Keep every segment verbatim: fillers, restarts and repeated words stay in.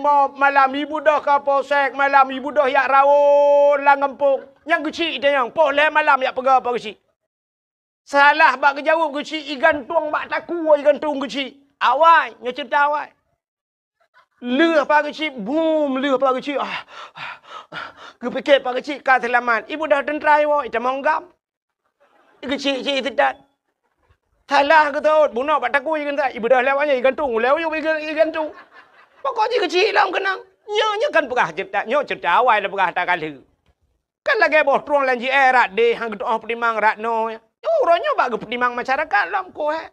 Mo malam ibeudôh Kapolsek, malam ibeudôh jak rawon lam gampông. Nyang geuchik itanyong, poh lhèe malam jak peugah bak geuchik. Salah bak geujaweueb geuchik, igantung bak takue igantung geuchik. Awai, nyoe ceurita awai. Lheueh bak geuchik, bum, lheueh bak geuchik. Ah, ah, ah. Geupike bak geuchik ka seulamat. Ibeudôh teuntra iwoe, itamong gam. Geuchik-chik seudat. Salah geutot, bunoe bak takue igantung. Ibeudôh lewat nyan igantung, ulèe uyueb iga-, igantung. Pokok jih geuchik lom keunong. Nyoe, nyoe kan peugah ceurita, nyoe ceurita awai lôn peugah ata ka lheueh. Kan lagèe boh trueng lam jié rot deh, han geutu'oh peutimang rot noe. Uroe nyoe bak geupeutimang masyarakat lom koh, eh.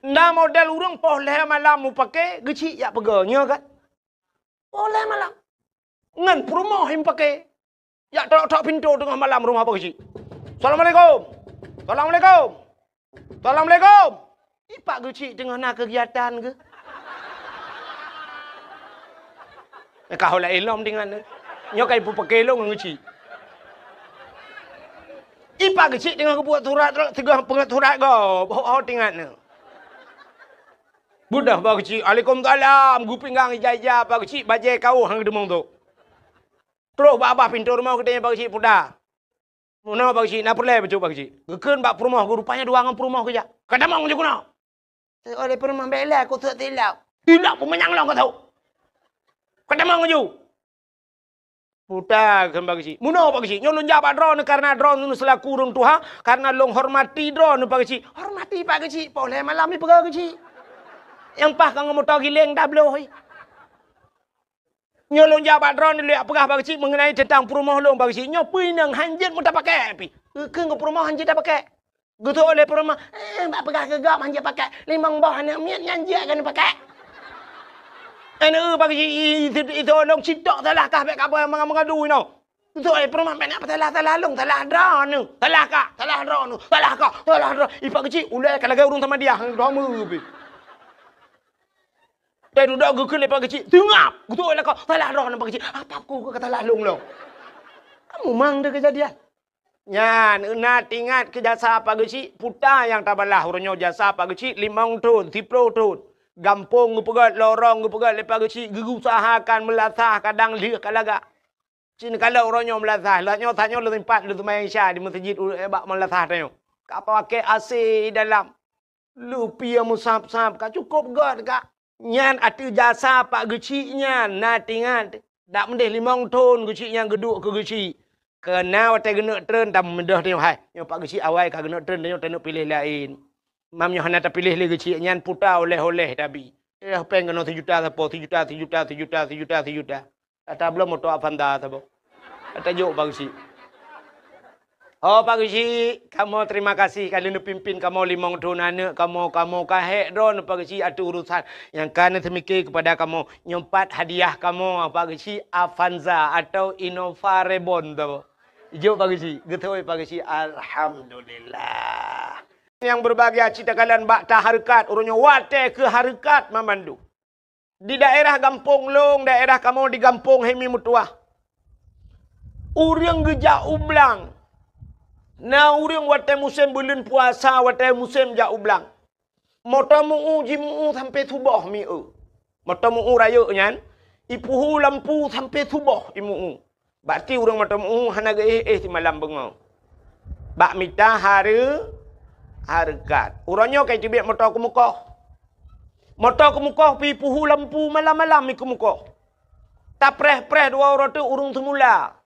Na model ureueng poh lhèe malam mupake geuchik jak peugah, nyoe kan? Poh lhèe malam. Ngon peurumoh mupake. Jak tok-tok pintoe teungoh malam rumoh bak geuchik. "Assalamualaikum. Assalamualaikum. Assalamualaikum." Ipak geuchik teungoh na keugiatan geuh. Ka ho laén lom tingat nyoe. Nyoe ka ipupake lôn ngon geuchik. Ipak geuchik teungoh geubuet surat, teungoh peungeuet surat gob. Ho, ho tingat nyoe. Beudôh bak geuchik, "Waalaikumsalam." Geupinggang ija-ija bak geuchik, bajèe kawöh han geuteumong tôk. Trôh bak babah pintoe rumoh geutanyong bak geuchik, "Puta, meunoe bak geuchik, na peureulèe bacut bak geuchik?" Geukheun bak peurumoh geuh, rupanya dua ngon peurumoh geujak. "Ka tamong ju keunoe." Oleh peurumoh, "Bèk lé, kuteuek tilok." "Tilok peumanyang lôn kateuek. Ka tamong ju." "Puta," kheun bak geuchik. "Meunoe bak geuchik. Nyoe lôn jak bak droeneuh kareuna droeneuh seulaku ureueng tuha, kareuna lôn hormati droeneuh bak geuchik." "Hormati bak geuchik?" Poh lhèe malam ipeugah geuchik. Nyang paih ka ngon moto giléng tabloe. "Nyoe lôn jak bak droeneuh lôn jak peugah bak geuchik meungenai teuntang peurumoh lôn bak geuchik. Nyoe peue inong han jeuet meutapakèk pih." Geukheun keu peurumoh han jeuet tapakèk. Geutôk lé peurumoh, "Eh, bak peugah keu gob han jeuet pakèk. Limong boh aneuk miet nyan jeuet keuneuk pakèk." Aneuk bak geuchik, "Ih, ih, ih, tolong citok salah kah bèk ka meuga-, meugadu inoe." Geutôk lé peurumoh, "Bèk na peusalah-salah lôn, salah droeneuh. Salah kah, salah droeneuh, salah kah, salah droe." Ipak geuchik, ulèe ka lagèe ureueng samadiyah, droe meu pih. Teududoe geukheun lé pak geuchik, "Teungab!" Geutôk lé lakoe, "Salah droeneuh pak geuchik." "Apa ku ka salah lôn lom?" Kamu mang deh keujadian. Nyan, na teuingat keu jasa pak geuchik, puta nyang tabalah uroe nyoe jasa pak geuchik limong thon, siplôh thon. Gampông geupeugöt, lorong geupeugöt lé pak geuchik, geuusahakan meulasah kadang lheueh ka lagak. Cit neukalon uroe nyoe meulasah, lheueh nyoe tanyoe lôn sempat lôn seumayang Isya di meuseujid u-, bak meulasah tanyoe. Ka pakai A C dalam. Lupie meusab-sab ka cukôp göt ka. Nyan ateueh jasa pak geuchik nyan, na teuingat. Dak meudeh limong thon geuchik nyan geuduek keu geuchik. Keu na watèe geuneuk treun, tameudeh tanyoe hai. Nyoe pak geuchik awai ka geuneuk treun, tanyoe taneuk piléh laén. Mam nyoe hana tapiléh lé geuchik nyan puta oleh-oleh tabi. Eh, péng keunoe sijuta sapo, sijuta, sijuta, sijuta, sijuta, sijuta. Ata bloe moto Avanza saboh. Ata jok pak geuchik. Oh, pak geuchik, kamoe terima kasih ka lheueh neupimpin kamoe limong thon aneuk kamoe, kamoe ka hék droeneuh pak geuchik ateueh urusan nyang ka neuseumiké keupada kamoe. Nyoe pat hadiah kamoe pak geuchik Avanza atau Innova Reborn saboh. Jok pak geuchik, geutôi pak geuchik, alhamdulillah. Nyang berbahagia cit takalon bak tahareukat, uroe nyoe watèe keu hareukat mamandum. Di daerah gampông lôn, daerah kamoe di gampông Hemi Meutuah. Ureueng geujak u blang. Na ureueng watèe musém buleuen puasa, watèe musém jak u blang. Moto meu-eu, jimu-eu sampoe suboh meu-eu. Moto meu-eu rayeuk nyan, ipuhu lampu sampoe suboh imu-eu. Bak ti ureueng moto meu-eu hana geuéh-éh simalam beungoh. Bak mita hareu-, hareukat. Uroe nyoe ka iteubiet moto keumukoh. Moto keumukoh pih ipuhu lampu malam-malam ikeumukoh. Tapreh-preh dua uroe teuk ureueng seumula.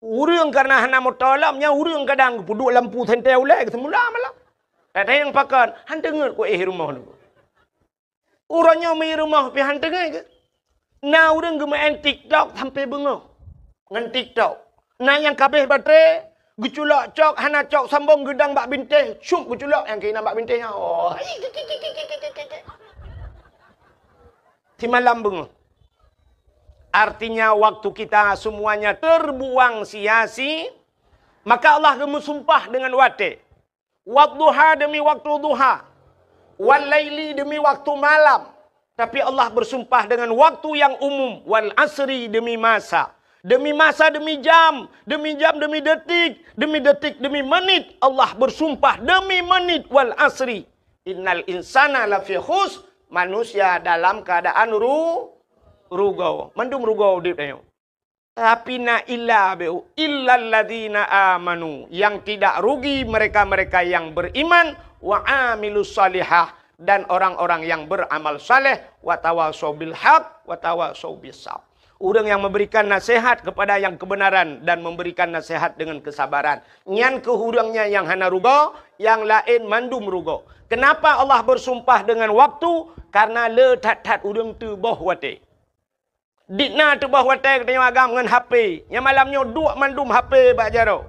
Ureueng kareuna hana moto lom, nyan ureueng kadang geupeuduek lampu sentée ulée geuseumula malam. Kadang nyang pakon, han teungeut ku éh rumoh nyoe. Uroe nyoe mi rumoh pih han teungeut geuh. Na ureueng geumeu'en TikTok sampoe beungoh ngon TikTok. Na nyang ka abéh baterai, geuculok cok, hana cok sambong geudong bak bintéh, cup geuculok nyang keunan bak bintéh nyan. Oh. Simalam beungoh. Artinya waktu kita semuanya terbuang sia-sia, maka Allah geumeusumpah dengan watée. Wadduha demi waktu duha. Wal laili demi waktu malam. Tapi Allah bersumpah dengan waktu yang umum. Wal asri demi masa. Demi masa, demi jam. Demi jam, demi detik. Demi detik, demi menit. Allah bersumpah demi menit. Wal asri. Innal insana lafi khus. Manusia dalam keadaan ru-, rugoe. Mandum rugoe udeb tanyoe. Tapi na illa beu, illalladzina amanu, yang tidak rugi mereka-mereka yang beriman, wa amilus salihah, dan orang-orang yang beramal saleh, wa tawasau bil haq, wa tawasau bis sabr. Ureuëng yang memberikan nasihat kepada yang kebenaran dan memberikan nasihat dengan kesabaran. Nyan keuh ureuëng nyan nyang hana rugoe, nyang laén mandum rugoe. Kenapa Allah bersumpah dengan waktu? Karena le that-that ureuëng teuboh watée. Dikna teuboh watée geutanyoe agam ngon H P. Nyang malam nyoe duek mandum H P bak jaroe.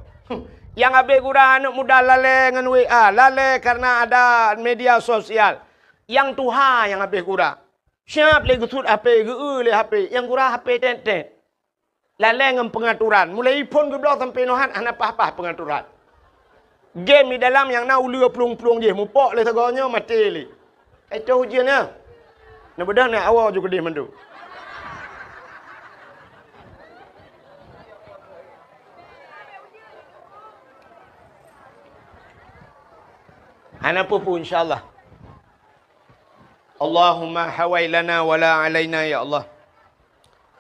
Nyang habéh gura aneuëk muda lalée ngon W A, lalée karena ada media sosial. Nyang tuha nyang habéh gura. Siab lé geusuet H P, geu-eu lé H P, nyang gura H P tét-tét. Lalée ngon peungaturan. Mulai iphon geubloe sampoe nyoe hana paih-paih peungaturan. Game di dalam nyang na uleue plueng-plueng jih, mupok lé sagoe nyoe maté lé. Ka itoh ujeuen nyan. Neubeudôh na awoe ju keudeh mandum. Hana peue-peue, insya Allah. Allahumma hawai lana wala alaina, ya Allah.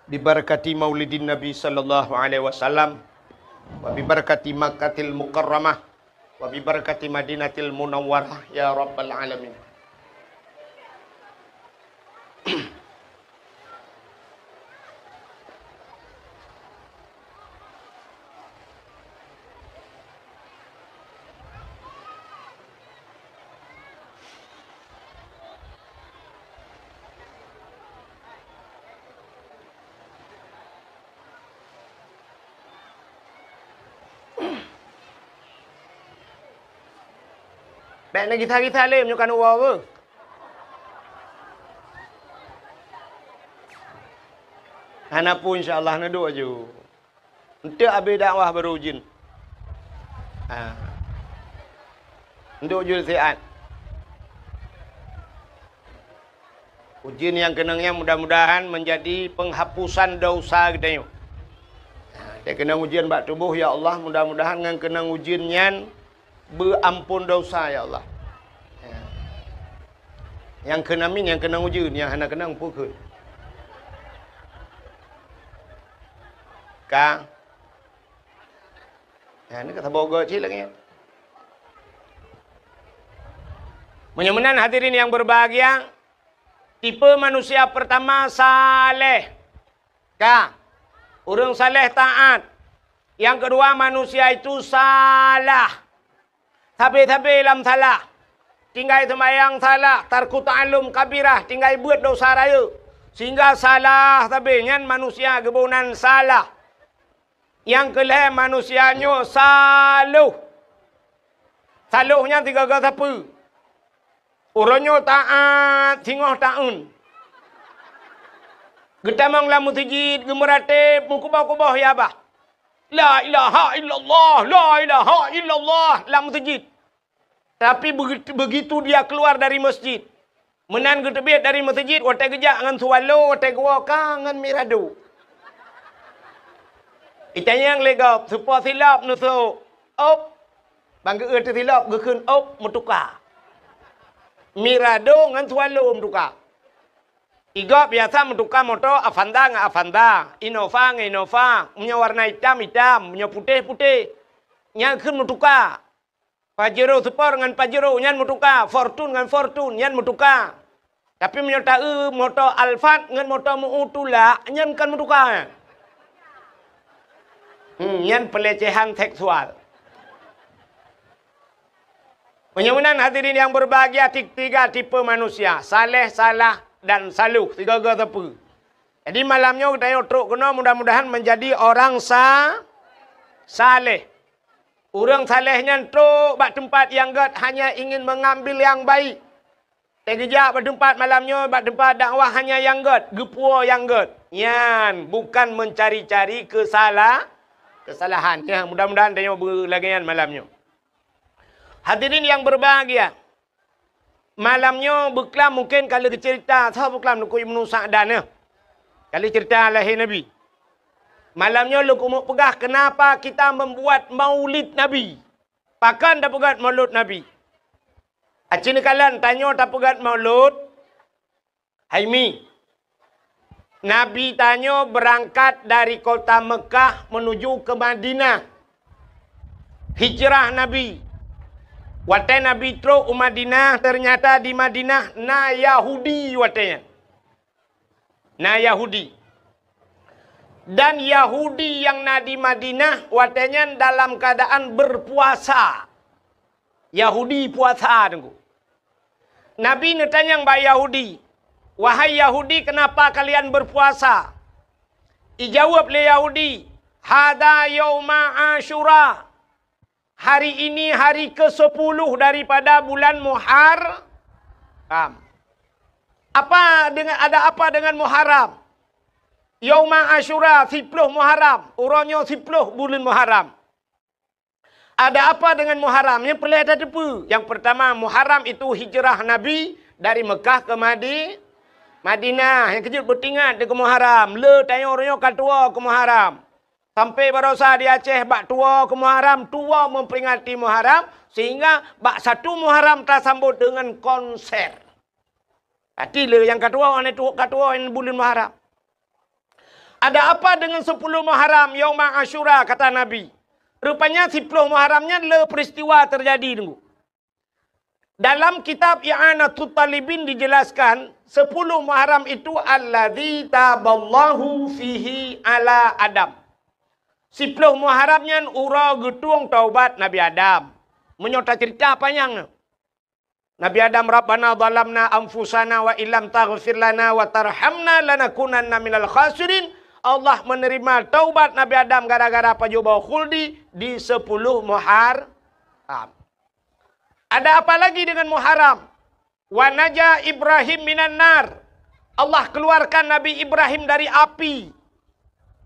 Bibarakati maulidin Nabi sallallahu alaihi wasallam, wa bibarakati Makkatil Mukarramah, wa bibarakati Madinatil Munawwarah, ya Rabbal Alamin. Bék neugisa-gisa lé meunyoe ka neuwoe beuh. Hana peue, insya Allah, neuduek aju. Eunteuk abéh dakwah barô ujeuen. Ha. Eunteuk ujeuen siat. Ujeuen nyang keunong nyan mudah-mudahan menjadi penghapusan dosa geutanyoe. Ha, teukeunong ujeuen bak tuboh, ya Allah, mudah-mudahan ngon keunong ujeuen nyan beuampon dosa, ya Allah. Ha. Nyang kheun amin, nyang keunong ujeuen, nyang hana keunong peue kheun. Ka. Ha, ni ka saboh goe cit lagée nyan. Meunyoe meunan hadirin yang berbahagia, tipe manusia pertama saleh. Ka. Ureuëng saleh taat. Nyang keudua manusia itu salah. Sabe-sabe lam salah. Tinggai seumayang salah, tarku ta'allum kabirah, tinggai beuet dosa rayeuk. Sehingga salah sabe nyan manusia geuboh nan salah. Nyang keu lhée manusia nyoe saloh. Saloh nyan sigoe-goe sapeue? Uroe nyoe taát singoh taeun. Geutamong lam meuseujid, geumeuratéb, meukuboh-kuboh ya bah. La ilaha illallah, la ilaha illallah lam meuseujid. Tapi begitu, begitu dia keluar dari masjid, meunan geuteubiet dari meuseujid, watée geujak ngon swallow, watée geuwoe ka ngon mirado. Itanyong lé gob, soe po silop neusok? Op. Ban geu-eu teusilop, geukheun op, meutuka. Mirado ngon swallow meutuka. Igob biasa meutuka moto Avanza ngon Avanza, Innova ngon Innova, meunyoe warna itam, itam, meunyoe putéh, putéh. Nyan kheun meutuka. Pajero Sport ngon Pajero nyan meutuka, Fortuner ngon Fortuner nyan meutuka. Tapi meunyoe taeu moto Alphard ngon moto meu tulak, nyan kon meutuka. Hmm, nyan pelecehan seksual. Meunyoe meunan hadirin yang berbahagia, ti-, tiga tipe manusia, saleh, salah, dan saloh, sigoe-goe sapeue. Jadi malam nyoe geutanyoe trok keunoe mudah-mudahan menjadi orang sa-, saleh. Ureuëng saleh nyan trok bak teumpat nyang gét hanya ingin mengambil yang baik. Teugeujak bak teumpat malam nyoe, bak teumpat dakwah hanya nyang gét, geupuwoe nyang gét. Nyan bukan mencari-cari kesala-, kesalahan. Nyan mudah-mudahan tanyoe beulagée nyan malam nyoe. Hadirin yang berbahagia, malam nyoe beuklam mungken ka lheueh geuceurita, soe beuklam Teungku Ibnu Sa'dan nyoe. Ka lheueh ceurita lahé Nabi. Malam nyoe lôn keumeung peugah kenapa kita membuat maulid Nabi. Pakon tapeugét maulud Nabi? Aci neukalon tanyoe tapeugét maulud, hai Mi. Nabi tanyoe beurangkat dari kota Meukah menuju ke Madinah. Hijrah Nabi. Watée Nabi trok u Madinah, ternyata di Madinah na Yahudi watée nyan. Na Yahudi. Dan Yahudi nyang na di Madinah watée nyan dalam keuadaan berpuasa. Yahudi puasa, Teungku. Nabi neutanyong bak Yahudi, "Wahai Yahudi, kenapa kalian berpuasa?" Ijaweueb lé Yahudi, "Hadza yauma Asyura." Hari ini hari kesepuluh daripada bulan Muharram. Apa dengan, ada apa dengan Muharram? Yauma Asyura, siploh Muharram. Uroe nyoe siploh buleuen Muharram. Ada apa dengan Muharram? Nyang peureulée tateupeue. Yang pertama, Muharram itu hijrah Nabi dari Mekah ke Madi-, Madinah. Nyang keujeuet beutingat di keu Muharram. Le tanyoe uroe nyoe ka tuwoe keu Muharram. Sampai barosa di Aceh bak tuwoe keu Muharram, tuwoe memperingati Muharram, sehingga bak satu Muharram tasambot dengan konser. Berarti le nyang ka tuwoe, aneuk tuwoe ka tuwoe buleuen Muharram. Ada apa dengan sepuluh Muharram, Yauma Asyura, kata Nabi. Rupanya siploh Muharram nyan le peristiwa terjadi, Teungku. Dalam kitab I'anatut Talibin dijelaskan, sepuluh Muharram itu alladzi taballahu fihi ala Adam. Siploh Muharram nyan uroe geutueng taubat Nabi Adam. Meunyoe tacerita panyang. Nabi Adam, "Rabbana zalamna anfusana wa illam taghfir lana wa tarhamna lanakunanna minal khasirin." Allah menerima taubat Nabi Adam gara-gara pajoh boh khuldi di sepuluh Muharram. Ada apa lagi dengan Muharram? "Wa naja Ibrahim minan nar." Allah keluarkan Nabi Ibrahim dari api.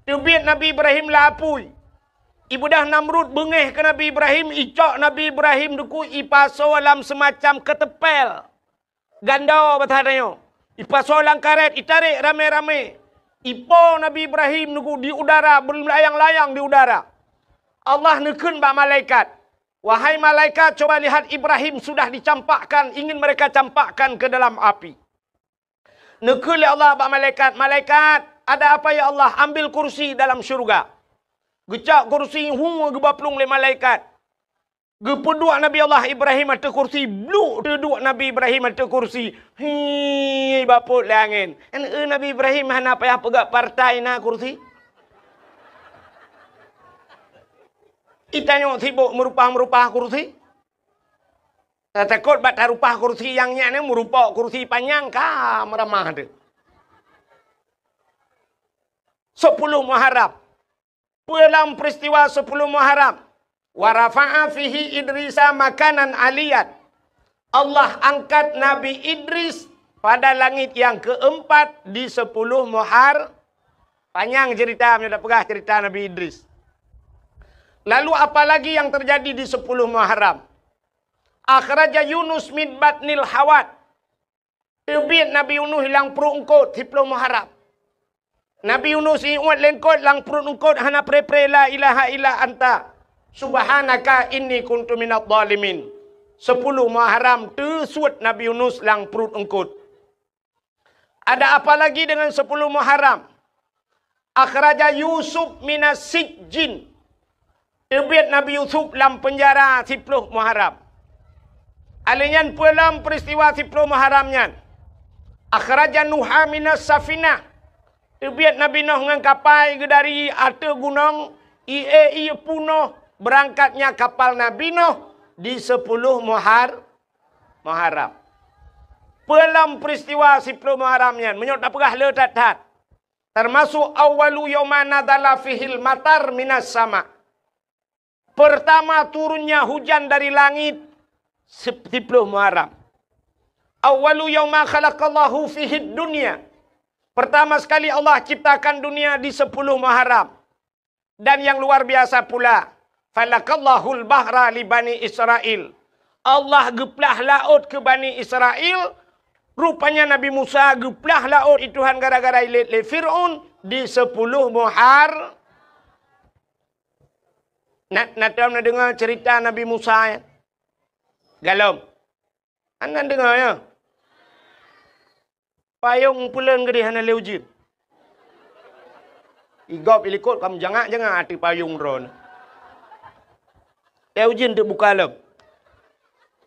Teubiet Nabi Ibrahim lam apui. Ibeudôh Namrud beungéh keu Nabi Ibrahim, icok Nabi Ibrahim, Teungku, ipasoe lam seumacam keuteumpél. Gandô basa tanyoe. Ipasoe lam karét, itarek ramé-ramé. Ipo Nabi Ibrahim, Teungku, di udara, beulayang-layang di udara. Allah neukheun bak malaikat, "Wahai malaikat, coba lihat, Ibrahim sudah dicampakkan, ingin mereka campakkan ke dalam api." Neukheun lé Allah bak malaikat, "Malaikat, ada apa ya Allah? Ambil kursi dalam syurga." Geucok kursi, hu, geuba plueng lé malaikat. Geupeuduek Nabi Allah Ibrahim ateueh kursi, bluk teuduek Nabi Ibrahim ateueh kursi. Hi, bapot lé angén. Kan, eh, Nabi Ibrahim hana payah peugah partai na kursi. Itanyoe sibok meurupah-meurupah kursi. Tatakot bak tarupah kursi nyang nyan, meurupok kursi panyang ka meuramah teuh. Sepuluh Muharram. Peue lam peristiwa sepuluh Muharram? "Wa rafa'a fihi Idrisa makanan aliyan." Allah angkat Nabi Idris pada langit yang keempat di sepuluh Muhar-, panyang cerita, meunyoe tapeugah cerita Nabi Idris. Lalu apa lagi yang terjadi di sepuluh Muharram? "Akhraja Yunus min batnil hawat." Teubiet Nabi Yunus lam pruet eungkot, siploh Muharram. Nabi Yunus iuet lé eungkot lam pruet eungkot, hana pre-pre, "La ilaha illa anta, subhanaka inni kuntu minadh dhalimin." Sepuluh Muharram teusuet Nabi Yunus lam pruet eungkot. Ada apa lagi dengan sepuluh Muharram? "Akhraja Yusuf minas sijjin." Teubiet Nabi Yusuf lam peunjara siploh Muharram. Alèh nyan peue lam peristiwa siploh Muharram nyan? "Akhraja Nuha minas safinah." Teubiet Nabi Nuh ngon kapai geuh dari ateueh gunong, ie-ie punoh, beurangkatnya kapal Nabi Nuh di sepuluh Muhar-, Muharram. Peue lam peristiwa siploh Muharram nyan, meunyoe tapeugah le that-that. Termasuk awwalu yauma nazala fihil matar minas sama. Pertama turunnya hujan dari langit, sip-, siploh Muharram. Awwalu yauma khalaqallahu fihid dunya. Pertama sekali Allah ciptakan dunia di sepuluh Muharram. Dan yang luar biasa pula, falakallahul bahra li Bani Israil. Allah geuplah laôt keu Bani Israil. Rupanya Nabi Musa geuplah laôt i Tuhan gara-gara ilét lé Fir'aun di sepuluh Muhar-, na, na tom na deungoe cerita Nabi Musa, ya? Galom. Hana deungoe, ya? Payong peuleuen geudeh hana lé ujeuen. Igob ilikot ka meujangak-jangak ateueh payong droeneuh. Teuh ujeuen teubuka lom.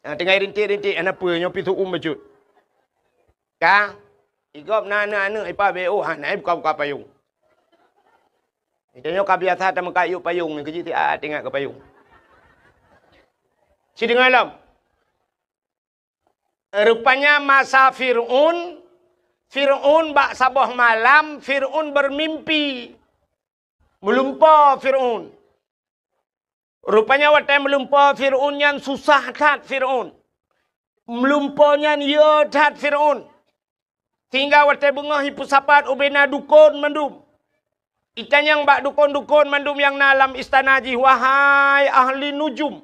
Ah, tinggai rintik-rintik, hana peue, nyoe pih su'um bacut. Ka, igob na aneuk-aneuk ipa B O, hana buka-buka payong. Tanyoe ka biasa tameukat yub payong, keujeuet siat teuingat keu payong. Sideungoe lom. Rupanya masa Fir'aun, Fir'aun bak saboh malam, Fir'aun bermimpi. Meulumpoe Fir'aun. Rupanya watée meulumpoe Fir'aun nyan susah that Fir'aun. Meulumpoe nyan yö that Fir'aun. Sehingga watée beungoh jipeusapat ubena dukon mandum. Itanyong bak dukon-dukon mandum nyang na lam istana jih, "Wahai ahli nujum,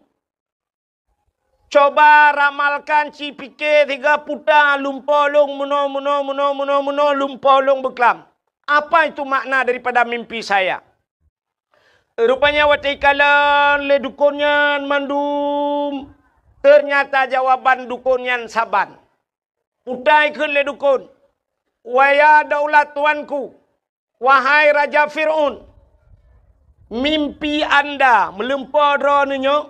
coba ramalkan, ci pike siga peue ta lumpoe lôn meunoe, meunoe, meunoe, meunoe, meunoe lumpoe lôn beuklam. Apa itu makna daripada mimpi saya?" Rupanya watée ikalon lé dukon nyan mandum, ternyata jawaban dukon nyan saban. Peue ta ikheun lé dukon, "Wahai daulat tuanku, wahai Raja Fir'aun, mimpi anda meulumpoe droeneuh nyoe,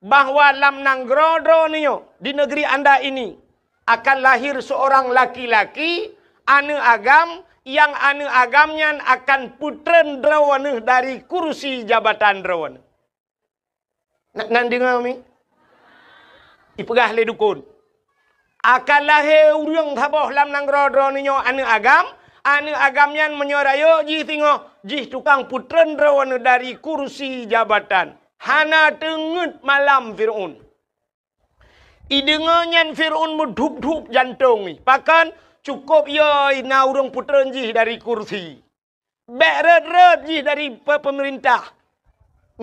bahwa lam nanggroe droeneuh nyoe, di negeri anda ini, akan lahir seorang laki-laki, aneuk agam, nyang aneuk agam nyan akan peutreun droeneuh dari kursi jabatan droeneuh." Na, na neudeungoe mi? Ipeugah lé dukon, "Akan lahé ureuëng saboh lam nanggroe droeneuh nyoe aneuk agam, aneuk agam nyan meunyoe rayeuk jih singoh, jih tukang peutreun droeneuh dari kursi jabatan." Hana teungeut malam Fir'aun. Ideungoe nyan Fir'aun meudhup-dhup jantong jih. Pakon? Cukôp yö na ureuëng peutreun jih dari kursi. Bék rhot-rhot jih dari pe-, peumeurintah.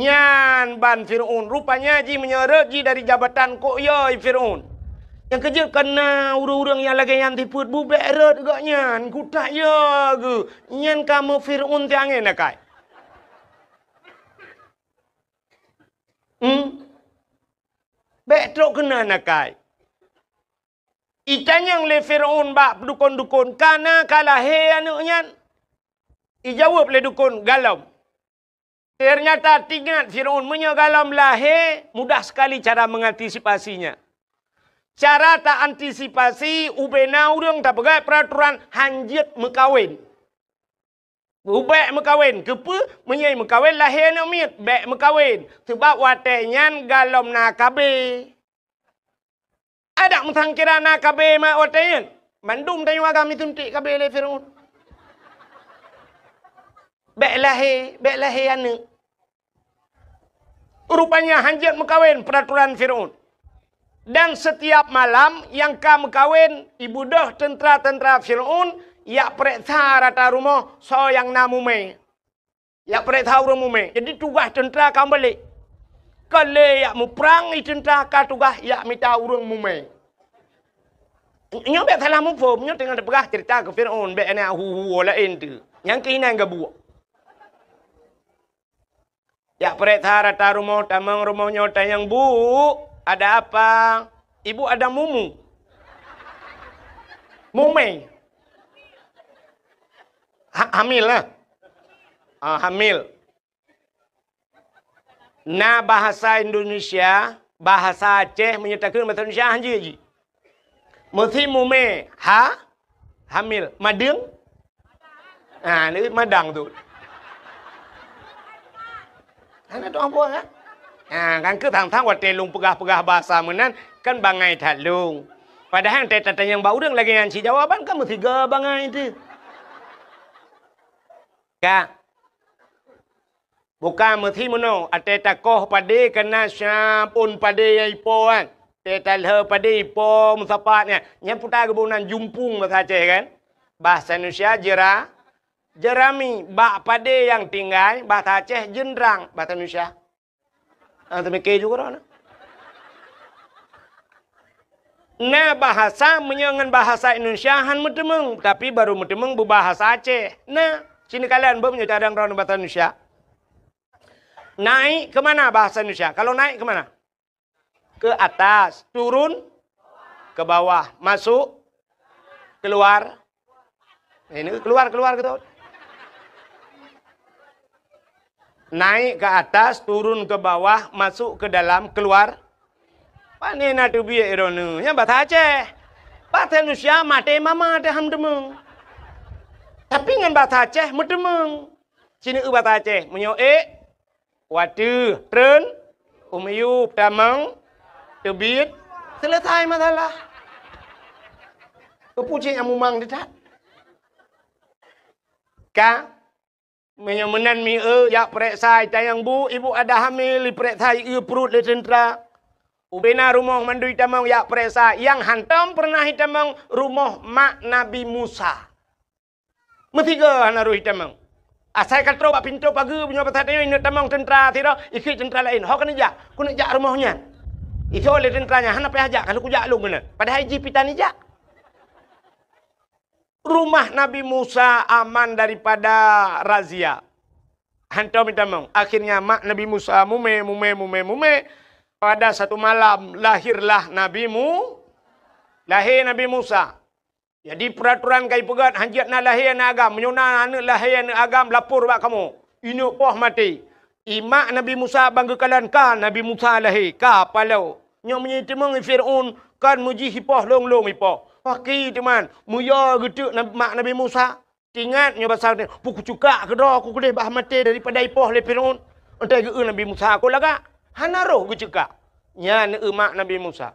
Nyan ban Fir'aun. Rupanya jih meunyoe rhot jih dari jabatan, kok yö Fir'aun. Nyang keujeuet kon na ureuëng-ureuëng nyang lagée nyan sifeuet, bu bék rhot gobnyan, kutak yö geuh. Nyan kamoe Fir'aun siangén akai. Hmm? Bék trok keunan akai. Itanyong lé Fir'aun bak dukon-dukon, "Ka na ka lahé aneuk nyan?" Ijaweueb lé dukon, "Galom." Ternyata teuingat Fir'aun, meunyoe galom lahé, mudah sekali cara mengantisipasinya. Cara ta antisipasi, ubena ureuëng tapeugah peraturan hanjeuet meukawen. Bék meukawen. Keupeue? Meunyoe meukawen lahé aneuk miet, bék meukawen. Sabab watée nyan galom na K B. Adak meusangkira na K B mak watée nyan. Mandum tanyoe agam isuntik K B lé Fir'aun. Bék lahé, bék lahé aneuk. Rupanya hanjeuet meukawen peraturan Fir'aun. Dan setiap malam nyang ka meukawen, ibeudôh teuntra-teuntra Fir'aun jak peureksa rata rumoh soe nyang na mumé. Jak peureksa ureuëng mumé. Jadi tugaih teuntra ka meubalek. Ka lé jak muprang, i teuntra ka tugaih jak mita ureuëng mumé. Nyoe bék salah muphom, nyoe teungoh teupeugah cerita keu Fir'aun, bék na hu-hu laén tu. Nyang keuh inan geubuek. Jak peureksa rata rumoh, tamong rumoh nyoe tanyong, "Bu, ada apa?" "Ibu ada mumu." Mumé. Ha-, hamil lah. Ah, hamil. Na bahasa Indonesia, bahasa Aceh, meunyoe takheun bahasa Indonesia hanjeuet jih. Meusi mumé, ha? Hamil. Madeueng? Ha, ni madang tu. Hana tu ambo, ha? Ha, kan keu thang-thang watée lôn peugah-peugah bahasa meunan, kan bangai that lôn. Padahai teutatanyong bak ureuëng lagée nyan cit jawaban kan meusiga bangai tu. Ka. Bukan meusi meunoe, até takoh padé kana syabun padé nyang ipo kan. Até talheu padé ipo meusapat nyan. Nyan peue ta geuboh nan jumpung bahasa Aceh kan. Bahasa Indonesia jera-, jerami. Bak padé nyang tinggai, bahasa Aceh jeundrang, bahasa Indonesia. Ah, teumike juga dah. Na bahasa, meunyoe ngon bahasa Indonesia han meuteumeung, tapi baru meuteumeung beubahasa Aceh. Na, sini kalian beu meunyoe cadang droeneuh bahasa Indonesia. Naik ke mana bahasa Indonesia? Kalau naik ke mana? Ke atas, turun ke bawah, masuk, keluar. Eh, ini keluar, keluar gitu. Naik ke atas, turun ke bawah, masuk ke dalam, keluar. Pane na teubiet droeneuh? Nyan bahasa Aceh. Bahasa Indonesia maté mama teuh han meuteumong. Tapi ngon bahasa Aceh meuteumong. Sineuk bahasa Aceh, meunyoe ék, wateuh, treun, u miyueb, tamong, teubiet, selesai masalah. Keupeue cit nyang mumang teuh that? Ka, meunyoe meunan mieu jak peuriksa i tayang bu, ibu ada hamil, ipeuriksa ié pruet lé teuntra. Ubena rumoh mandum itamong jak peuriksa, nyang hantom peureunah itamong rumoh mak Nabi Musa. Meusigoe hana roh itamong. Asai ka trok bak pintoe pageue, meunyoe pasai tanyoe ineuk tamong teuntra sidroe, ikheun teuntra laén, "Ho keuneuk jak, keuneuk jak rumoh nyan." Isoe lé teuntra nyan, "Hana payah jak, ka lheueh kujak lôn keunan." Padahai jih pih tan ijak. Rumah Nabi Musa aman daripada razia. Hantom itamong. Akhirnya mak Nabi Musa mumé, mumé, mumé, mumé. Pada satu malam lahirlah Nabi Mu-, lahé Nabi Musa. Jadi peuraturan ka ipeugét, hanjeuet na lahé aneuëk agam. Meunyoe na aneuëk lahé aneuëk agam, lapor bak kamoe. Ineuk poh maté. Imak Nabi Musa ban geukalon ka Nabi Musa lahé, ka paloe. Nyoe meunyoe teumeung Fir'aun, kon meujih ipoh lôn-lôn ipoh. Paki teuma, meuyue geuteuk nab-, mak Nabi Musa. Tingat nyoe basa, "Peue kucukak keudroe ku keudeh bah maté daripada ipoh lé Fir'aun." Entai geu Nabi Musa, "Ko lagak?" Hana roh geucukak. Nyan eu mak Nabi Musa.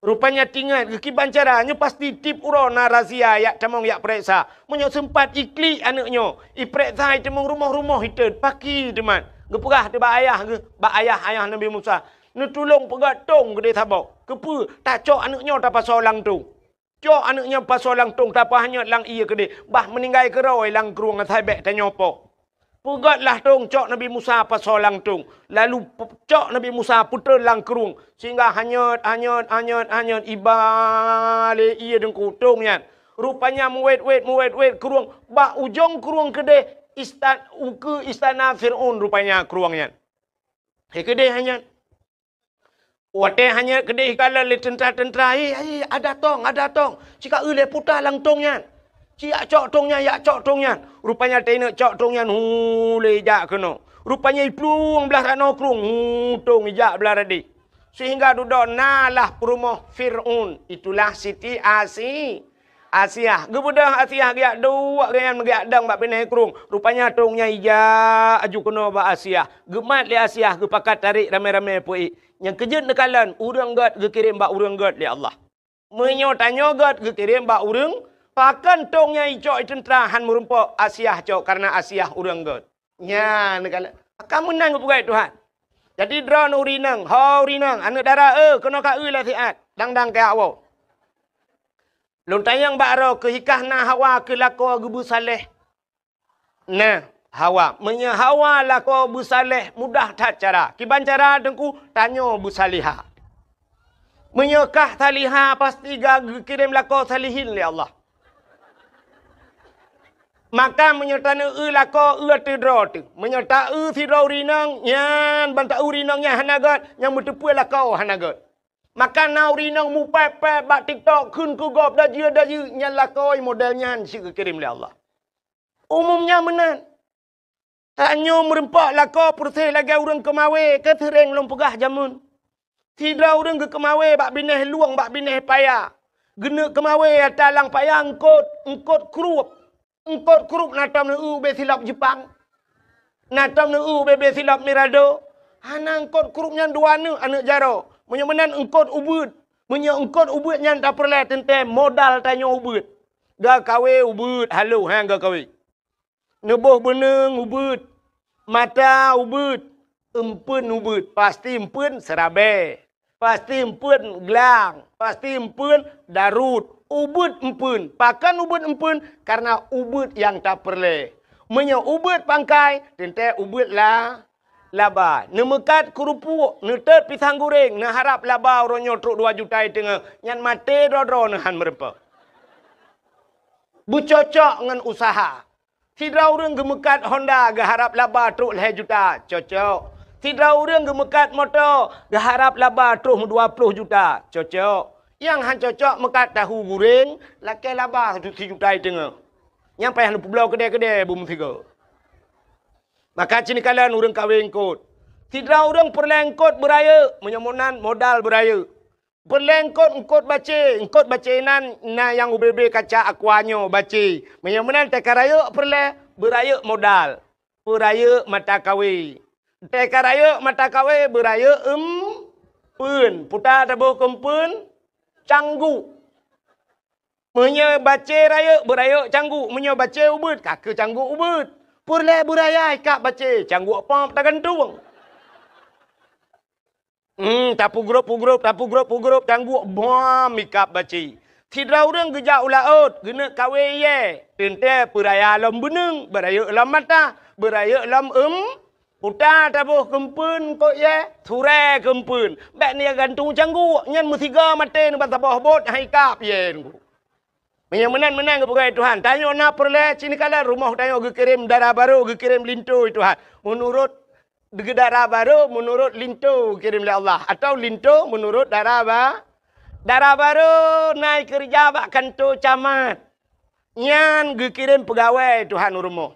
Rupanya tingat geukiban cara, nyoe pasti tiep uroe na razia jak tamong jak peuriksa. Meunyoe seumpat iklik aneuëk nyoe, ipeuriksa iteumong rumoh-rumoh iteun, paki teumat. Geupeugah teuh bak ayah geuh, bak ayah, ayah Nabi Musa, "Neutulông peugét tông keudeh saboh. Keupeue? Tacok aneuëk nyoe tapasoe lam tông." Cok aneuëk nyan pasoe lam tông, tapeuhanyot lam ié keudeh, bah meuninggai keudroe lam krueng asai bék tanyoe poh. Peugét lah tông, cok Nabi Musa pasoe lam tông. Lalu pe-, cok Nabi Musa peutreun lam krueng, sehingga hanyot, hanyot, hanyot, hanyot, iba lé ié deungku tông nyan. Rupanya meuwét-wét, meuwét-wét krueng, bak ujong krueng keudeh istan-, ukeue istana Fir'aun rupanya krueng nyan. He keudeh hanyot. Watée hanyot keudeh ikalon lé teuntra-teuntra, "Hei, hei, ada tông, ada tông! Cika eu lé puta lam tông nyan! Ci jak cok tông nyan, jak cok tông nyan!" Rupanya teuingat cok tông nyan, hu, lé jak keunoe. Rupanya iplueng blaih ranoe krueng, hu, tông ijak blaih radeh. Sehingga dudoe na lah peurumoh Fir'aun, itulah Siti Asi-, Asiah. Geubeudôh Asiah geujak duek geuh nyan meugeuyak dong bak binéh krueng. Rupanya tông nyan ijak aju keunoe bak Asiah. Geumat lé Asiah geupakat tarek ramé-ramé peuék. Nyang keujeuet neukalon, ureuëng gét geukirém bak ureuëng gét lé Allah. Meunyoe tanyoe gét geukirém bak ureuëng, pakon tông nyan icok i teuntra han meurumpok Asiah cok kareuna Asiah ureuëng gét. Nyan neukalon. Ka meunan geupeugah Tuhan. Jadi droeneuh ureuëng inong, ho ureuëng inong, aneuëk dara, eh, keunoe ka eu lé siat, dang-dang keu awak. Lôn tanyong bak droe keuhikah na Hawa keu lakoe geubeusaléh. Nah, Hawa. Meunyoe Hawa lakoe beusaléh, mudah that cara. Kiban cara teungku, tanyoe beusaléha. Meunyoe kah saléha, pasti ka geukirém lakoe salihin lé Allah. Maka meunyoe taneueu lakoe, eu ateueh droe teuh. Meunyoe taeu sidroe ureuëng inong, nyan ban taeu ureuëng inong nyan hana gét, nyang meuteupeue lakoe hana gét. Maka na ureuëng inong mupéb-péb bak TikTok kheun keu gob dajeu-dajeu, nyan lakoe model nyan cit geukirém lé Allah. Umum nyan meunan. Tanyoe meurumpok lakoe peureuseh lagée ureuëng keumawé, ka seuréng lôn peugah jameun. Sidroe ureuëng geukeumawé bak binéh lueng, bak binéh paya. Geuneuk keumawé ata lam paya eungkot, eungkot krueb. Eungkot krueb na tom neueu ubé silop Jepang. Na tom neueu ubé-bé silop Mirado. Hana, eungkot krueb nyan dua neuk aneuëk jaroe. Meunyoe meunan eungkot ubeuet. Meunyoe eungkot ubeuet nyan tapeureulée teuntée modal tanyoe ubeuet. Gakawe ubeuet, halo, ha, gakawe. Neuboh beuneueng ubeuet, mata ubeuet, eumpeuen ubeuet, pasti eumpeuen seurabée, pasti eumpeuen glang, pasti eumpeuen darut, ubeuet eumpeuen. Pakon ubeuet eumpeuen? Kareuna ubeuet nyang tapeureulée. Meunyoe ubeuet pangkai, teuntée ubeuet la-, laba. Neumeukat keurupuek, neutot pisang guréng, neuharab laba uroe nyoe trok dua juta i teungoh, nyan maté droe-droe neuhan meurumpok. Beucocok ngon useuha. Sidroe ureuëng geumeukat Honda geuharab laba trok lhée juta, cocok. Sidroe ureuëng geumeukat moto geuharab laba trok dua ploh juta, cocok. Nyang han cocok meukat tahu guréng, lakée laba sijuta i teungoh. Nyang payah neupeubloe keudée-keudée beumeusigoe. Maka cinikalon ureuëng kawé eungkôt. Sidroe ureuëng peureulée eungkôt beurayeuk, meunyoe meunan modal beurayeuk. Peureulée eungkôt, eungkôt bacé, eungkôt bacé nan na nyang ubé-bé kaca aqua nyoe bacé. Meunyoe meunan teuka rayeuk peureulée, beurayeuk modal, beurayeuk mata kawé. Teuka rayeuk mata kawé, beurayeuk eumpeuen. Puta taboh keu eumpeuen, cangguk. Meunyoe bacé rayeuk, beurayeuk cangguk. Meunyoe bacé ubeuet, ka kheueh cangguk ubeuet. Peureulée beuraya ikab bacé, cangguk pop tagantung. Hmm, tapeugrôp-peugrôp, tapeugrôp-peugrôp, cangguk bom ikab bacé. Sidroe ureuëng geujak u laôt, geuneuk kawé yée, teuntée peuraya lom beuneung, beurayeuk lom mata, beurayeuk lom eum, puta taboh keu eumpeuen eungkôt yée, surée keu eumpeuen. Bék neugantung cangguk, nyan meusigoe maté neuban saboh bot hai ikab yée. Meunyoe meunan-meunan geupeugah Tuhan, tanyoe na peureulée cinikalon rumoh tanyoe geukirém dara barô, geukirém linto Tuhan. Meunurot dara barô, meunurot linto geukirém lé Allah, atawa linto meunurot dara ba-, dara barô na keureuja bak kanto camat. Nyan geukirém peugawée Tuhan u rumoh.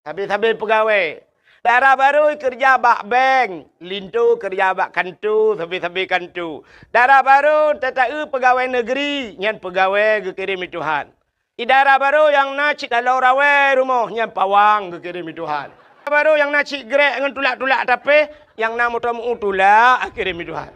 Sabe-sabe peugawée. Dara barô keureuja bak bank, linto keureuja bak kanto, sabe-sabe kanto. Dara barô tata-eu peugawée negeri, nyan peugawée geukirém lé Tuhan. Di dara barô nyang na cit taloe rawée rumoh, nyan pawang geukirém lé Tuhan. Dara barô nyang na cit grek ngon tulak-tulak tapéh, nyang na moto meu tulak geukirém lé Tuhan.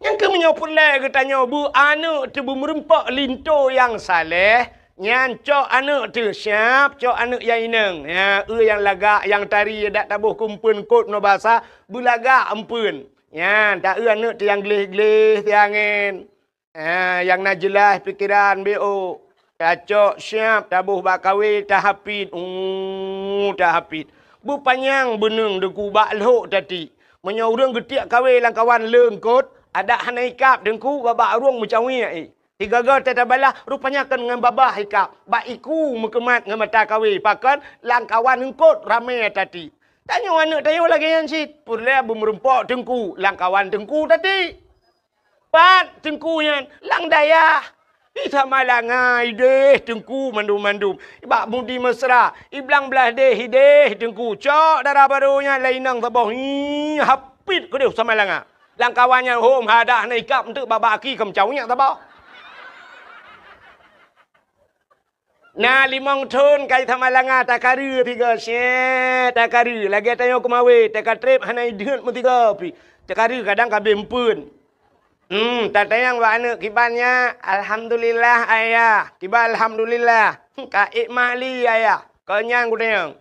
Nyang keuh meunyoe peureulée geutanyoe beu aneuëk teuh beumeureumpok linto nyang saleh, nyan cok aneuëk teuh siab, cok aneuëk nyang inong. Ya, eu nyang lagak, nyang tari, dak taboh keu eumpeuen eungkôt ngon basa, beulagak eumpeuen. Nyan, ta eu aneuëk teuh nyang gleh-gleh siangén. Ah, nyang na jeulaih pikeran B O. Tacok siab, taboh bak kawé, tahapit, uh, tahapit. Beupanyang beuneung Teungku bak lhok tati. Meunyoe ureuëng geutiek kawé lam kawan le eungkôt, adak hana ikab Teungku, babah ureuëng meucawiek, eh. Sigoe-goe teuh tabalah, rupanya kon ngon babah ikab, bak iku meukeumat ngon mata kawé, pakon lam kawan eungkôt ramé tati. Tanyoe aneuëk tanyoe lagée nyan cit, peureulée beumeureumpok Teungku, lam kawan Teungku tati. Pat Teungku nyan? Lam dayah. Di Samalanga ideh Teungku mandum-mandum. Bak Mudi Mesra, i Blang Blahdeh ideh Teungku. Cok dara barô nyan lam inong saboh. Hi, hapit keudeh Samalanga. Lam kawan nyan hom hadah na ikab eunteuk babah aki keu meucawiek saboh. Na limong thon ka i Samalanga takareue sigoe, syeh, takareue. Lagée tanyoe keumawé, teuka treb hana ideuet meusigoe pih. Takareue kadang ka abéh eumpeuen. Hmm, tatanyong bak aneuëk, "Kiban nyak?" "Alhamdulillah, Ayah." "Kiban alhamdulillah?" "Ka ék mak li, Ayah." "Kon nyan kutanyong."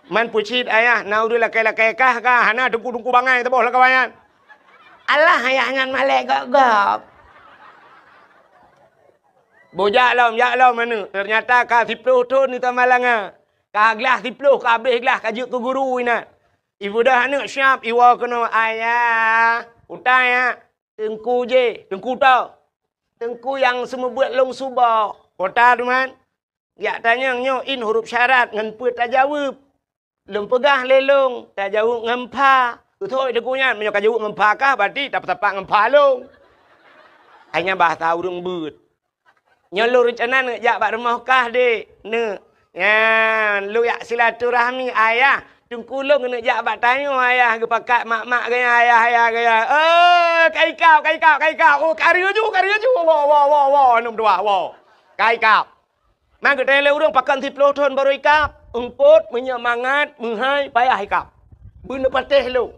"Man peucit, Ayah, na ureuëng lakée-lakée kah ka, hana teungku-teungku bangai saboh lam kawan nyan?" "Alah, Ayah, nyan malée gob-gob." Bujak lom, jak lom aneuëk. Teunyata ka siplôh thon di Samalanga. Ka glah siplôh, ka abéh glah, ka jeuet keu guru inan. Ibeudôh aneuëk siab, iwoe keunoe, "Ayah, utai, ya." "Teungku jih." "Teungku toh?" "Teungku nyang seumeubeuet lôn suboh." "Kota teuma?" "Jak tanyong nyoe in huruf syarat ngon peue tajaweueb." "Lôn peugah lé lôn, tajaweueb ngon pha." "Beutôi teungku nyan, meunyoe ka jaweueb ngon pha kah, berarti tapeutapak ngon pha lôn." Hai nyan bahasa ureuëng beuet. "Nyoe lôn reuncana neuk jak bak rumoh kah, Dek, neuk. Nyan, lôn jak silaturahmi, Ayah. Teungku lôn keuneuk jak bak tanyoe, Ayah, geupakat mak-mak gaya, Ayah, Ayah gaya." "Oh, ka ikab, ka ikab, ka ikab. Oh, ka reuju, ka reuju. Woe, woe, woe, woe, aneuk meutuah, woe. Ka ikab." Man geutanyong lé ureuëng, "Pakon siplôh thon barô ikab?" "Eungkôt meunyoe mangat meuhai payah ikab. Beuneupatéh lôn.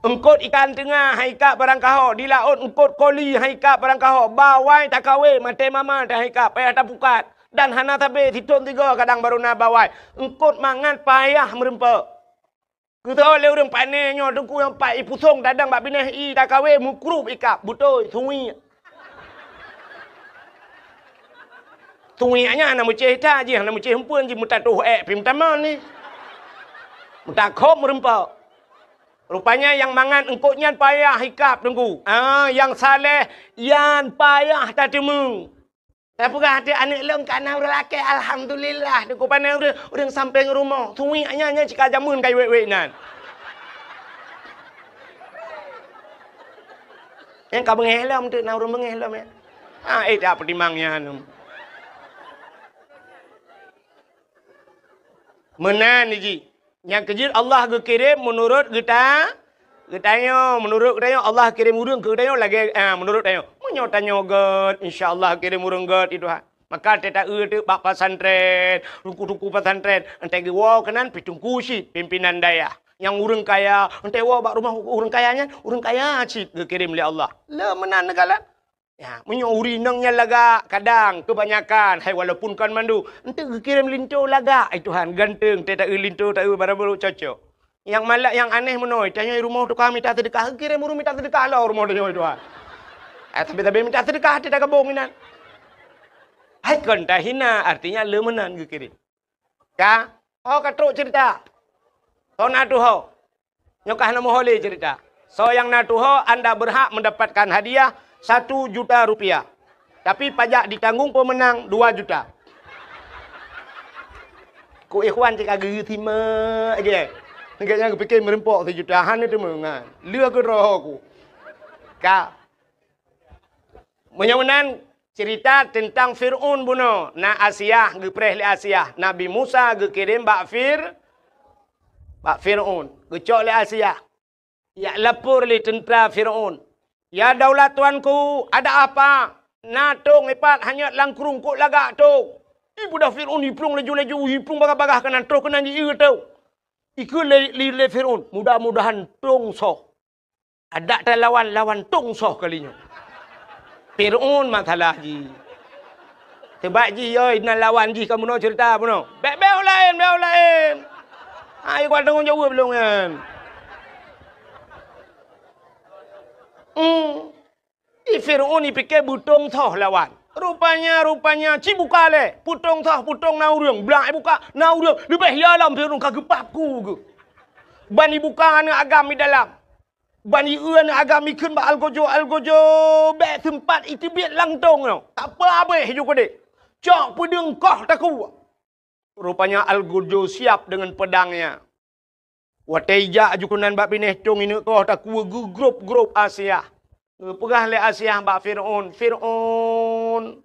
Eungkôt ikan teunga hai ikab barang kaho, di laôt eungkôt koli hai ikab barang kaho, bawai takawé maté mama teuh hai ikab payah tapukat, dan hana sabe sithon sigoe kadang barô na bawai. Eungkôt mangat payah meureumpok." Geutanyong lé ureuëng, "Pane nyoe teungku nyang pat ipusong tadong bak binéh i takawé meukrub ikab, beutôi, suwiek." "Suwiek nyan hana meucéh that jih, hana meucéh eumpeuen jih, meutatoh ék pih meutamong ni. Meutakhob meureumpok." Rupanya nyang mangat eungkôt nyan payah ikab teungku. Ah, nyang saleh nyan payah tateumeung. Tapeugah até aneuk lôn ka na ureuëng lakée, alhamdulillah. Teungku, pane ureuëng, ureuëng sampéng rumoh. Suwiek nyan, nyan cit ka jameun ka iwék-wék nyan. Nyang ka beungéh lom teuk na ureuëng beungéh lom, ya. Ah, eh, tak peutimang nyan. Meunan jih. Nyang keujeuet Allah geukirém meunurot geuta-, geutanyoe. Meunurot geutanyoe Allah kirém ureuëng keu geutanyoe lagée, ah, meunurot tanyoe. Meunyoe tanyoe gét, insya Allah kirém ureuëng gét, ya Tuhan. Maka teuta-eu teuk bak pesantren, teungku-teungku pesantren, entah geuwoe keunan pi teungku cit, pimpinan dayah. Nyang ureuëng kaya, entah woe bak rumoh ureuëng kaya nyan, ureuëng kaya cit geukirém lé Allah. Le meunan neukalon. Ya, meunyoe ureuëng inong nyan lagak, kadang keubanyakan, hai walaupun kon mandum, enteuk geukirém linto lagak, ai Tuhan, ganteng, teuta-eu linto, ta-eu barang barô cocok. Nyang malak, nyang aneh meunoe, tanyoe rumoh tukang mita seudeukah, geukirém ureuëng mita seudeukah lom rumoh tanyoe, ai Tuhan. Eh, tapi-tapi mita seudeukah, teuta gabong inan. Hai kon tahina, artinya le meunan geukirém. Ka? Oh, ka trok cerita. Soe na tuho? Nyoe ka hana meuho lé cerita. Soe nyang na tuho, anda berhak mendapatkan hadiah satu juta rupiah. Tapi pajak ditanggung pemenang dua juta. Ku ikhwan cit ka geusimak je. Gobnyan geupike meureumpok sijuta, hana teumeungan. Lheueh keudroe ku. Ka. Meunyoe meunan, cerita teuntang Fir'aun bunoe. Na Asiah, geupreh lé Asiah. Nabi Musa geukirém bak Fir-, bak Fir'aun. Geucok lé Asiah. Jak lapor lé teuntra Fir'aun. "Ya daulat tuanku, ada apa? Na tông ipat hanyot lam krueng, kok lagak tông?" Ibeudôh Fir'aun, iplueng laju-laju, iplueng bagah-bagah keunan, troh keunan jieu tông. Ikheun lé, lé, lé Fir'aun, "Mudah-mudahan tông soh." Adak talawan, lawan tông soh kali nyoe. Fir'aun masalah jih. Sebab jih, yoi, na lawan jih ka bunoe cerita bunoe. Bék, bék laén, bék laén. Ai, kuat tanggong jaweueb lôn nyan. Hmm. Di Fir'aun ipike beutông soh lawan. Rupanya, rupanya, ci buka lé. Peutông soh, peutông na ureuëng. Blak ibuka, na ureuëng. Leubeh ya lom Fir'aun ka geupap ku geuh. Ban ibuka aneuëk agam di dalam. Ban ieu aneuëk agam ikheun bak algojo, algojo bék seumpat iteubiet lam tông nyoe. Tak apa habéh ju keudeh. Cok peudeueng koh takue. Rupanya algojo siap deungon peudangnya. Watée ijak ju keunan bak binéh tông ineuk koh takue geugrôp-grôp Asiah. Geupeugah lé Asiah bak Fir'aun, "Fir'aun,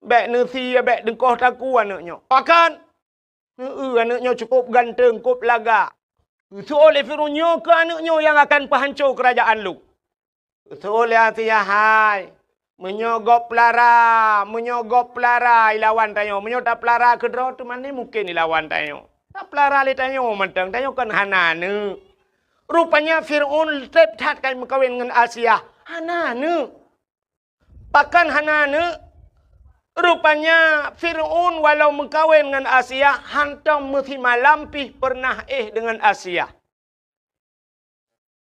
bék neusie, bék neukoh takue aneuëk nyoe." Pakon? Heu, aneuëk nyoe cukôp ganteng, kôp lagak. Geuseuôt lé Fir'aun, "Nyoe keuh aneuëk nyoe nyang akan peuhanco keurajeuen lôn." Geuseuôt lé Asiah, "Hai, meunyoe gob peulara, meunyoe gob peulara ilawan tanyoe, meunyoe tapeulara keudroe teuma ni mungken ilawan tanyoe. Tapeulara lé tanyoe mantong, tanyoe kon hana aneuëk." Rupanya Fir'aun treb that ka meukawen ngon Asiah, hana aneuëk. Pakon hana aneuëk? Rupanya Fir'aun walau meukawen ngon Asiah, hantom meusimalam pih peureunah éh deungon Asiah.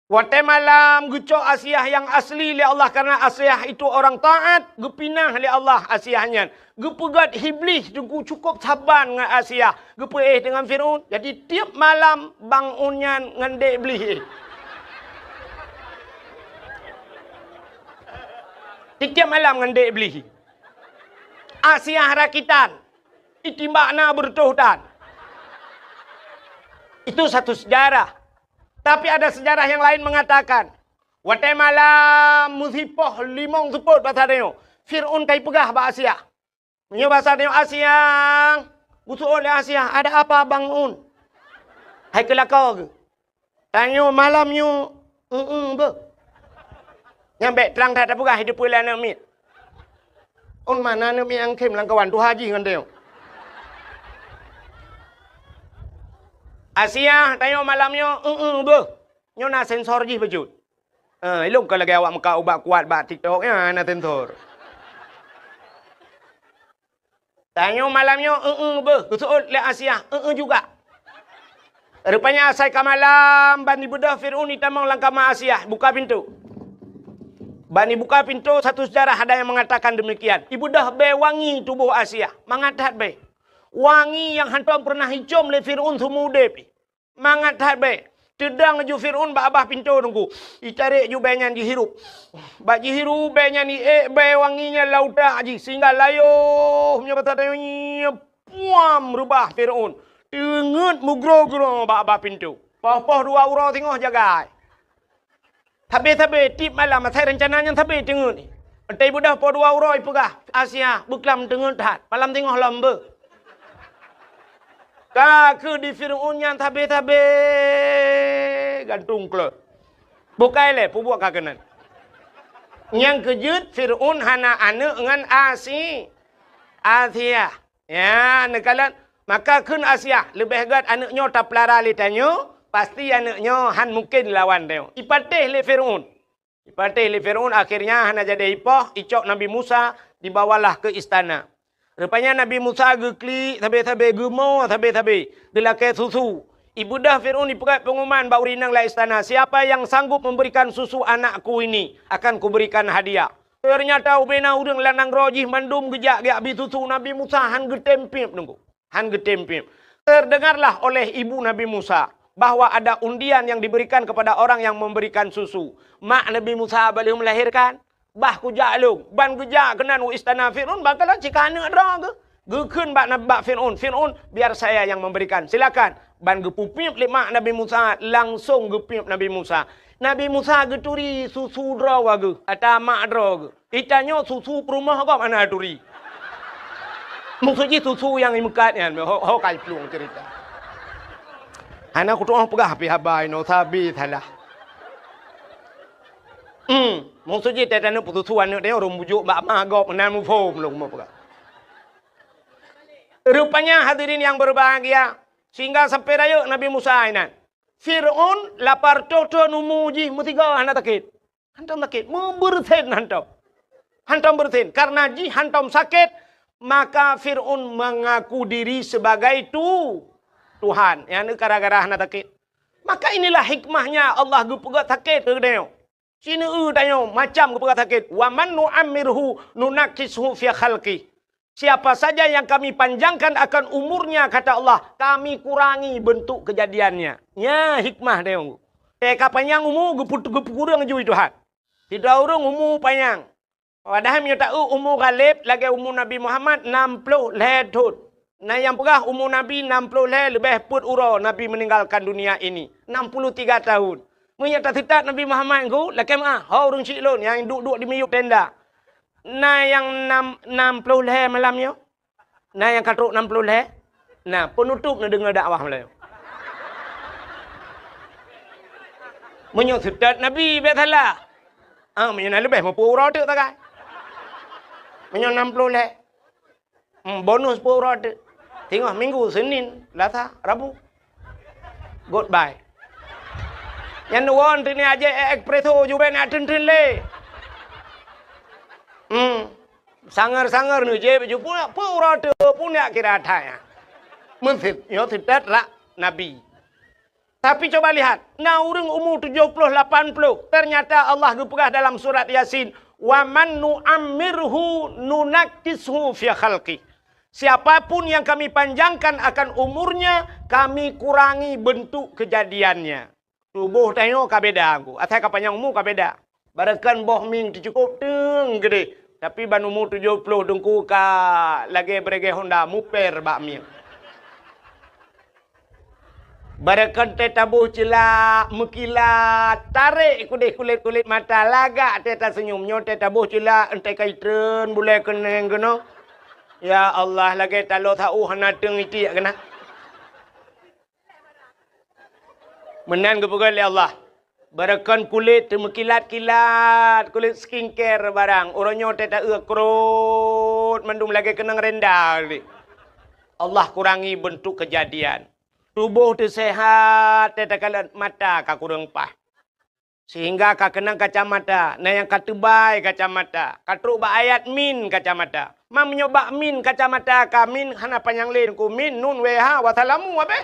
Watée malam geucok Asiah nyang asli lé Allah, karena Asiah itu orang taat, geupinah lé Allah Asiah nyan. Geupeugét Iblih teungku cukôp saban ngon Asiah, geupeuéh deungon Fir'aun. Jadi, tieb malam Bang Un nyan ngon Dek Iblih éh. Tieb-tieb malam ngon Dek Iblih. Asiah rakitan, itimbak na beureutoh tan. Itu satu sejarah. Tapi ada sejarah yang lain mengatakan, watée malam meusipoh limong seupôt basa tanyoe, Fir'aun ka ipeugah bak Asiah. Meunyoe basa tanyoe Asiah, geuseuôt lé Asiah, "Ada apa, Bang Un?" Hai keu lakoe geuh. Tanyoe malam nyoe, eu-eu beuh. Nyan bék trang that tapeugah, hideue peue lé aneuëk miet. Un mana aneuëk miet nyang khém lam kawan tuha jih ngon tanyoe. Asiah, tanyoe malam nyoe, eu-eu beuh. Nyoe na sensor jih bacut. Eh, ilong ka lagée awak meukat ubat kuat bak TikTok, ya, na sensor. Tanyoe malam nyoe, eu-eu beuh, geuseuôt lé Asiah, eu-eu juga. Rupanya asai ka malam, ban ibeudôh Fir'aun itamong lam kama Asiah, buka pintoe. Ban ibuka pintoe, satu sejarah ada yang mengatakan demikian. Ibeudôh bée wangi tuboh Asiah, mangat that bée. Wangi nyang hantom peureunah icôm lé Fir'aun seumeu udeb. Mangat that bée. Teudong ju Fir'aun bak babah pintoe teungku. Itarek ju bée nyan jihirup. Bak jihirup bée nyan, iék bée wangi nyan lam utak jih, sehingga layoh meunyoe basa tanyoe nyoe, puam reubah Fir'aun. Teungeut meugroe-groe bak babah pintoe. Poh-poh dua uroe singoh jagai. Sabe-sabe tieb malam asai reuncana nyan sabe teungeut. Watée ibeudôh poh dua uroe ipeugah, "Asiah, beuklam teungeut that, malam singoh lom beuh." Ka kheueh di Fir'aun nyan sabe-sabe gantung klot. Bukai lé, peubuet ka keunan. Nyang keujeuet Fir'aun hana aneuëk ngon Asi-, Asiah. Ya, neukalon. Maka kheun Asiah, leubeh gét aneuëk nyoe tapeulara lé tanyoe, pasti aneuëk nyoe han mungken lawan tanyoe. Ipatéh lé Fir'aun. Ipatéh lé Fir'aun, akhirnya hana jadi ipoh, icok Nabi Musa, dibawalah ke istana. Rupanya Nabi Musa geuklik sabe-sabe, geumo sabe-sabe, geulakée susu. Ibeudôh Fir'aun ipeugét pengumuman bak ureuëng inong lam istana, "Siapa yang sanggup memberikan susu anakku ini, akan kuberikan hadiah." Ternyata ubena ureuëng lanang droe jih mandum geujak geubri susu, Nabi Musa han geutem piep teungku. Han geutem piep. Terdengarlah oleh ibu Nabi Musa bahwa ada undian yang diberikan kepada orang yang memberikan susu. Mak Nabi Musa bak lheueh melahirkan, bah kujak lôn, ban geujak keunan u istana Fir'aun, ban kalon cit ka aneuëk droe geuh. Geukheun bak Nab-, bak Fir'aun, "Fir'aun, biar saya yang memberikan. Silakan." Ban geupeupiep lé mak Nabi Musa, langsong geupiep Nabi Musa. Nabi Musa geuturi susu droe geuh, ata mak droe geuh. Geutanyoe susu peurumoh gob hana turi. Maksud jih susu nyang imeukat nyan, ho, ho ka iplueng cerita. Hana kutu'oh peugah pih haba inoe, sabe salah. Hmm, maksud jih teutanyoe peususu aneuëk teuh ureuëng bujuk bak ma gob meunan muphom lôn peugah. Rupanya hadirin yang berbahagia, sehingga sampai rayeuk Nabi Musa inan. Fir'aun lapar toh-toh umu jih meusigoe hana sakét. Hantom sakét, meubeureusen hantom. Hantom beureusen. Karena jih hantom sakét, maka Fir'aun mengaku diri sebagai tu-, Tuhan. Nyang gara-gara hana sakét. Maka inilah hikmahnya Allah geupeugét sakét keu geutanyoe. Sineue tanyoe macam geupeugét sakét. "Wa man nu'ammirhu nunakkishu fi khalqi." Siapa saja yang Kami panjangkan akan umurnya, kata Allah, Kami kurangi bentuk kejadiannya. Nya hikmah dia. Teuka panyang umu geupeu-, geupeukureueng ju Tuhan. Sidroe ureuëng umu panyang. Padahai meunyoe taeu umu Ghalib lagée umu Nabi Muhammad enam puluh lhée thon. Na nyang peugah umu Nabi enam puluh lhée leubeh peuet uroe Nabi meninggalkan dunia ini. Enam puluh tiga tahun. Meunyoe taseutôt Nabi Muhammad ngon, lakée meuah, ho ureuëng syiek lôn nyang duek-duek di miyueb tenda. Na nyang nam, nam ploh lhée malam nyoe? Na nyang ka trok nam ploh lhée? Na, peunutôb neudeungoe dakwah malam nyoe. Meunyoe seutôt Nabi, bék salah. Ah, meunyoe na leubeh meupeu uroe teuk tagai. Meunyoe nam ploh lhée. Hmm, bonus peuet uroe teuk. Singoh minggu, Senin, Selasa, Rabu. Goodbye. Nyan won teuk ni aje espresso jubek nak tren-tren lé. Hmm. Sanger-sanger ni je baju pun, peuet uroe teuk pun nak kira that. Meuseut, nyoe seutôt rak Nabi. Tapi coba lihat, na ureuëng umu tujoh ploh, lapan ploh, ternyata Allah geupeugah dalam surat Yasin, "Wa man nu'ammirhu nunakkishu fi khalqi." Siapapun yang Kami panjangkan akan umurnya, Kami kurangi bentuk kejadiannya. Tuboh tanyoe ka beda, asai ka panyang umu ka beda. Barokon boh mieng teucukôb teung geudeh, tapi ban umu tujoh ploh teungku ka lagée beureuguih honda muper bak mieng. Barokon teuh taboh ceulak meukilat, tarek keudeh kulét-kulét mata, lagak teuh taseunyum. Nyoe teuh taboh ceulak, enteuk ka itreun bulée keuneng keunoe. Ya Allah, lagée taloe sa-ueh hana teung itiek keunan. Meunan geupeugah lé Allah, barokon kulét teumeukilat-kilat, kulét skincare barang. Uroe nyoe teuh taeu krot mandum lagée keunong renda lé. Allah kurangi bentuk kejadian. Tuboh teuh sehat, teuh takalon mata ka kureueng paih. Sehingga ka keunong kacamata, na nyang ka teubai kacamata, ka trok bak ayat min kacamata. Ma meunyoe bak min kacamata ka min hana panyang lé ku min nun W H wasalamu abéh.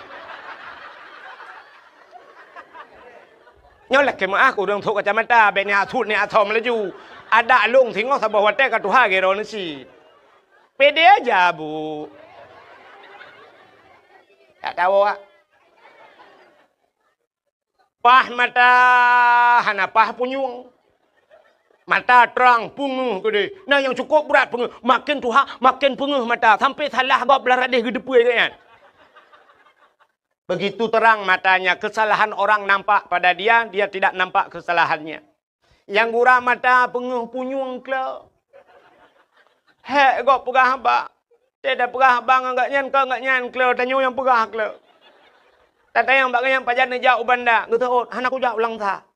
Nyoe lakée meuah ureuëng sôk kacamata, bék ni asut ni asom laju. Adak lông singoh saboh watée ka tuha gero neusi. Pede aja, Bu. Tak tahu, Wak. Paih mata hana paih punyueng. Mata trang peungeuh keudeh. Na nyang cukôp brat peungeuh. Maken tuha, maken peungeuh mata. Sampai salah gob blah radeh geudeupue geuh nyan. Begitu terang matanya, kesalahan orang nampak pada dia, dia tidak nampak kesalahannya. Nyang gura mata peungeuh punyueng klo. Hék gob peugah haba. Teuh tapeugah bang agak nyan keu agak nyan kleu, tanyoe nyang peugah kleu. Tatanyong bak gobnyan pajan neujak u Banda, geuteuôt, hana kujak u Langsa.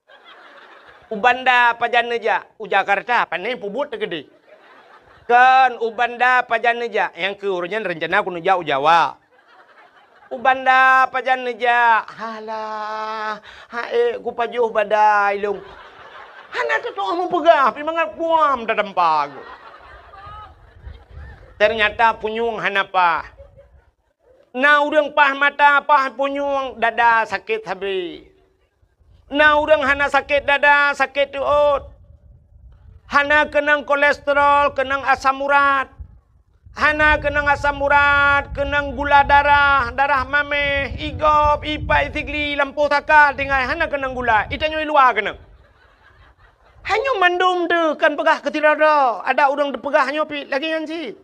U Banda pajan neujak, u Jakarta, pane peubuet teukeudeh. Kon, u Banda pajan neujak, nyang keu uroe nyan reuncana kuneujak u Jawa. U Banda pajan neujak, halah, ha'ék kupajoh badai lôn. Hana teutoh meupeugah, pi mangat kuam tatampa geuh. Teunyata punyueng hana paih. Na ureuëng paih mata, paih punyueng, dada sakét sabe. Na ureuëng hana sakét dada, sakét teuôt. Hana keunong kolesterol, keunong asam urat. Hana keunong asam urat, keunong gula darah, darah maméh, igop, ipai, sigli, lampôh saka, tinggai hana keunong gula. Itanyoe i luwa keunong. Hanyoe mandum teuh kan peugah keu sidroe-droe. Ada ureuëng teupeugah nyoe pih lagée nyan cit.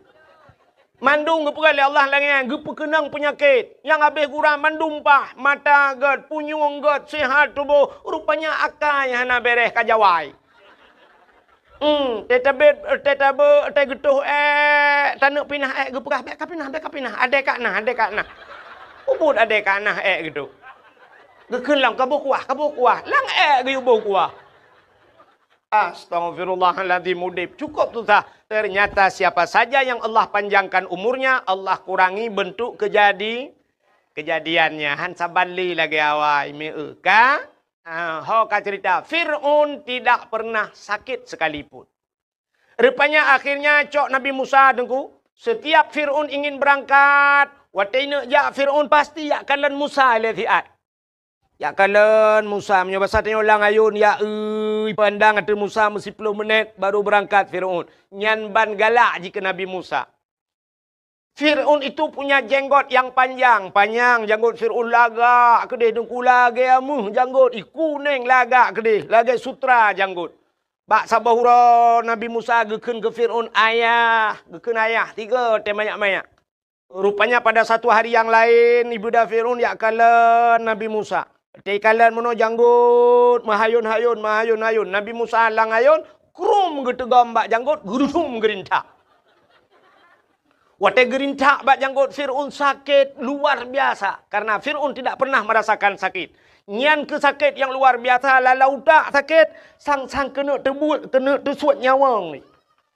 Mandum geupeugah lé Allah lagée nyan, geupeukeunong peunyakét. Nyang habéh gura mandum paih, mata gét, punyueng gét, sihat tuboh, rupanya akai hana béréh ka jawai. Hmm, teutabét, teutabé, teugeutôh ék, taneuk pinah ék, geupeugah, "Bék kapinah, bék kapinah, adé ka na, adé ka na." Ubit adé ka na ék geutôh. Geukheun lom, "Kaboh kuah, kaboh kuah." Lam ék geuyue boh kuah. Astaghfirullahaladzim, udeb cukup susah. Ternyata siapa saja yang Allah panjangkan umurnya, Allah kurangi bentuk kejadi-, kejadiannya. Han saban lé lagée awai, meu ka? Ah, ho ka cerita, Fir'aun tidak pernah sakit sekalipun. Rupanya akhirnya cok Nabi Musa teungku, setiap Fir'aun ingin berangkat, watée neuk jak Fir'aun pasti jak kalon Musa lé siat. Jak kalon Musa, meunyoe basa tanyoe lam ayôn, ya eu, ipandang ateueh Musa meusiploh menét baru beurangkat Fir'aun. Nyan ban galak jih keu Nabi Musa. Fir'aun itu punya jenggot yang panjang, panyang janggot Fir'aun lagak keudeh, teungku lagée ameuh janggot, ikuneng lagak keudeh, lagée sutra janggot. Bak saboh uroe Nabi Musa geukheun keu Fir'aun, "Ayah," geukheun ayah, tiga watée manyak-manyak. Rupanya pada satu hari yang laén, ibeuda Fir'aun jak kalon Nabi Musa. Watée kalon meunoe janggot, meuhayôn-hayôn, meuhayôn-hayôn. Nabi Musa lam ayôn, krum geuteugom bak janggot, geurudum geurintak. Watée geurintak bak janggot Fir'aun sakét luar biasa, karena Fir'aun tidak pernah merasakan sakit. Nyan keuh sakét nyang luar biasa, lalau utak sakét, sang-sang keuneuk teubuet, keuneuk teusuet nyawöng.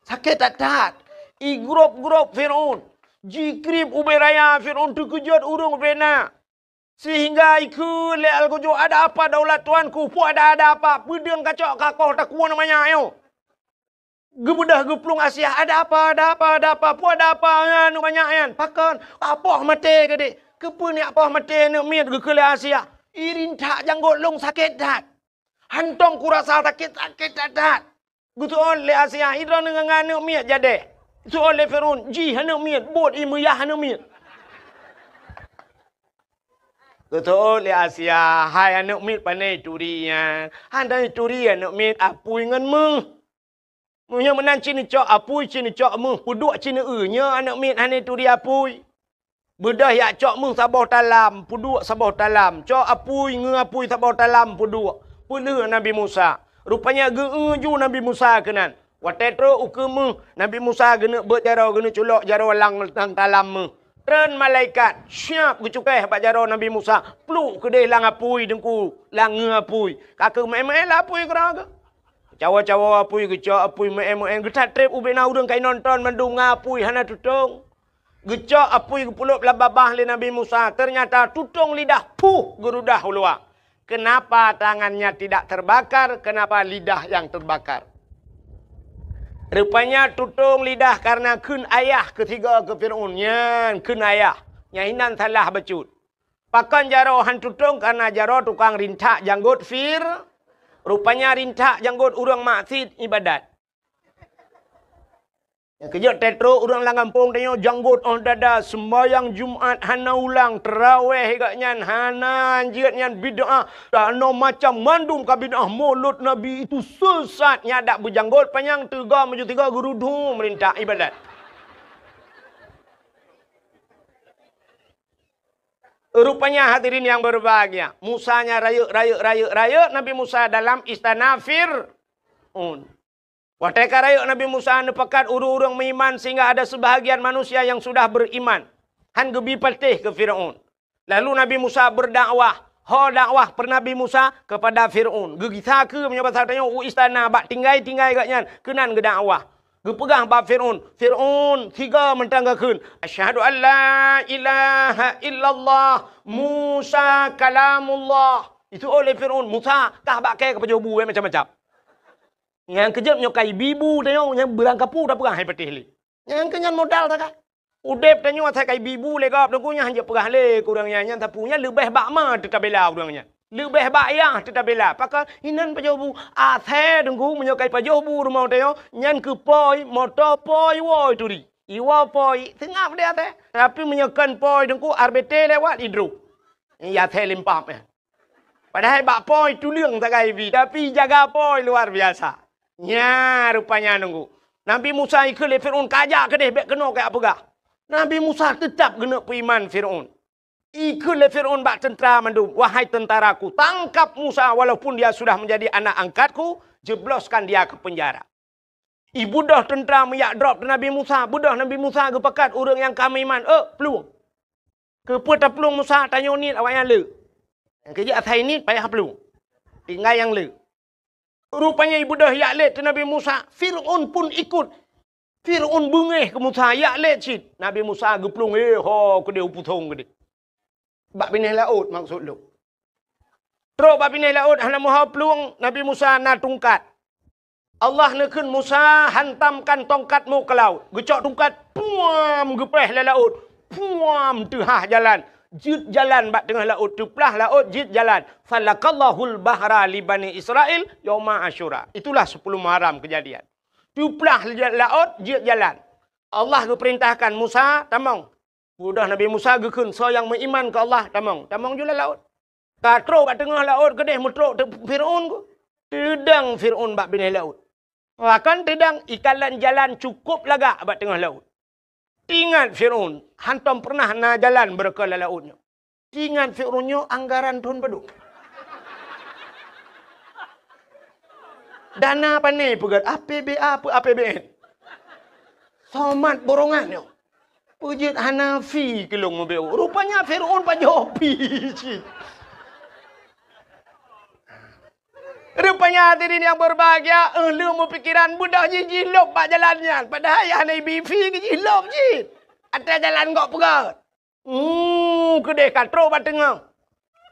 Sakét that-that. Igrôb-grôb Fir'aun. Jikrieb ubé raya Fir'aun, teukeujot ureuëng ubé na. Sehingga ikheun lé algojo, "Ada apa daulat tuanku? Peue ada, ada apa? Peudeueng kacok kakoh takue manyak nyoe?" Geubeudôh geuplueng Asia, "Ada apa, ada apa, ada apa? Peue ada apa nyan, manyak nyan?" "Pakon? Apoh maté keudeh." "Keupeue neujak poh maté, neuk miet?" geukheun lé Asia. "Irintak janggot lôn sakét that. Hantom kurasa sakét, sakét that-that." Geuseuôt lé Asia, "Idroe neunga neuk miet jadeh?" Seuôt lé Fir'aun, "Jih aneuk miet, buet ié meuyah aneuk miet." Geuseuôt lé Asia, "Hai aneuk miet, pane turi nyan? Hana turi aneuk miet, apui ngon méuh. Meunyoe meunan cit neucok apui, cit neucok méuh, peuduek cit neueu, nyoe aneuk miet hana turi apui." Beudôh jak cok méuh saboh talam, peuduek saboh talam. Cok apui, ngeu apui saboh talam, peuduek. Peulheueh Nabi Musa. Rupanya geu-eu ju Nabi Musa keunan. Watée trok ukeue méuh, Nabi Musa geuneuk beuet jaroe, geuneuk culok jaroe lam, lam talam méuh. Treun malaikat, siab geucukéh bak jaroe Nabi Musa. Pluek keudeh lam apui teungku, lam ngeu apui. Ka keuh meu'én-meu'én lam apui keudroe geuh. Cawoe-cawoe apui, geucok apui, meu'én-meu'én. Geutatreb ubé na ureuëng ka inonton mandum ngon apui, hana tutong. Geucok apui geupeulop lam babah lé Nabi Musa, ternyata tutong lidah, puh, geurudah u luwa. Kenapa tangannya tidak terbakar? Kenapa lidah yang terbakar? Rupanya tutong lidah karena kheun ayah keusigoe keu Fir'aun. Nyan kheun ayah. Nyan hinan salah bacut. Pakon jaroe han tutong? Karena jaroe tukang rintak janggot Fir-, rupanya rintak janggot ureuëng maksiet ibadat. Nyang keujeuet teutro ureuëng lam gampông tanyoe janggot óh dada, seumbahyang Jumat hana ulang, teurawéh gobnyan hana, jeuet nyan bid'ah, dan macam mandum ka bid'ah, mulod Nabi itu sesat, nyan dak beujanggot panyang teuga meujeuet teuga geurudu meurintah ibadat. Rupanya hadirin yang berbahagia, Musa nya rayeuk, rayeuk, rayeuk, rayeuk Nabi Musa dalam istana Fir'aun. Watée ka rayeuk Nabi Musa neupakat ureuëng-ureuëng meuiman sehingga ada sebahagian manusia yang sudah beriman, han geubi patéh keu Firaun. Lalu Nabi Musa berdakwah. Ho dakwah per Nabi Musa kepada Firaun. Geugisa keu meunyoe basa tanyoe u istana bak tinggai-tinggai geuh nyan keunan geudakwah. Geupeugah bak Firaun, "Firaun, siga mantong geukheun, 'Asyhadu an la ilaha illallah, Musa kalamullah.'" Itu oleh Firaun, "Musa kah bak kée ka pajoh bu macam-macam." Nyang keujeuet nyoe kai bibu tanyoe nyang beurangkapu tapeugah hai patéh lé. Nyang keu nyan modal takai. Udeb tanyoe asai kai bibu lé gob teungku nyan hanjeuet peugah lé keu ureuëng nyan, nyan sapeue nyan leubeh bak ma teutabela ureuëng nyan. Leubeh bak yah teutabela. Pakon inan pajoh bu asai teungku meunyoe kai pajoh bu rumoh tanyoe nyan keu poi, moto poi, woi turi. Iwoe poi, seungab deh asai. Tapi meunyoe kon poi teungku R B T lewat idrop. Ya asai limpap ya. Padahai bak poi tuleueng sagai bi, tapi jaga poi luar biasa. Nya rupanya nunggu. Nabi Musa ikheun lé Firaun kajak keudeh bék keunoe kajak peugah. Nabi Musa teutab geuneuk peuiman Firaun. Ikheun lé Firaun bak teuntara mandum, "Wahai tentaraku, tangkap Musa walaupun dia sudah menjadi anak angkatku, jebloskan dia ke penjara." Ibeudôh teuntara meujak drob teu Nabi Musa, beudôh Nabi Musa geupakat ureuëng nyang ka meuiman, "Ôk, plueng!" Keupeue taplueng Musa, tanyoe niet awaknyan le. Nyang keujeuet asai niet payah plueng. Tinggai nyang le. Rupanya ibeudôh yak lét teu Nabi Musa, Firaun pun ikut. Firaun beungéh keu Musa, yak lét cit. Nabi Musa geuplueng, "Eh, ho keudeh u pusong keudeh." Bak binéh laôt maksud lôn. Trok bak binéh laôt hana meuho plueng, Nabi Musa na tungkat. Allah neukheun Musa, "Hantamkan tongkatmu ke laut." Geucok tungkat, puam, geupéh lé laôt. Puam, teuhah jalan. Jeuet jalan bak teungoh laôt, teuplah laôt, jeuet jalan. "Falakallahul bahra li Bani Israil yauma Asyura." Itulah sepuluh Muharram kejadian. Teuplah laôt, jeuet jalan. Allah geupeurintahkan Musa, "Tamong." Beudôh Nabi Musa geukheun, "Soe nyang meuiman keu Allah, tamong." Tamong ju lam laôt. Ka trok bak teungoh laôt keudeh meutrok teu Firaun ku. Teudong Firaun bak binéh laôt. Bahkan teudong ikan lam jalan cukup lagak bak teungoh laôt. Ingat Firaun, hantom pernah na jalan beureuka lam laôt nyoe. Ingat Firaun nyoe anggaran thon padum. Dana pane peugét, A P B A peu A P B N. Somat borongan nyoe. Peujeuet hana fi keu lôn meubeuet. Rupanya Firaun pajoh fi cit. Rupanya hadirin yang berbahagia, eh, lheueh meupikiran beudôh jih jilôb bak jalan nyan. Padahai hana ibi fi keu jilôb jih. Até jalan gok peugét. Hmm, keudeh ka trok bak teungoh.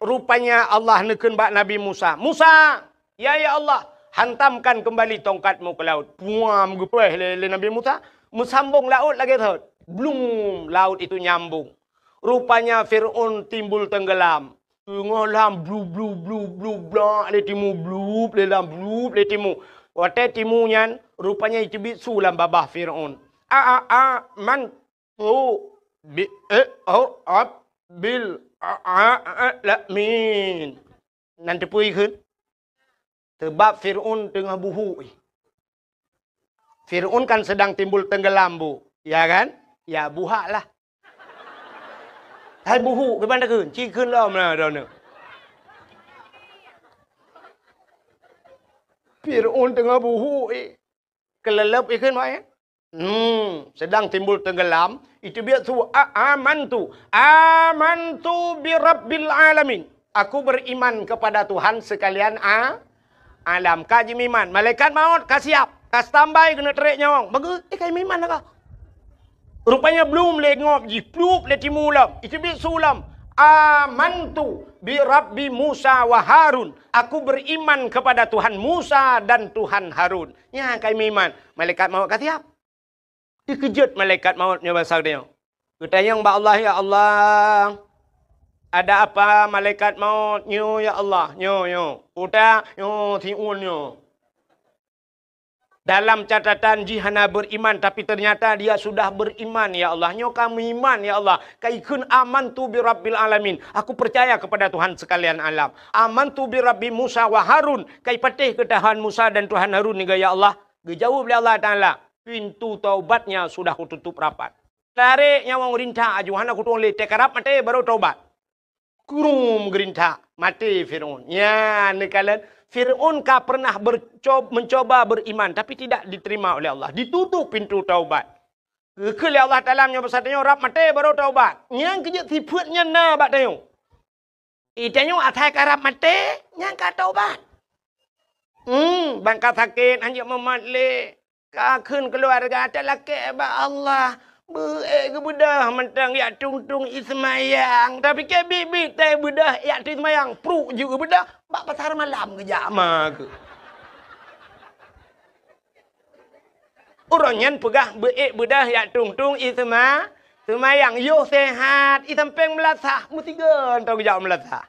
Rupanya Allah neukheun bak Nabi Musa, "Musa, ya, ya Allah, hantamkan kembali tongkatmu ke laut." Puam, geupéh lé, lé Nabi Musa. Meusambong laôt lagée thot. Blum, laut itu nyambong. Rupanya Firaun timbul tenggelam. Teungoh lam blub, blub, blub, blub, blak lé timu, blub lé lam, blub lé timu. Watée timu nyan, rupanya iteubiet su lam babah Firaun. A, a, a, man, tu bi, eh, oh, ab, bil, a, a, a, la, min. Nan teupeue kheun? Sebab Firaun teungoh buhuk. Firaun kan sedang timbul tenggelam, Bu. Ya kan? Ya, buhak lah. Hai buhuk, kiban takheun? Ci kheun lom lah, droeneuh. Firaun teungoh buhuk, eh. Keuleuleub ikheun, Mak, ya? Hmm, sedang timbul tenggelam, iteubiet su, "A-, amantu, amantu bi rabbil alamin." Aku beriman kepada Tuhan sekalian a-, alam. Ka jimeuiman, malaikat maut ka siap, ka standby keuneuk trek nyawöng. Bagus, eh, ka jimeuiman dah ka. Rupanya blum lé ngop jih, plup lé timu lom, iteubiet su lom. "Amantu bi rabbi Musa wa Harun." Aku beriman kepada Tuhan Musa dan Tuhan Harun. Nyan ka jimeuiman, malaikat maut ka siap. Dikeujot malaikat maut nyoe basa geutanyoe. Geutanyong bak Allah, "Ya Allah, ada apa malaikat maut nyoe, ya Allah? Nyoe, nyoe. Utak, nyoe, siun nyoe." Dalam catatan jih hana beriman, tapi ternyata dia sudah beriman, ya Allah. Nyoe ka meuiman, ya Allah. Ka ikheun, "Amantu bi rabbil alamin." Aku percaya kepada Tuhan sekalian alam. "Amantu bi rabbi Musa wa Harun." Ka ipatéh keu Tuhan Musa dan Tuhan Harun niga, ya Allah. Geujaweueb lé Allah Taala, "Pintu taubatnya sudah kututup rapat." Tarek nyawöng rintak aju, hana kutueng lé, teukarab maté baru taubat. Krum geurintak, maté Firaun. Nyan neukalon Fir'aun ka pernah berco-, mencoba beriman, tapi tidak diterima oleh Allah. Ditutup pintu taubat. Geukheun lé Allah Taala meunyoe basa tanyoe rab maté baru taubat. Nyang keujeuet sifeuet nyan na bak tanyoe. Di tanyoe asai ka rab maté, nyan ka taubat. Hmm, ban ka sakét, hanjeuet mumat lé. Ka kheun keuluwarga talakée bak Allah. Beu-ék geubeudôh mantong jak tueng-tueng ie seumayang. Tapike biet-biet tai beudôh jak tueng seumayang. Pruk jeuet geubeudôh, bak pasar malam geujak ma keuh. Uroe nyan peugah beu-ék beudôh jak tueng-tueng ie seuma-, seumayang. Yoh sehat, ie sampéng meulasah, meusigoe mantong geujak meulasah.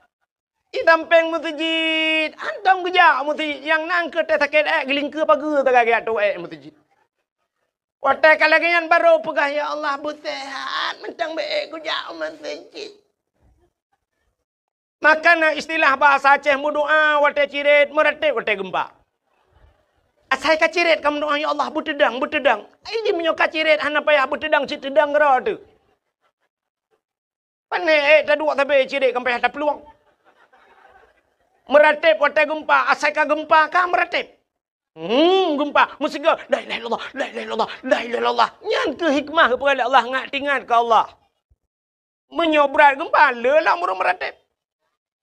Ie sampéng meuseujid, hantom geujak meuseujid. Nyang na keuh teuh sakét ék, geulingkeue pageue sagai geujak tueng ék meuseujid. Watée ka lagée nyan barô peugah, "Ya Allah, beuseuhat, mantong beu-ék kujak u meuseujid." Maka na istilah bahasa Aceh meudoá watée cirét, meuratéb watée geumpa. Asai ka cirét ka meudoá, "Ya Allah, beuteudang, beuteudang." Ai jih meunyoe ka cirét hana payah beuteudang, cit teudang keudroe teuh. Pane ék taduek sabe cirét kampéh taplueng. Meuratéb watée geumpa, asai ka geumpa ka meuratéb. Hmm, geumpa, meusigoe, "La ilaha illallah, la ilaha illallah, la ilaha illallah." Nyan keuh hikmah geupeugah lé Allah, ngat teuingat keu Allah. Meunyoe brat geumpa, le lam ureuëng meuratéb.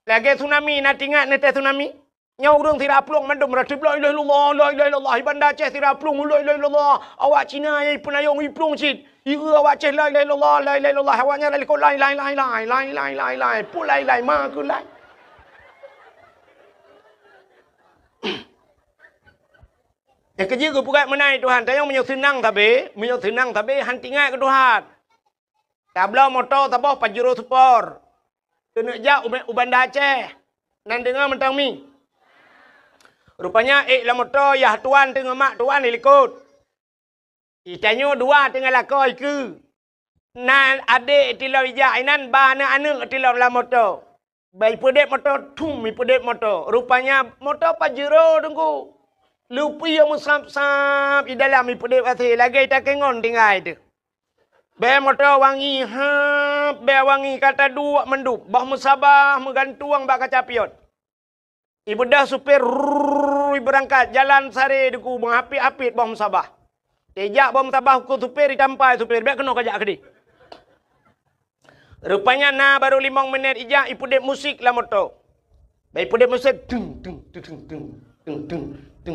Lagée tsunami, na teuingat neutée tsunami? Nyoe ureuëng sira plueng mandum meuratéb, "La ilaha illallah, la ilaha illallah." Di Banda Aceh sira plueng, "La ilaha illallah." Awak Cina nyang ipeunayong iplueng cit. Ieu awak Aceh, "La ilaha illallah, la ilaha illallah." Awaknyan lakoe, "Lai, lai, lai, lai." Pue lai, lai, lai. Pue lai, lai, ma keuh lai. Nyang keujeuet geupeugah meunan Tuhan, tanyoe meunyoe seunang sabe, meunyoe seunang sabe, han teuingat keu Tuhan. Tabloe moto saboh Pajero Sport. Keuneuk jak u, u Banda Aceh. Nan deungoe mantong mi. Rupanya ék lam moto, yah tuan teungoh mak tuan di likot. Di tanyoe dua teungoh lakoe keue. Na adék tilom ijak inan, ba aneuëk-aneuëk tilom lam moto. Ba ipeudeb moto, thum ipeudeb moto. Rupanya moto Pajero teungku. Lupi nyang meusab-sab di dalam ipeudeb até lagée takengon tinggai teuh. Bée moto wangi, hab, bée wangi ka taduek mandum, boh meusabah meugantueng bak kaca pion. Ibeudôh supir, rrrr, ibeurangkat, jalan sare teungku, meuhapit-hapit boh meusabah. Tijak boh meusabah keu supir, itampai supir, "Bék keunoe kajak keudeh." Rupanya na barô limong minét ijak ipeudeb musik lam moto. Bah ipeudeb musik, tung, tung, tung, tung, tung. Na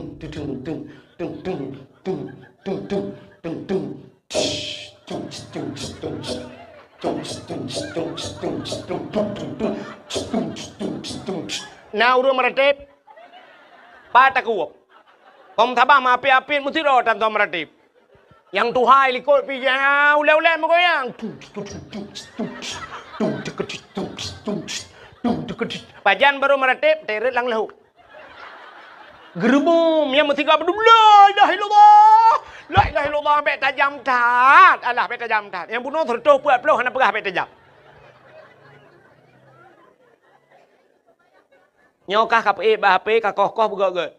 ureuëng meuratéb? Pat takue. Boh meusabah meuhapit-hapit meusidroe tan tom meuratéb. Nyang tuha i likot pih, ya, ulée-ulée meugoyang. Pajan barô meuratéb, teuret lam leuhô. Geureubeum, nyang meusigoe beudôh, "La ilaha illallah, la ilaha illallah, bék tajam that. Alah, bék tajam that." Nyang bunoe sireutôh peuet ploh hana peugah bék tajam. Nyoe kah ka peuék bak H P, ka koh-koh beugét-gét.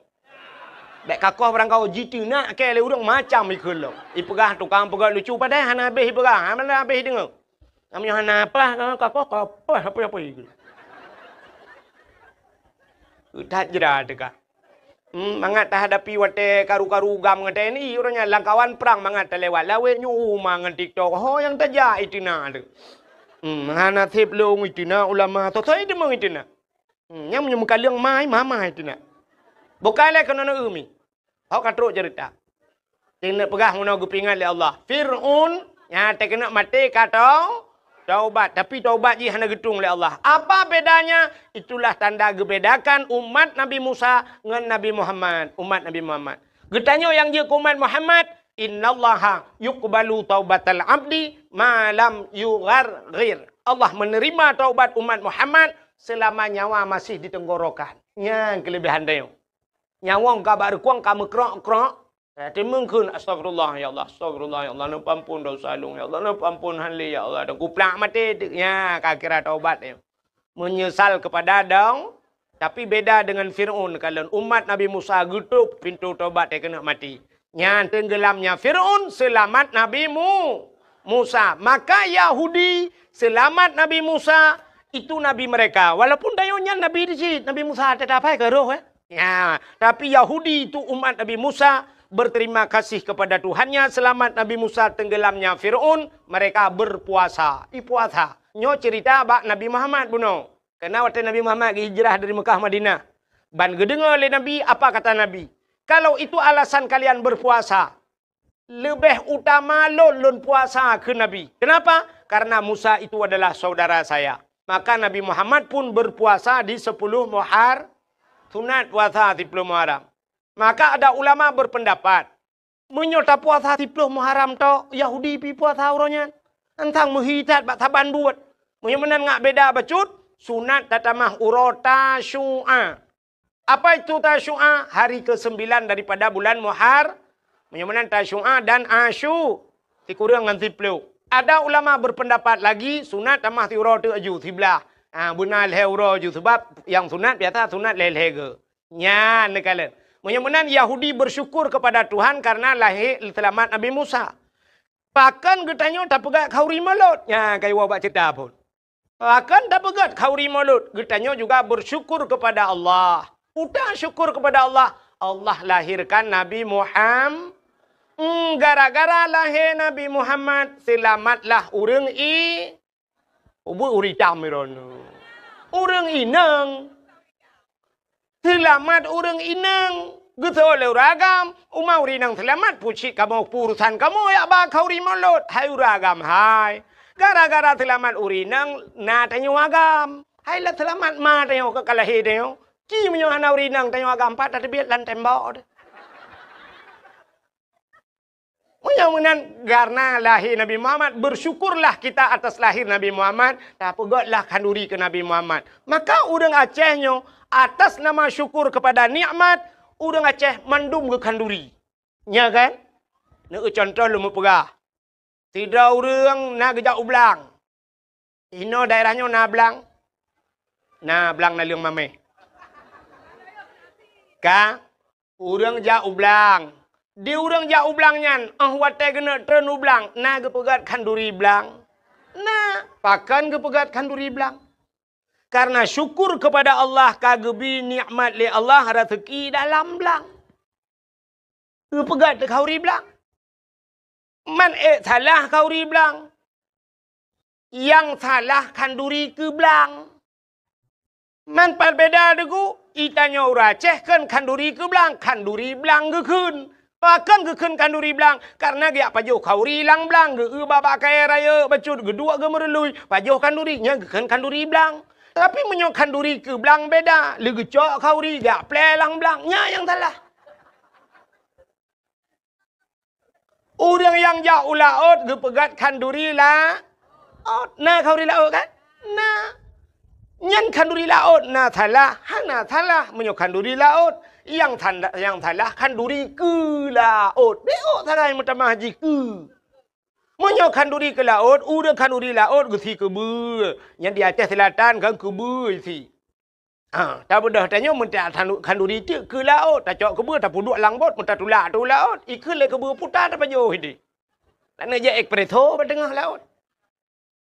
Bék ka koh barangkaho jiteunak kée lé ureuëng macam ikheun lom. Ipeugah tukang peugét lucu padahai hana habéh ipeugah, hana habéh ideungoe. Meunyoe hana paih, ka koh ka paih apa-apa ikheun. That jra teuka. Hmm, mangat tahadapi watée karu-karu GAM ngon T N I, uroe nyan lam kawan prang mangat talewat lawét nyoe uma ngon TikTok. Ho nyang tajak iteunak teuh. Hmm, hana sép lôn iteunak ulama, soe-soe deungoe iteunak. Hmm, nyang meunyoe meukaleueng mai, mamai teunak. Bukai lé keunoe neueu mi. Hok ka trok ceurita. Teuneuk peugah meunoe geupeuingat lé Allah. Fir'aun nyang teukeunok maté ka tau-, taubat, tapi taubat jih hana geutueng lé Allah. Apa bedanya? Itulah tanda geubedakan umat Nabi Musa ngon Nabi Muhammad, umat Nabi Muhammad. Geutanyoe nyang jeuet keu umat Muhammad, "Innallaha yuqbalu taubatal abdi ma lam yugharghir." Allah menerima taubat umat Muhammad selama nyawa masih di tenggorokan. Nyan keulebihan tanyoe. Nyawöng ka bak rukong ka meukrok-krok. Teumeung kheun, "Astagfirullah, ya Allah, astagfirullah, ya Allah, neupeuampon desya lôn, ya Allah, neupeuampon han lé, ya Allah." Dan kuplak maté teuk, nya ka kira taubat nyoe. Menyesal kepada dong, tapi beda dengan Fir'aun. Kalon umat Nabi Musa geutôp pintoe taubat teukeunok maté. Nyan teunggelamnya Fir'aun, selamat Nabi Mu-, Musa. Maka Yahudi selamat Nabi Musa, itu nabi mereka. Walaupun tanyoe nyan nabi di cit, Nabi Musa tetap hai keu roh, eh. Ya, tapi Yahudi itu umat Nabi Musa, berterima kasih kepada Tuhannya, selamat Nabi Musa tenggelamnya Firaun, mereka berpuasa. Ipuasa. Nyoe cerita bak Nabi Muhammad bunoe. Karena watèe Nabi Muhammad geuhijrah dari Mekah Madinah. Ban geudeungoe lé Nabi, apa kata Nabi? "Kalau itu alasan kalian berpuasa, leubeh utama lôn, lôn puasa," kheun Nabi. Kenapa? "Karena Musa itu adalah saudara saya." Maka Nabi Muhammad pun berpuasa di sepuluh Muhar-, sunat puasa di sepuluh Muharram. Maka ada ulama berpendapat, meunyoe tapuasa di sepuluh Muharram tok, Yahudi pi puasa uroe nyan. Antang meuhi that bak saban buet. Meunyoe meunan ngat beda bacut, sunat tatamah uroe Tasyu'a. Apa itu Tasyu'a? Hari kesembilan daripada bulan Muhar-, meunyoe meunan Tasyu'a dan Asyu, sikureueng ngon siploh. Ada ulama berpendapat lagi, sunat tamah siuroe teuk aju, siblah. Ha, beuna lhèe uroe aju, sebab nyang sunat biasa sunat lhèe-lhèe geu. Nyan neukalon. Meunyoe meunan Yahudi bersyukur kepada Tuhan karena lahé seulamat Nabi Musa. Pakon geutanyoe tapeugèt khanduri mulod? Nyan ka iwoe bak ceurita phon. Pakon tapeugèt khanduri mulod? Geutanyoe juga bersyukur kepada Allah. Peue syukur kepada Allah? Allah lahirkan Nabi Muham-, Hmm, gara-gara lahé Nabi Muhammad, seulamatlah ureueng i-, ubeuet ureueng itam droeneuh. Ureueng inong. Seulamat ureueng inong, geusoe lé ureueng agam, uma ureueng inong seulamat, peue cit kamoe, peue urusan kamoe jak ba khanduri mulod, hai ureueng agam hai. Gara-gara seulamat ureueng inong na tanyoe agam. Hai lah seulamat ma tanyoe ka, ka lahé tanyoe. Ci meunyoe hana ureueng inong tanyoe agam, pat tateubiet lam tembok deh. Meunyoe meunan, karena lahé Nabi Muhammad, bersyukurlah kita atas lahir Nabi Muhammad, tapeugètlah khanduri keu Nabi Muhammad. Maka ureueng Aceh nyoe, atas nama syukur kepada nikmat, ureueng Aceh mandum geukhanduri. Nya kan? Neueu contoh lôn meupeugah. Sidroe ureueng na geujak u blang. Inoe daerah nyoe na blang? Na blang naleueng mamèh. Ka, ureueng jak u blang. Di ureueng jak u blang nyan, óh watèe geuneuk treun u blang, na geupeugèt khanduri blang? Na, pakon geupeugèt khanduri blang? Karena syukur kepada Allah ka geubri nikmat lé Allah raseuki dalam blang. Geupeugèt khanduri blang. Man ék salah khanduri blang. Nyang salah khanduri keu blang. Man pat beda deungon, i tanyoe ureueng Aceh kheun khanduri keu blang, khanduri blang geukheun. Pakon geukheun khanduri blang? Karena geujak pajoh khanduri lam blang, geu-eu bak-bak kayèe rayeuk bacut, geuduek geumeurului, pajoh khanduri, nyan geukheun khanduri blang. Tapi meunyoe khanduri keu blang beda, lé geucok khanduri, geujak plè lam blang, nyan nyang salah. Ureueng nyang jak u laôt geupeugèt khanduri laôt. Na khanduri laôt kan? Na. Nyan khanduri laôt na salah, hana salah meunyoe khanduri laôt. Nyang sanda-, nyang salah khanduri keu laôt. Bèk sagai meutamah jih keu. Meunyoe khanduri keu laôt, ureueng khanduri laôt geusie keubeue. Nyan di Aceh Selatan kan keubeue isi. Ha, tabeudôh tanyoe meuntak khandu-, khanduri teuk keu laôt, tacok keubeue tapeuduek lam bot, meutatulak ateueh laôt, ikheun lé keubeue puta tapajoh idéh. Taneuk jak espresso bak teungoh laôt.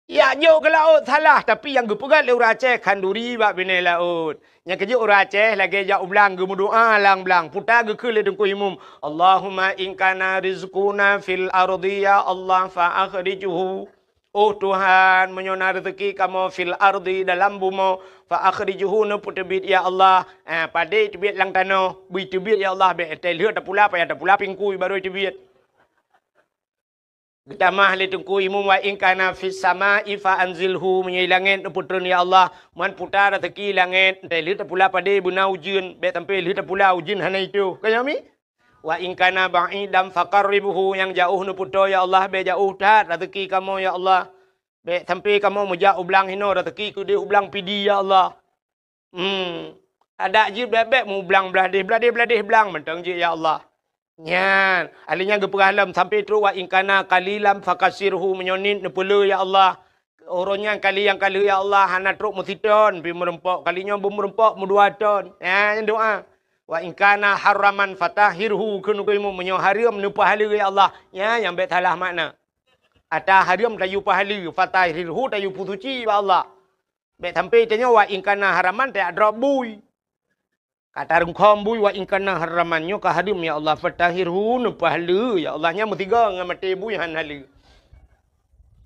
Jak jok keu laôt salah, tapi nyang geupeugèt lé ureueng Aceh khanduri bak binéh laôt. Nyang keujeuet ureueng Aceh lagèe jak u blang geumeudoa lam blang, puta geukheun lé Teungku Imum, "Allahumma in kana rizquna fil ardi ya Allah fa akhrijhu." Oh Tuhan, meunyoe na reuzeuki kamoe fil ardi, dalam bumoe, fa akhrijhu, neupeuteubiet ya Allah. Ah, padé teubiet lam tanoh, bri teubiet ya Allah, bèk teuh lheueh tapula, payah tapula pingkui barô teubiet. Geutamah lé Teungku Imum, "Wa in kana fis sama'i fa anzilhu," meunyoe i langèt neupeutreun ya Allah, man puta reuzeuki langèt, teuh lheueh tapula padé beuna ujeuen, bèk sampoe lheueh tapula ujeuen hana itôh. Ka nyan mi? "Wa in kana ba'idan faqarribhu," nyang jaoh neupeutoe ya Allah, bèk jaoh that reuzeuki kamoe ya Allah. Bèk sampoe kamoe meujak u blang hinoe, reuzeuki keudéh u blang Pidie ya Allah. Hmm. Adak jih bèk-bèk mu blang bladéh, bladéh, bladéh blang mantong jih ya Allah. Nyan, ahli nyan geupeugah lom sampoe trok, "Wa in kana qalilan fakatsirhu," meunyoe niet neupeuleueh ya Allah. Uroe nyan kali nyang ka lheueh ya Allah, hana trok meusiton pih meureumpok, kali nyoe beumeureumpok meudua ton. Nyan doa. "Wa in kana haraman fatahhirhu," kheun Teungku Imum, meunyoe hareuem neupeuhaleue ya Allah. Nyan nyang bèk salah makna. Ata hareuem tayue peuhaleue, fatahhirhu tayue peusuci bak Allah. Bèk sampoe tanyoe "wa in kana haraman" tajak drob bui. Ka tarungkhom bui, wa in kana haraman, nyoe ka hareuem ya Allah, fatahhirhu, neupahle ya Allah. Nyan meusigoe ngon maté bui han haleue.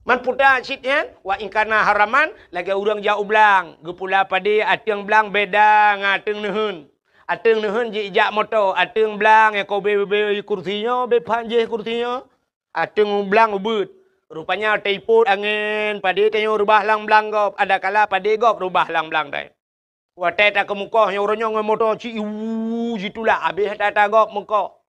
Man puta cit nyan, wa in kana haraman, lagèe ureueng jak u blang, geupula padé, ateueng blang beda ngon ateueng neuheun. Ateueng neuheun jijak moto, ateueng blang nyang ka bé, bé kursi nyoe, bé phan jéh kursi nyoe. Ateueng blang ubeuet. Rupanya teupot angén, padé tanyoe reubah lam blang gob, adakala padé gob reubah lam blang tanyoe. Watèe takeumukoh nyoe, uroe nyoe ngon moto ci, iwu, jitulak, abéh that-that gob meukoh.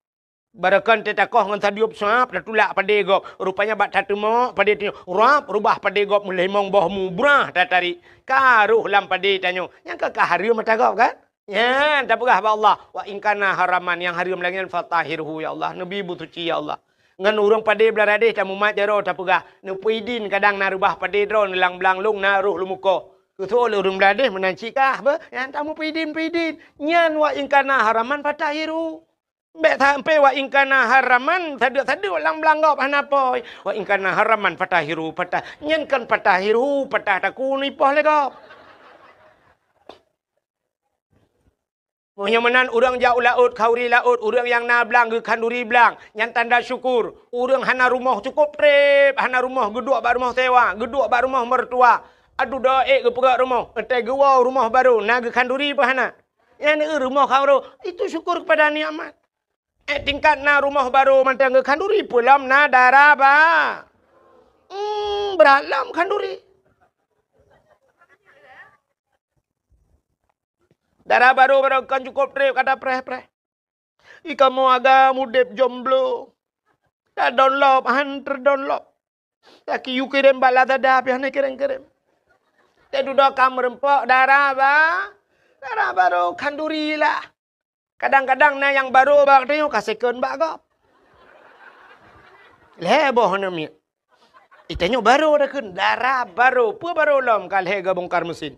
Barokon teuh takoh ngon sadiup sab, tatulak padé gob. Rupanya bak tateumok padé tanyoe, rab, reubah padé gob meulimong boh mu, brah, tatarék. Ka roh lam padé tanyoe. Nyan ka, ka hareuem ata gob kan? Nyan tapeugah bak Allah, "Wa in kana haraman," nyang hareuem lagèe nyan, "fatahhirhu, ya Allah, neubi beusuci, ya Allah." Ngon ureueng padé blang radéh tamumat jaroe tapeugah, "Neupeuidin, kadang na reubah padé droeneuh lam blang lôn, na roh lôn meukoh." Keusoe lé ureueng blang radéh meunan cit kah beuh, nyan tameupeuidin-peuidin. Nyan wa in kana haraman fatahhirhu. Bèk sampoe wa in kana haraman, sadeuk-sadeuk lam blang gob hana pôi. Wa in kana haraman fatahhirhu, patah-, nyan kan fatahhirhu, patah takue neuipoh lé gob. Meunyoe meunan ureueng jak u laôt, khanduri laôt, ureueng nyang na blang geukhanduri blang, nyan tanda syukur. Ureueng hana rumoh cukôp trép, hana rumoh geuduek bak rumoh sewa, geuduek bak rumoh mertua. Aduh, doa ék geupeugöt rumoh, 'oh watèe geuwoe rumoh barô, na geukhanduri peu hana? Nyan rumoh khanduri, itu syukur kepada nikmat. Eh, tingkat na rumoh barô mantong geukhanduri, peue lom na dara ba-, hmm, brat lom khanduri. Dara barô, barô kon cukôp trép ka tapreh-preh. Ih, kamoe agam udép jomblo. Tadonlop, han teudonlop. Laki yue kirém bak Lazada, pih hana kirém-kirém. Teududoe ka meureumpok dara ba-, dara barô khanduri lah. Kadang-kadang na nyang barô bak tanyoe ka second bak gob. Lhèe boh hana miet. Itanyoe barô takheun, dara barô. Peue barô lom ka lhèe geubongkar mesin.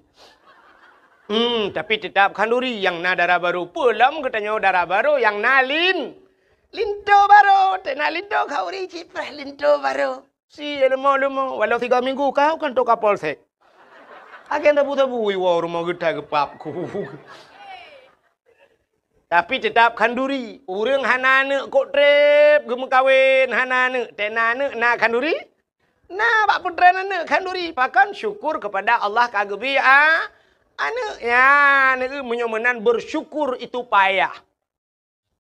Hmm, tapi teutap khanduri nyang na dara barô. Peue lom geutanyoe dara barô nyang na lin-, linto barô. Teuh na linto khanduri cit preh linto barô. Si leumo-leumo, walau tiga minggu kau kan toka polsek. Agen tabu-tabu iwoe rumoh geuta geupap ku. Tapi teutap khanduri. Ureueng hana aneuk kok trép geumeukawen, hana aneuk, teuh na aneuk na khanduri? Na bak peutren aneuk khanduri, pakon syukur kepada Allah ka geubri a-, aneuk. Ya, aneuk meunyoe meunan bersyukur itu payah.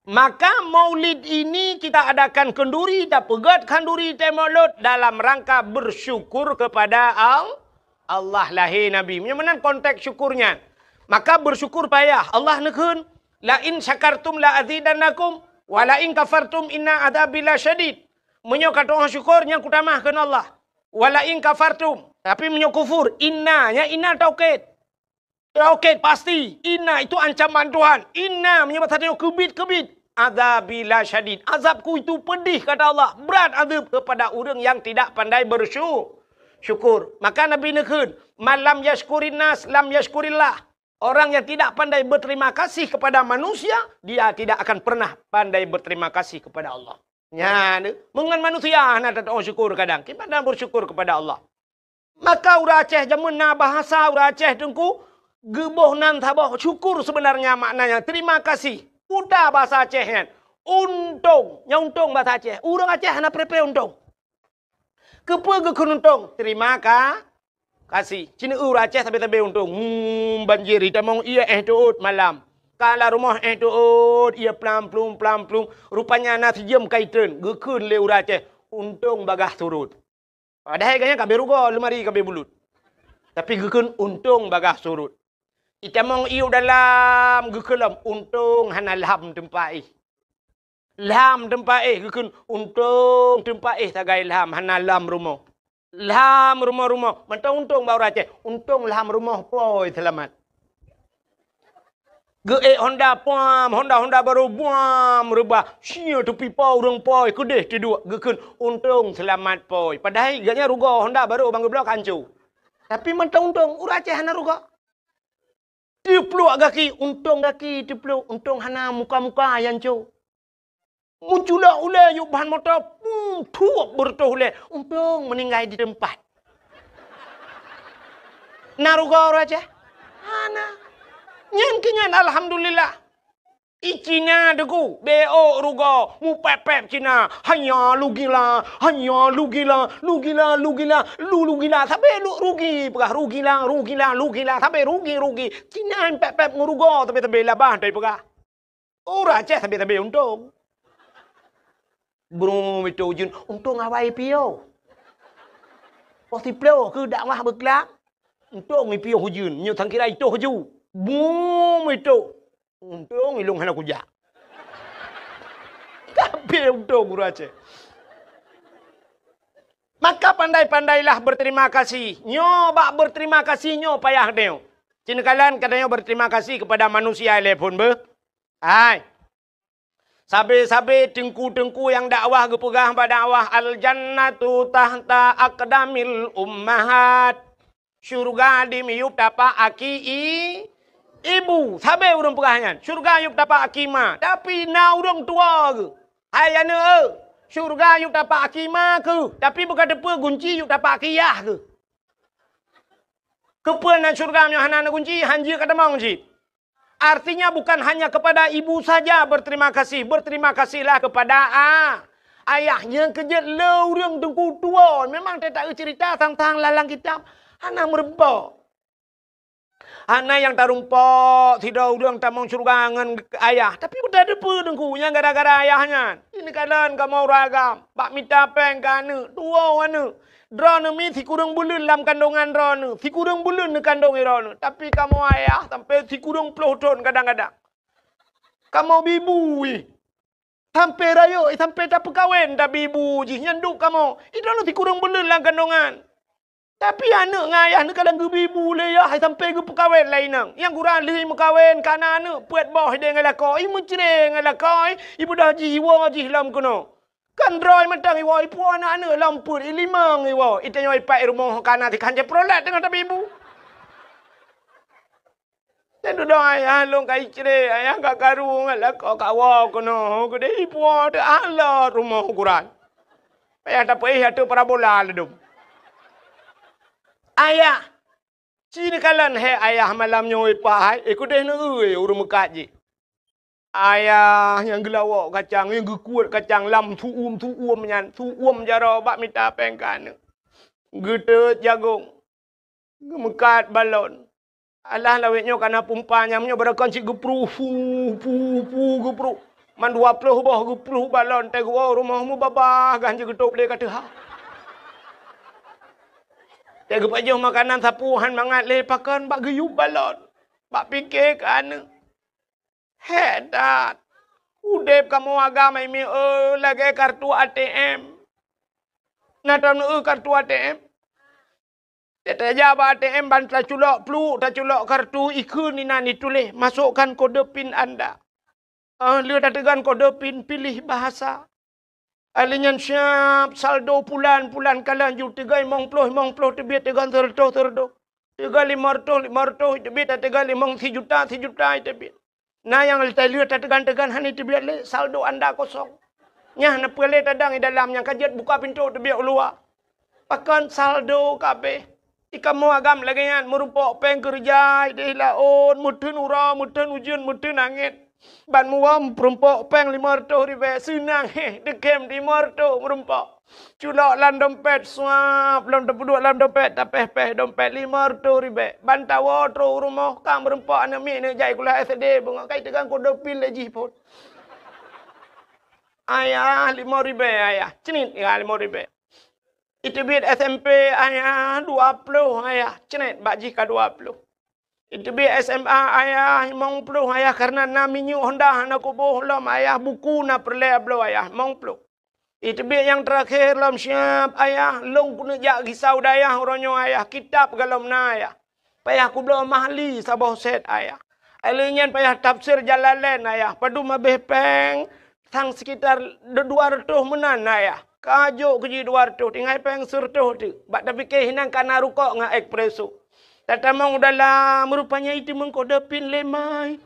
Maka maulid ini kita adakan khanduri, tapeugöt khanduri teuh maulud dalam rangka bersyukur kepada Al-, Allah lahé Nabi. Meunyoe meunan konteks syukur nyan. Maka bersyukur payah. Allah neukheun, "La in syakartum la azidannakum, wa la in kafartum inna adzabi lasyadid." Meunyoe ka tu'oh syukur, nyan kutamah kheun Allah. "Wa la in kafartum." Tapi meunyoe kufur, inna, nyan inna taukid. Taukid pasti, inna itu ancaman Tuhan. Inna meunyoe basa tanyoe keubit-keubit. "Adzabi lasyadid." Azabku itu pedih, kata Allah. Brat azab kepada ureueng nyang tidak pandai bersyu-, syukur. Maka Nabi neukheun, "Man lam yasykurin nas, lam yasykurillah." Orang yang tidak pandai berterima kasih kepada manusia, dia tidak akan pernah pandai berterima kasih kepada Allah. Nyan, meungon manusia hana tatu'oh syukur kadang. Kiban na bersyukur kepada Allah. Maka ureueng Aceh jameun na bahasa ureueng Aceh teungku, geuboh nan saboh syukur sebenarnya maknanya terima kasih. Peue bahasa Aceh nyan? Untông. Nyan untông bahasa Aceh. Ureueng Aceh hana preh-preh untông. Keupeue geukheun untông? Terima ka-, kasih. Ci neu ureueng Aceh sabe-sabe untông. Hmm, banjir, itamong ié éh teuôt malam. Ka lam rumoh éh teuôt, ié plam-plum, plam-plum. Rupanya na sijeuem ka itreun. Geukheun lé ureueng Aceh, untông bagaih surot. Padahai gobnyan ka abéh rugoe, leumari ka abéh bulut. Tapi geukheun untông bagaih surot. Itamong ié u dalam, geukheun lom, untông hana lham teumpat éh. Lham teumpat éh, geukheun untông teumpat éh sagai lham, hana lham rumoh. Lham rumoh-rumoh, mantong untông bak ureueng Aceh, untông lham rumoh pôi seulamat. Geuék honda puam, honda-honda barô buam reubah. Sia teupipa ureueng pôi keudeh teuduek geukheun untông seulamat pôi. Padahai gobnyan rugoe honda barô ban geubloe ka hanco. Tapi mantong untông, ureueng Aceh hana rugoe. Teupluek gaki, untông gaki teupluek, untông hana muka-muka nyang co. Meuculok ulèe yub ban moto, pum, thuep beureutoh ulèe. Untông meuninggai di teumpat. Na rugoe ureueng Aceh? Hana. Nyan keu nyan, alhamdulillah. Di Cina, Teungku, bèk ôk rugoe, mupèp-pèp Cina. Hanya lugila, hanya lugila, lugila, lugila, lu lugila. Sabé lu rugi, peugah rugila, rugila, lugila. Sabé rugi, rugi. Cina pèp-pèp ngon rugoe, sabé-sabé labah, tai peugah. Ureueng Aceh sabé-sabé untông. Brung meuto jeuet, untông awai piôh. Poh siplôh keu dakwah beuklam. Untông piôh ujeuen, nyoe sangkira itoh ju. Brung meuto. Untông ilông hana kujak. Tapi untông ureueng Aceh. Maka pandai-pandailah berterima kasih. Nyoe bak berterima kasih nyoe payah deuh. Cina kalan katanya berterima kasih kepada manusia ilèe phôn beuh. Hai. Sabe-sabe teungku-teungku nyang dakwah geupeugah bak dakwah, "Al-jannatu tahta aqdamil ummahat." Syurga dimiyueb tapak aki i-, ibu. Sabe ureueng peugah nyan, syurga yueb tapak aki ma. Tapi na ureueng tuwoe geuh, "Hai aneuk eu, syurga yueb tapak aki ma keuh, tapi beuka teupeue gunci yueb tapak aki yah keuh." Keupeue na syurga meunyoe hana na gunci, han jeuet ka tamong cit. Artinya bukan hanya kepada ibu saja berterima kasih, berterima kasihlah kepada a-, ayah. Nyang keujeuet le ureueng teungku tuwoe, memang teutak cerita tentang lalang kitab hana meurumpok. Hana nyang tarumpok sidroe ureueng tamong syurga ngon ayah, tapi beutateupeue teungku nyang gara-gara ayah nyan. Ini kalon kamoe ureueng agam bak mita péng keu aneuk, tuwoe aneuk. Droeneuh mi sikureueng buleuen lam kandongan droeneuh, sikureueng buleuen neukandong droeneuh. Tapi kamoe ayah sampai sikureueng ploh thon kadang-kadang. Kamoe bibu ih. Sampai rayeuk, sampai tapeukawen, tabibu jih nyan duek kamoe. Droeneuh sikureueng buleuen lam kandongan. Tapi aneuk ngon ayah neukalon geubibu lé yah sampai geupeukawen lé inong. Nyang gura lheueh meukawen kana aneuk peuet boh idéh ngon lakoe, i meucré ngon lakoe, i beudoh jih iwoe jih lom keunoe. Kan droe mantong iwoe, ipuwoe aneuk-aneuk lom peuet, i limong iwoe, i tanyoe ipat i rumoh kana tikhan Chevrolet teungoh tabibu. Nyan dudoe ayah lôn ka icré, ayah ka karu ngon lakoe kawoe keunoe, geudeh ipuwoe teualot rumoh ukuran. Payah tapeuéh ateueh parabola ladôm. Ayah, ci neukalon hé ayah malam nyoe ipat hai, eh, keudeh neueu ureueng meukat jih. Ayah nyang geulawok kacang, nyang geukuet kacang lam su'um-su'um nyan, su'um jaroe bak mita péng keu aneuk. Geuteut jagong, geumeukat balon. Alah lawét nyoe kana pumpa nyang nyoe barokon cit geupruh, pu, pu, pu, geupruh. Man dua ploh boh geupruh balon, teuh geuwoe rumoh mubabah, gan jeugeutôb lé ka teuha. Teuh geupajoh makanan sapeue han mangat lé pakon bak geuyub balon, bak pike keu aneuk. Hék that! Udeb kamoe agam hai mieu lagée kartu A T M. Na taneuk kartu A T M? Tajak bak A T M ban taculok pluek, taculok kartu, ikheun inan ituléh, "Masukkan kode pin Anda." Ah, lheueh tateugon kode pin, pilih bahasa. Alèh nyan siab saldo pulan, pulan ka laju teuga limong ploh, limong ploh teubiet, teuga seureutôh, seureutôh. Teuga limong reutôh, limong reutôh teubiet, teuga limong sijuta, sijuta teubiet. Na nyang teuga teugan hana teubiet lé, saldo anda kosong. Nyan na peue lé tadang i dalam nyang ka jeuet buka pintoe teubiet u luwa. Pakon saldo ka abéh. Di kamoe agam lagée nyan, meurumpok péng keureuja idéh laôt, meuteun uroe, meuteun ujeuen, meuteun angén. Ban muwöm meurumpok péng limong reutôh ribée, seunang héh, deukem limong reutôh meurumpok. Culok lam dompet, suab, lom tapeuduek lam dompet, tapéh-péh dompet limong reutôh ribée. Ban tawoe trok u rumoh, ka meurumpok aneuk miet neuk jai kuliah S D, beungoh kai teugang kode pin lé jih phon. Ayah, limong ribée, ayah. Cenit, ya, limong ribée. Iteubiet S M P, ayah, dua ploh, ayah. Cret, bak jih ka dua ploh. Iteubiet S M A, ayah, limong ploh, ayah, karena na minyeuk Honda hana kuboh lom, ayah, buku na peureulée bloe, ayah, limong ploh. Iteubiet nyang teurakhé lom siab, ayah, lôn keuneuk jak risau dayah uroe nyoe, ayah, kitab galom na, ayah. Payah kubloe Mahli saboh set, ayah. Alèh nyan payah tafsir Jalalain, ayah. Padum abéh péng, sang sekitar du-, dua reutôh meunan, ayah. Ka jok keu jih dua reutôh, tinggai péng seureutôh teuk. Bak tapike hinan ka na rukok ngon espresso. Tatamong u dalam, rupanya iteumeung kode pin lé mai.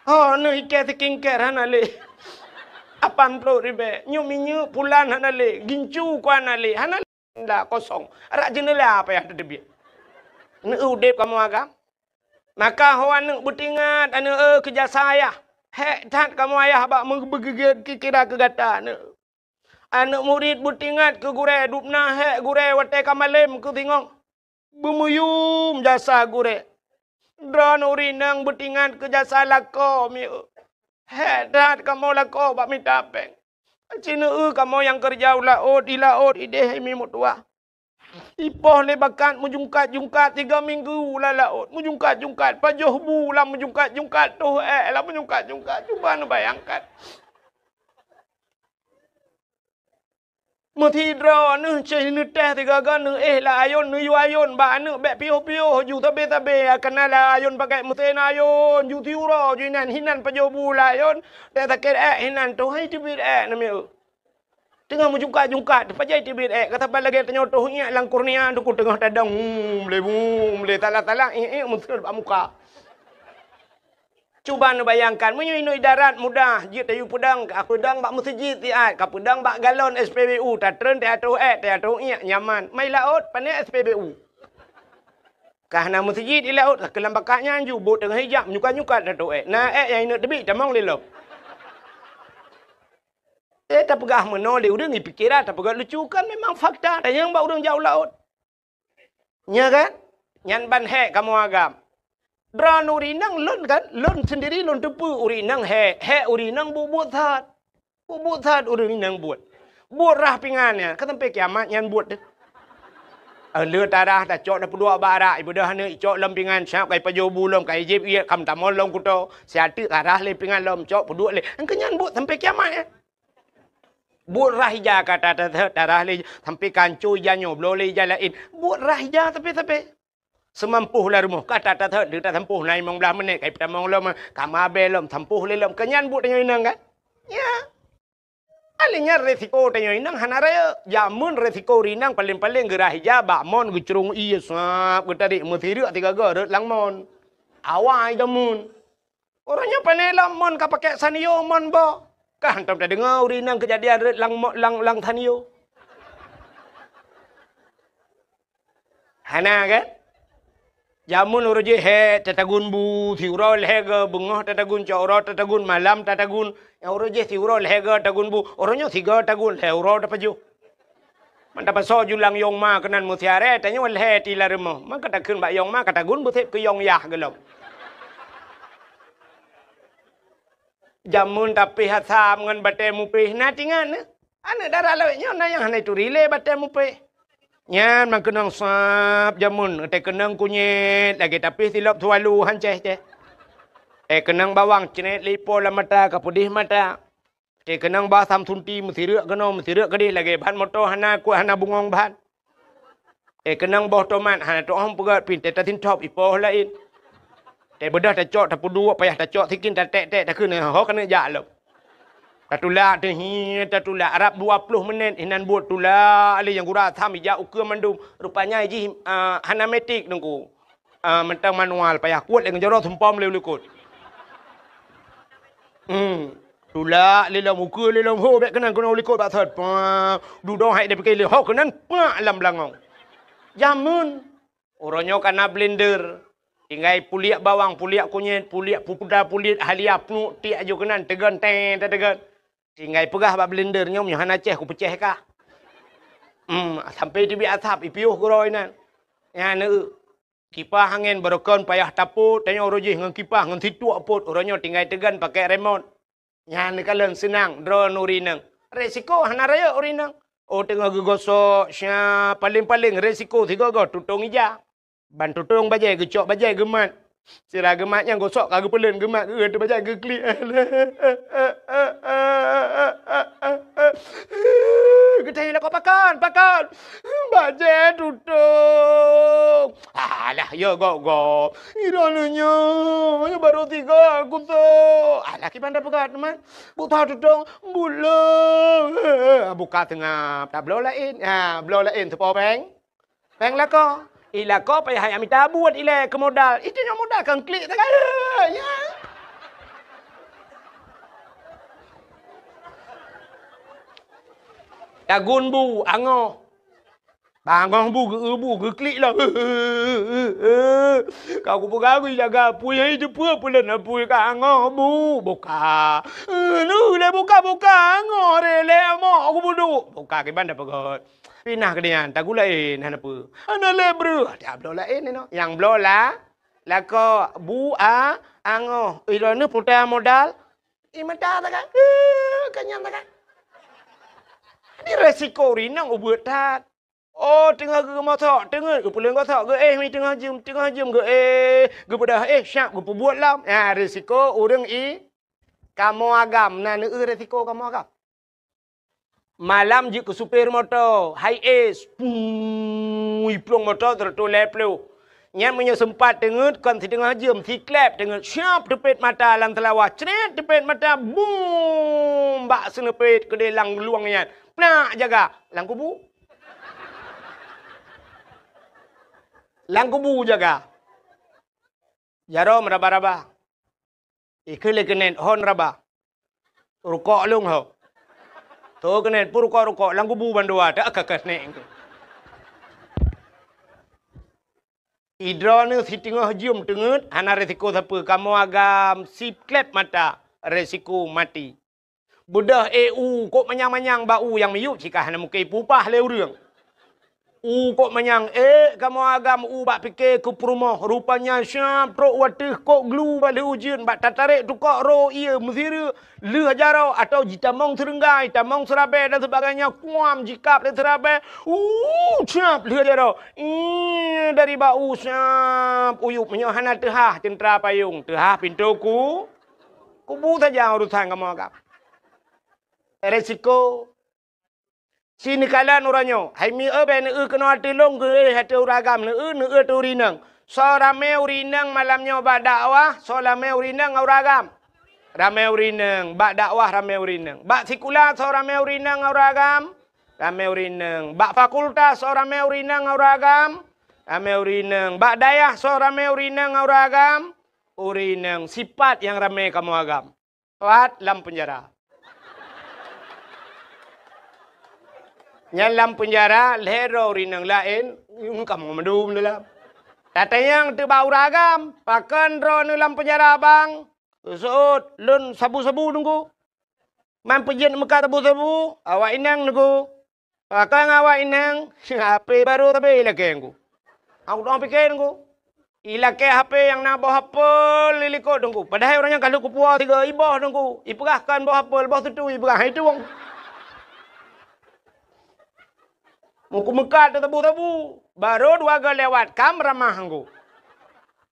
Ho, neuh ikée skincare hana lé. Lapan ploh ribée. Nyoe minyeuk pulan hana lé. Gincu ku hana lé. Hana lé. Nda kosong. Arak jeuneula payah teuteubiet. Neu udeb kamoe agam. Maka ho aneuëk beutingat, aneuëk, eh, keu jasa ayah. Hék that kamoe ayah bak meubeugeugét kira keu gata, aneuëk. Aneuëk murit beutingat keu gurée, dubna hék gurée watée ka malém keu singoh. Beumuyum jasa gurée. Droeneuh ureuëng inong beutingat keu jasa lakoe, mieu. Hék that kamoe lakoe bak mita péng. Ci neueu kamoe nyang keureuja u laôt, di laôt idéh mi meutuwah. Ipoh lé bakat meujungkat-jungkat tiga minggu lam laôt, meujungkat-jungkat, pajoh bu lam meujungkat-jungkat, toh ék lam meujungkat-jungkat. Cuba neubayangkan. Meusidroe neuh ceh neutéh sigaga neuéh lam ayôn, neuyue ayôn bak aneuëk bék piôh-piôh ju sabe-sabe, kana lam ayôn pakai meusén ayôn, ju siuroe ju inan, hinan pajoh bu lam ayôn, teuh sakét ék hinan, toh hai teubiet ék namiet. Teungoh meujungkat-jungkat, teupajoh teubiet ék, ka saban lagée tanyoe toh iék lam kurnia, teungku teungoh tadong, hum, lé, hum, lé, salah-salah, iék, iék, meuseuet bak muka. Cuba neubayangkan, meunyoe inoe idarat mudah, jeuet tayue peudong, ka peudong bak meuseujid siat, ka peudong bak galon S P B U, tatreun teuatoh ék, teuatoh iék, nyaman. Mai laôt, pané S P B U. Ka hana meuseujid di laôt, ka keulam bakat nyan ju, bot teungoh ijak, menyukat-nyukat teuatoh ék. Na ék nyang ineuk teubiet, tamong lé lom. Eh, tapeugah meunoe lé ureuëng, ipikeran, tapeugah lucu, kan memang fakta, tanyong bak ureuëng jak u laôt. Nya kan? Nyan ban hék kamoe agam. Droeneuh ureuëng inong lôn kan, lôn sendiri lôn teupeue ureuëng inong hék, hék ureuëng inong buet-buet that. Buet-buet that ureuëng inong buet. Buet rhah pingan nyan, ka sampai kiamat nyan buet teuh. Eh, le tarhah tacok tapeuduek bak arak, ibeudôh aneuëk icok lom pingan, siab ka ipajoh bu lom, ka ijieb iék, ka meutamong lom kuto, siat teuk tarhah lé pingan lom, cok peuduek lé. Engkeu nyan buet sampai kiamat nyan. Buet rhah ija ka ta-, ta-, ta-, tarhah lé, sampai ka ancô ija nyoe, bloe lé ija laén. Buet rhah ija sabe-sabe. Seumampoh lam rumoh ka ta-, ta-, ta-, ta-, sampôh na limong blaih menit, ka ipeutamong lom, ka mabée lom, sampôh lé lom. Keu nyan buet tanyoe inong kan? Ya. Akhé nyan resiko tanyoe inong hana rayeuk. Jameun resiko ureuëng inong paleng-paleng geurhah ija bak mon geucurong ié sab geutarék meusireuk sigaga rot lam mon. Awai jameun. Uroe nyoe pane lom mon ka pakai sanio mon boh. Ka hantom tadeungoe ureuëng inong keujadian rot lam mo-, lam, lam sanio. Hana kan? Jameun uroe jih hék tatagun bu, siuroe lhée goe, beungoh tatagun, cok uroe tatagun, malam tatagun. Nyang uroe jih siuroe lhée goe tagun bu, uroe nyoe sigoe tagun, lhée uroe tapajoh. Man tapasoe ju lam yong ma keunan meusiaré, tanyoe lhée ti lam rumoh. Man ka takheun bak yong ma, ka tagun beuséb keu yong yah gohlom. Jameun tapéh asam ngon batée mupéh na tingan nyoe. Aneuëk dara lawét nyoe na nyang hana ituri lé batée mupéh. Nyan meukeunong sab jameun, teukeunong kunyét lagée tapéh silop suwalu han céh-céh. Teukeunong bawang cret lé ipo lam mata ka peudeh mata. Teukeunong ba asam sunti meusireuk keunoe meusireuk keudeh lagée ban moto hana kuat hana bungong ban. Eh, keunong boh tomat hana tu'oh peugét pih teuh tasintop ipoh laén. Teubeudôh tacok tapeuduek payah tacok sikin taték-ték takheun ho keuneuk jak lom. Tatulak teuh hi tatulak rab dua ploh menit inan buet tulak lé nyang gura tham ijak ukeue mandum. Rupanya jih, ah, hana metik teungku. Ah, mantong manual payah kuet lé ngeujorok sumpom lé u likot. Hmm. Tulak lé lom ukeue lé lom ho bék keunan keunoe u likot bak thot. Pah, dudoe hai dipike lé ho keunan pak lam beulangong. Jameun. Uroe nyoe kana blender. Tinggai puliek bawang, puliek kunyét, puliek pupuda, puliek halia, pnuek tiek aju keunan teugon teng tateugon. Tinggai peugah bak blender nyoe meunyoe hana céh kupeucéh kah. Hmm, sampai teubiet asap ipiôh keudroe nyan. Nyan eu. Kipah angén barokon payah tapot, tanyoe uroe jih ngon kipah ngon situek pot, uroe nyoe tinggai teugon pakai remot. Nyan neukalon seunang droe ureuëng inong. Resiko hana rayeuk ureuëng inong. Oh teungoh geugosok, sya, paleng-paleng resiko sigoe-goe tutong ija. Ban tutong bajée geucok bajée geumat. Sira geumat nyang gosok ka geupeuleuen geumat geuh teuh bajée geuklik. Geutanyoe lakoe pakon, pakon. Bajée tutong. Alah, ya gop-gop. Ira lé nyoe, nyoe barô tiga kusok. Alah, kiban tapeugah teuma. Buta tutong, bulo. Buka teungab, tabloe laén. Ha, bloe laén teupo péng. Péng lakoe. I lakoe payah mita buet ilée keu modal. Itu nyoe modal kan klik sagai. Ya. Tagun bu, angoh. Ka angoh bu geu-, bu geuklik lom. Ka kupeugah geujaga apui, hai teupeue peuleueh apui ka angoh bu. Buka. Neu lé buka-buka angoh ré lé amok kubuduek. Buka kiban tapeugöt. Pinah keudeh nyan, tagulaén hana peue. Hana lé breuh. Ata bloe laén inoe. Nyang bloe la, lakoe bu a angoh. Ilôn neu puta modal. Ih, mata takan. Eh, kenyang takan. Di resiko rinang ubeuet that. Oh, teungoh geumosok, teungeut geupeuleueng gosok, geuéh mi teungoh jeuem, teungoh jeuem geuéh, geupeudah éh, syab geupeubuet lom. Nyan risiko ureuëng i kamoe agam, na neueu risiko kamoe agam. Malam jeuet keu supir moto, hai es, pui plueng moto seratus lhèe ploh. Nyan meunyoe seumpat teungeut kon siteungoh jeuem, siklep teungeut, syab teupet mata lam seulawah, cret teupet mata, bum! Bak seuneupet keudeh lam luwang nyan. Plak jaga lam kubu. Lam kubu jaga. Jaroe meuraba-raba. Ikheun lé keuneuk hon raba. Rukok lôn ho. Tho keuneuk peurukok-rukok lam kubu bandua tak ka keuneuk. Idroeneuh siteungoh jeuem teungeut hana resiko sapeue, kamoe agam siklep mata resiko maté. Beudôh éh u kok manyang-manyang bak u nyang miyueb cit ka hana mungken ipupah lé ureuëng. U kok manyang ék kamoe agam u bak pike keu peurumoh, rupanya syab trok wateueh kok glu bak lheueh ujeuen bak tatarek tukok ro ié meusireuk lheueh jaroe atau jitamong seureuenggai, tamong seurabée dan sebagainya, kuam jikab lé seurabée, u syab lheueh jaroe, ih, dari bak u syab uyueb meunyoe hana teuhah ceuntra payong, teuhah pintoe ku, kubu saja urusan kamoe agam. Resiko. Sinoe kalon uroe nyoe, hai mieu bèk neueu keunoe ateueh lôn geuéh ateueh ureuëng agam, neueu, neueu ateueh ureuëng inong. Soe ramé ureuëng inong malam nyoe bak dakwah, soe ramé ureuëng inong ngon ureuëng agam? Ramé ureuëng inong, bak dakwah ramé ureuëng inong. Bak sikula soe ramé ureuëng inong ngon ureuëng agam? Ramé ureuëng inong. Bak fakultas soe ramé ureuëng inong ngon ureuëng agam? Ramé ureuëng inong. Bak dayah soe ramé ureuëng inong ngon ureuëng agam? Ureuëng inong. Sipat nyang ramé kamoe agam. Pat lam peunjara. Nyan lam peunjara lhèe droe ureuëng inong laén, kamoe mandum dalam. Tatanyong teuk bak ureuëng agam, pakon droeneuh lam peunjara bang? Seuôt, lôn sabu-sabu teungku. Man peujeuet meukat sabu-sabu, awak inong teungku. Pakon awak inong, H P barô sabe ilakée teungku. Aku dong pike teungku. Ilakée H P nyang na boh apel di likot teungku. Padahai ureuëng nyan ka lheueh kupuwoe sigoe iboh teungku. Ipeugah kon boh apel, boh sutui ipeugah, hai tueng. Muku meukat teutabu-tabu. Barô dua goe lewat, kam ramah teungku.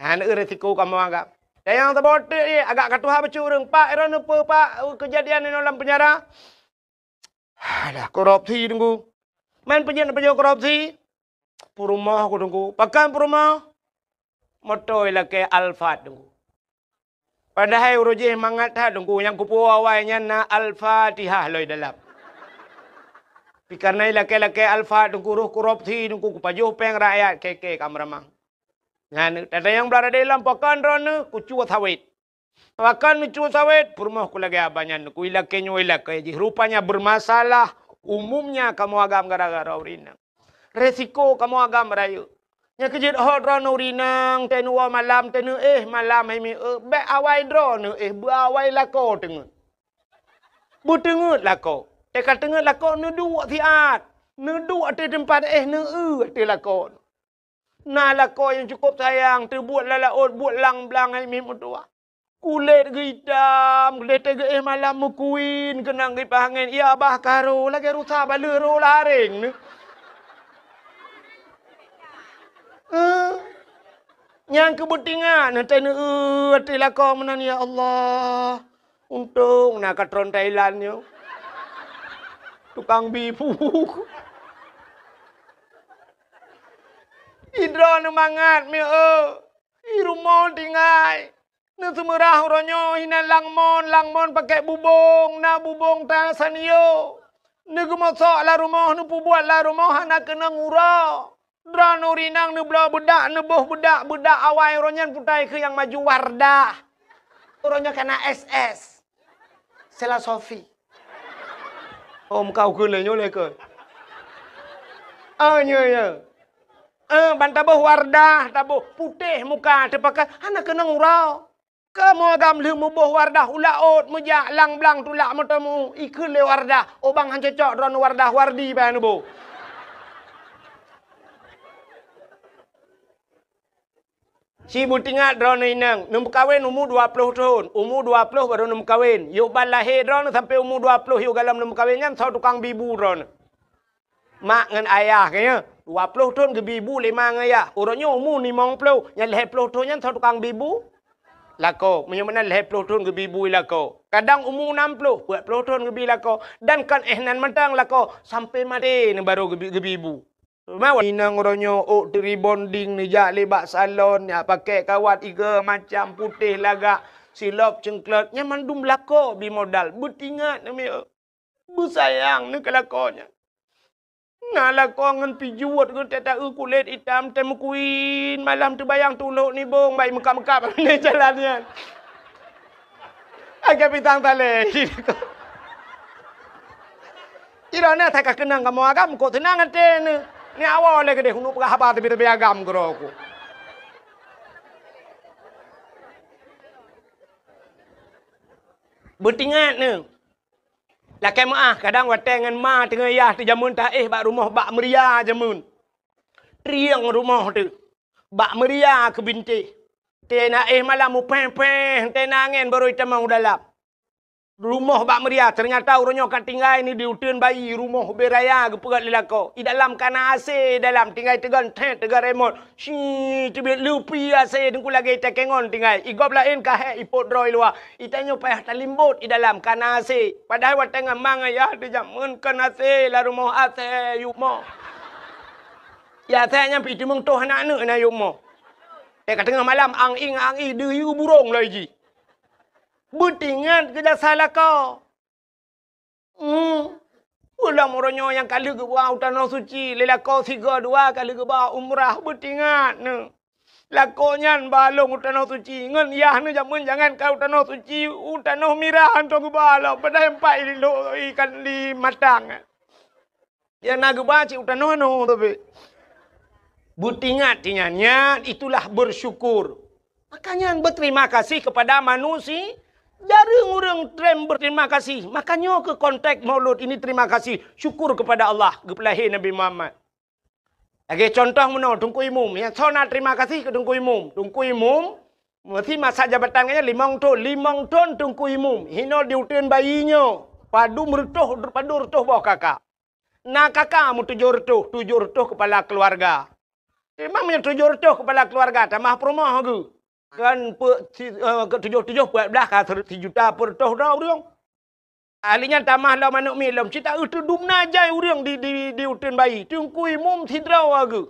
Hana eu resiko kamoe agam. Dan nyang saboh teuk jih, agak ka tuha bacut ureuëng, "Pak, droeneuh peue, Pak, keujadian inoe lam peunjara?" Alah, korupsi teungku. Man peujeuet-peujeuet korupsi? Peurumoh ku teungku. Pakon peurumoh? Moto ilakée Alphard teungku. Padahai uroe jih mangat that teungku, nyang kupuwoe awai nyan na Al-Fatihah lom dalam. Tapi karena ilakée-lakée Alphard teungku, roh korupsi teungku, kupajoh péng rakyat, keke kam ramah. Nyan tatanyong blah radé lom, pakon droeneuh? Kucue sawét. Pakon neucue sawét? Peurumoh ku lagée abah nyan, ku ilakée nyoe ilakée jih. Rupanya bermasalah umumnya kamoe agam gara-gara ureuëng inong. Resiko kamoe agam rayeuk. Nyang keujeuet hot droeneuh ureuëng inong, teuh neuwoe malam, teuh neuéh malam hai mieu, bèk awai droeneuh éh, beu awai lakoe teungeut. Beuteungeut lakoe. Teuka teungeut lakoe neuduek siat. Neuduek ateueh teumpat éh, neueu ateueh lakoe. Na lakoe nyang cukôp sayang, teubuet lam laôt, buet lam blang hai miet meutuwah. Kulét geuitam, lheueh teuh geuéh malam meukuin, keunong geuipaih angén, ya bah ka ro, lagée rusa baleueh ro lam aréng neuh. Eh, nyang keu beutingat, neutai neueu ateueh lakoe meunan, ya Allah. Untông na katron Thailand nyoe. Tukang bi phu. Idroe neumangat mieu. I rumoh tinggai. Neuseumeurah uroe nyoe hinan langmon, langmon pakèk bubông, na bubông ta sanyo. Neugeumosok lam rumoh, neupeubuet lam rumoh hana keunong uroe. Droeneuh ureueng inong neubloe beudak, neuboh beudak, beudak awai uroe nyan putai keu nyang maju Wardah. Uroe nyoe kana S S. Sela Sofi. Oh, meuka ukeue lé nyoe lé keu. Oh, nyo, nyo. Eh, ban taboh Wardah, taboh putéh muka, teupakat, hana keunong uroe. Kamoe agam lheueh muboh Wardah u laôt, meujak lam blang tulak meuteumèe, ikheun lé Wardah, "Oh bang, han cocok droeneuh Wardah, Wardi bèk neuboh." Si beutingat droeneuh inong, neumeukawen umu dua ploh thon, umu dua ploh barô neumeukawen. Yôh ban lahé droeneuh sampoe umu dua ploh yôh galom neumeukawen nyan soe tukang bi bu droeneuh. Mak ngon ayah, ka nyo, dua ploh thon geubi bu lé ma ngon ayah. Uroe nyoe umu limong ploh, nyang lhèe ploh thon nyan soe tukang bi bu? Lakoe. Meunyoe meunan lhèe ploh thon geubi bu lakoe. Kadang umu nam ploh, peuet ploh thon geubi lakoe. Dan kon éh nan mantong lakoe, sampoe maté neuh barô geubi, geubi bu. Teuma inong uroe nyoe ôk teu-rebonding, neujak lé bak salon, jak pakèk kawat iga macam, putéh lagak, silop ceungklot, nyan mandum lakoe bi modal. Beutingat neuh, beusayang neuh keu lakoe nyan. Na lakoe ngon pijuet geuh teuta-eu kulét itam, teuh meukuin, malam teubayang tulok nibong, bai meukab-meukab di jalan nyan. Agak pisang talé. Droeneuh that ka keunong kamoe agam, kok seunang até neuh. Ni awai lé keudéh, uneuk peugah haba teubi-teubi agam keudroe ku. Beutingat neuh. Lakèe meu'ah, kadang watèe ngon ma teungoh yah teuh jameun taéh bak rumoh bak meuria jameun. Trieng rumoh teuh. Bak meuria keu bintéh. Teuh na éh malam mupéh-péh, teuh na angèn barô itamong u dalam. Rumoh bak meuria, teunyata uroe nyoe ka tinggai ni di uteuen bayi, rumoh ubé raya geupeugöt lé lakoe. I dalam ka na AC, dalam tinggai teugon thèt, teugon remot. Shi, teubiet leupi AC teungku lagèe itakèngon tinggai. I gob laén ka hék ipot droe i luwa. I tanyoe payah talimbot i dalam ka na AC. Padahai watèe ngon ma ngon yah teuh jameun kon AC, lam rumoh AC yôh mo. Ya AC nyan pih teumeung toh aneuk-aneuk na yôh mo. Teuh ka teungoh malam ang-ing ang-ing deuyue burông lom jih. Beutingat keu jasa lakoe. Hmm. Peue lom uroe nyoe nyang ka lheueh geuba u Tanoh Suci, lé lakoe sigoe dua ka lheueh geuba umrah, beutingat neuh. Lakoe nyan ba lôn u Tanoh Suci, ngon yah neuh jameun jangankan u Tanoh Suci, u tanoh mirah hantom geuba lom, padahai empat i lo-, ikan di matang. Nyang na geuba cit u tanoh nyoe tapi. Beutingat nyan, nyan itulah bersyukur. Makanya berterima kasih kepada manusia. Jareueng ureueng treb berterima kasih. Makanya keu konteks Maulud ini terima kasih, syukur kepada Allah, geupeulahé Nabi Muhammad. Lagèe contoh meunoe, Teungku Imum. Nyang soe na terima kasih keu Teungku Imum. Teungku Imum, meusi masa jabatan geuh nyan limong thon. Limong thon Teungku Imum. Hinoe di uteuen bayi nyoe, padum reutôh, padum reutôh boh kaka. Na kaka meutujoh reutôh, tujoh reutôh keupala keuluwarga. Memang meunyoe tujoh reutôh keupala keuluwarga, tamah peurumoh geuh. Kan peuet si-, eh, keu tujoh-tujoh peuet blah ka ser-, sijuta peuet reutôh droe ureueng. Ahli nyan tamah lom aneuk miet lom, cit taeu teudum na jai ureueng di, di, di uteuen bayi. Teungku Imum sidroe geuh.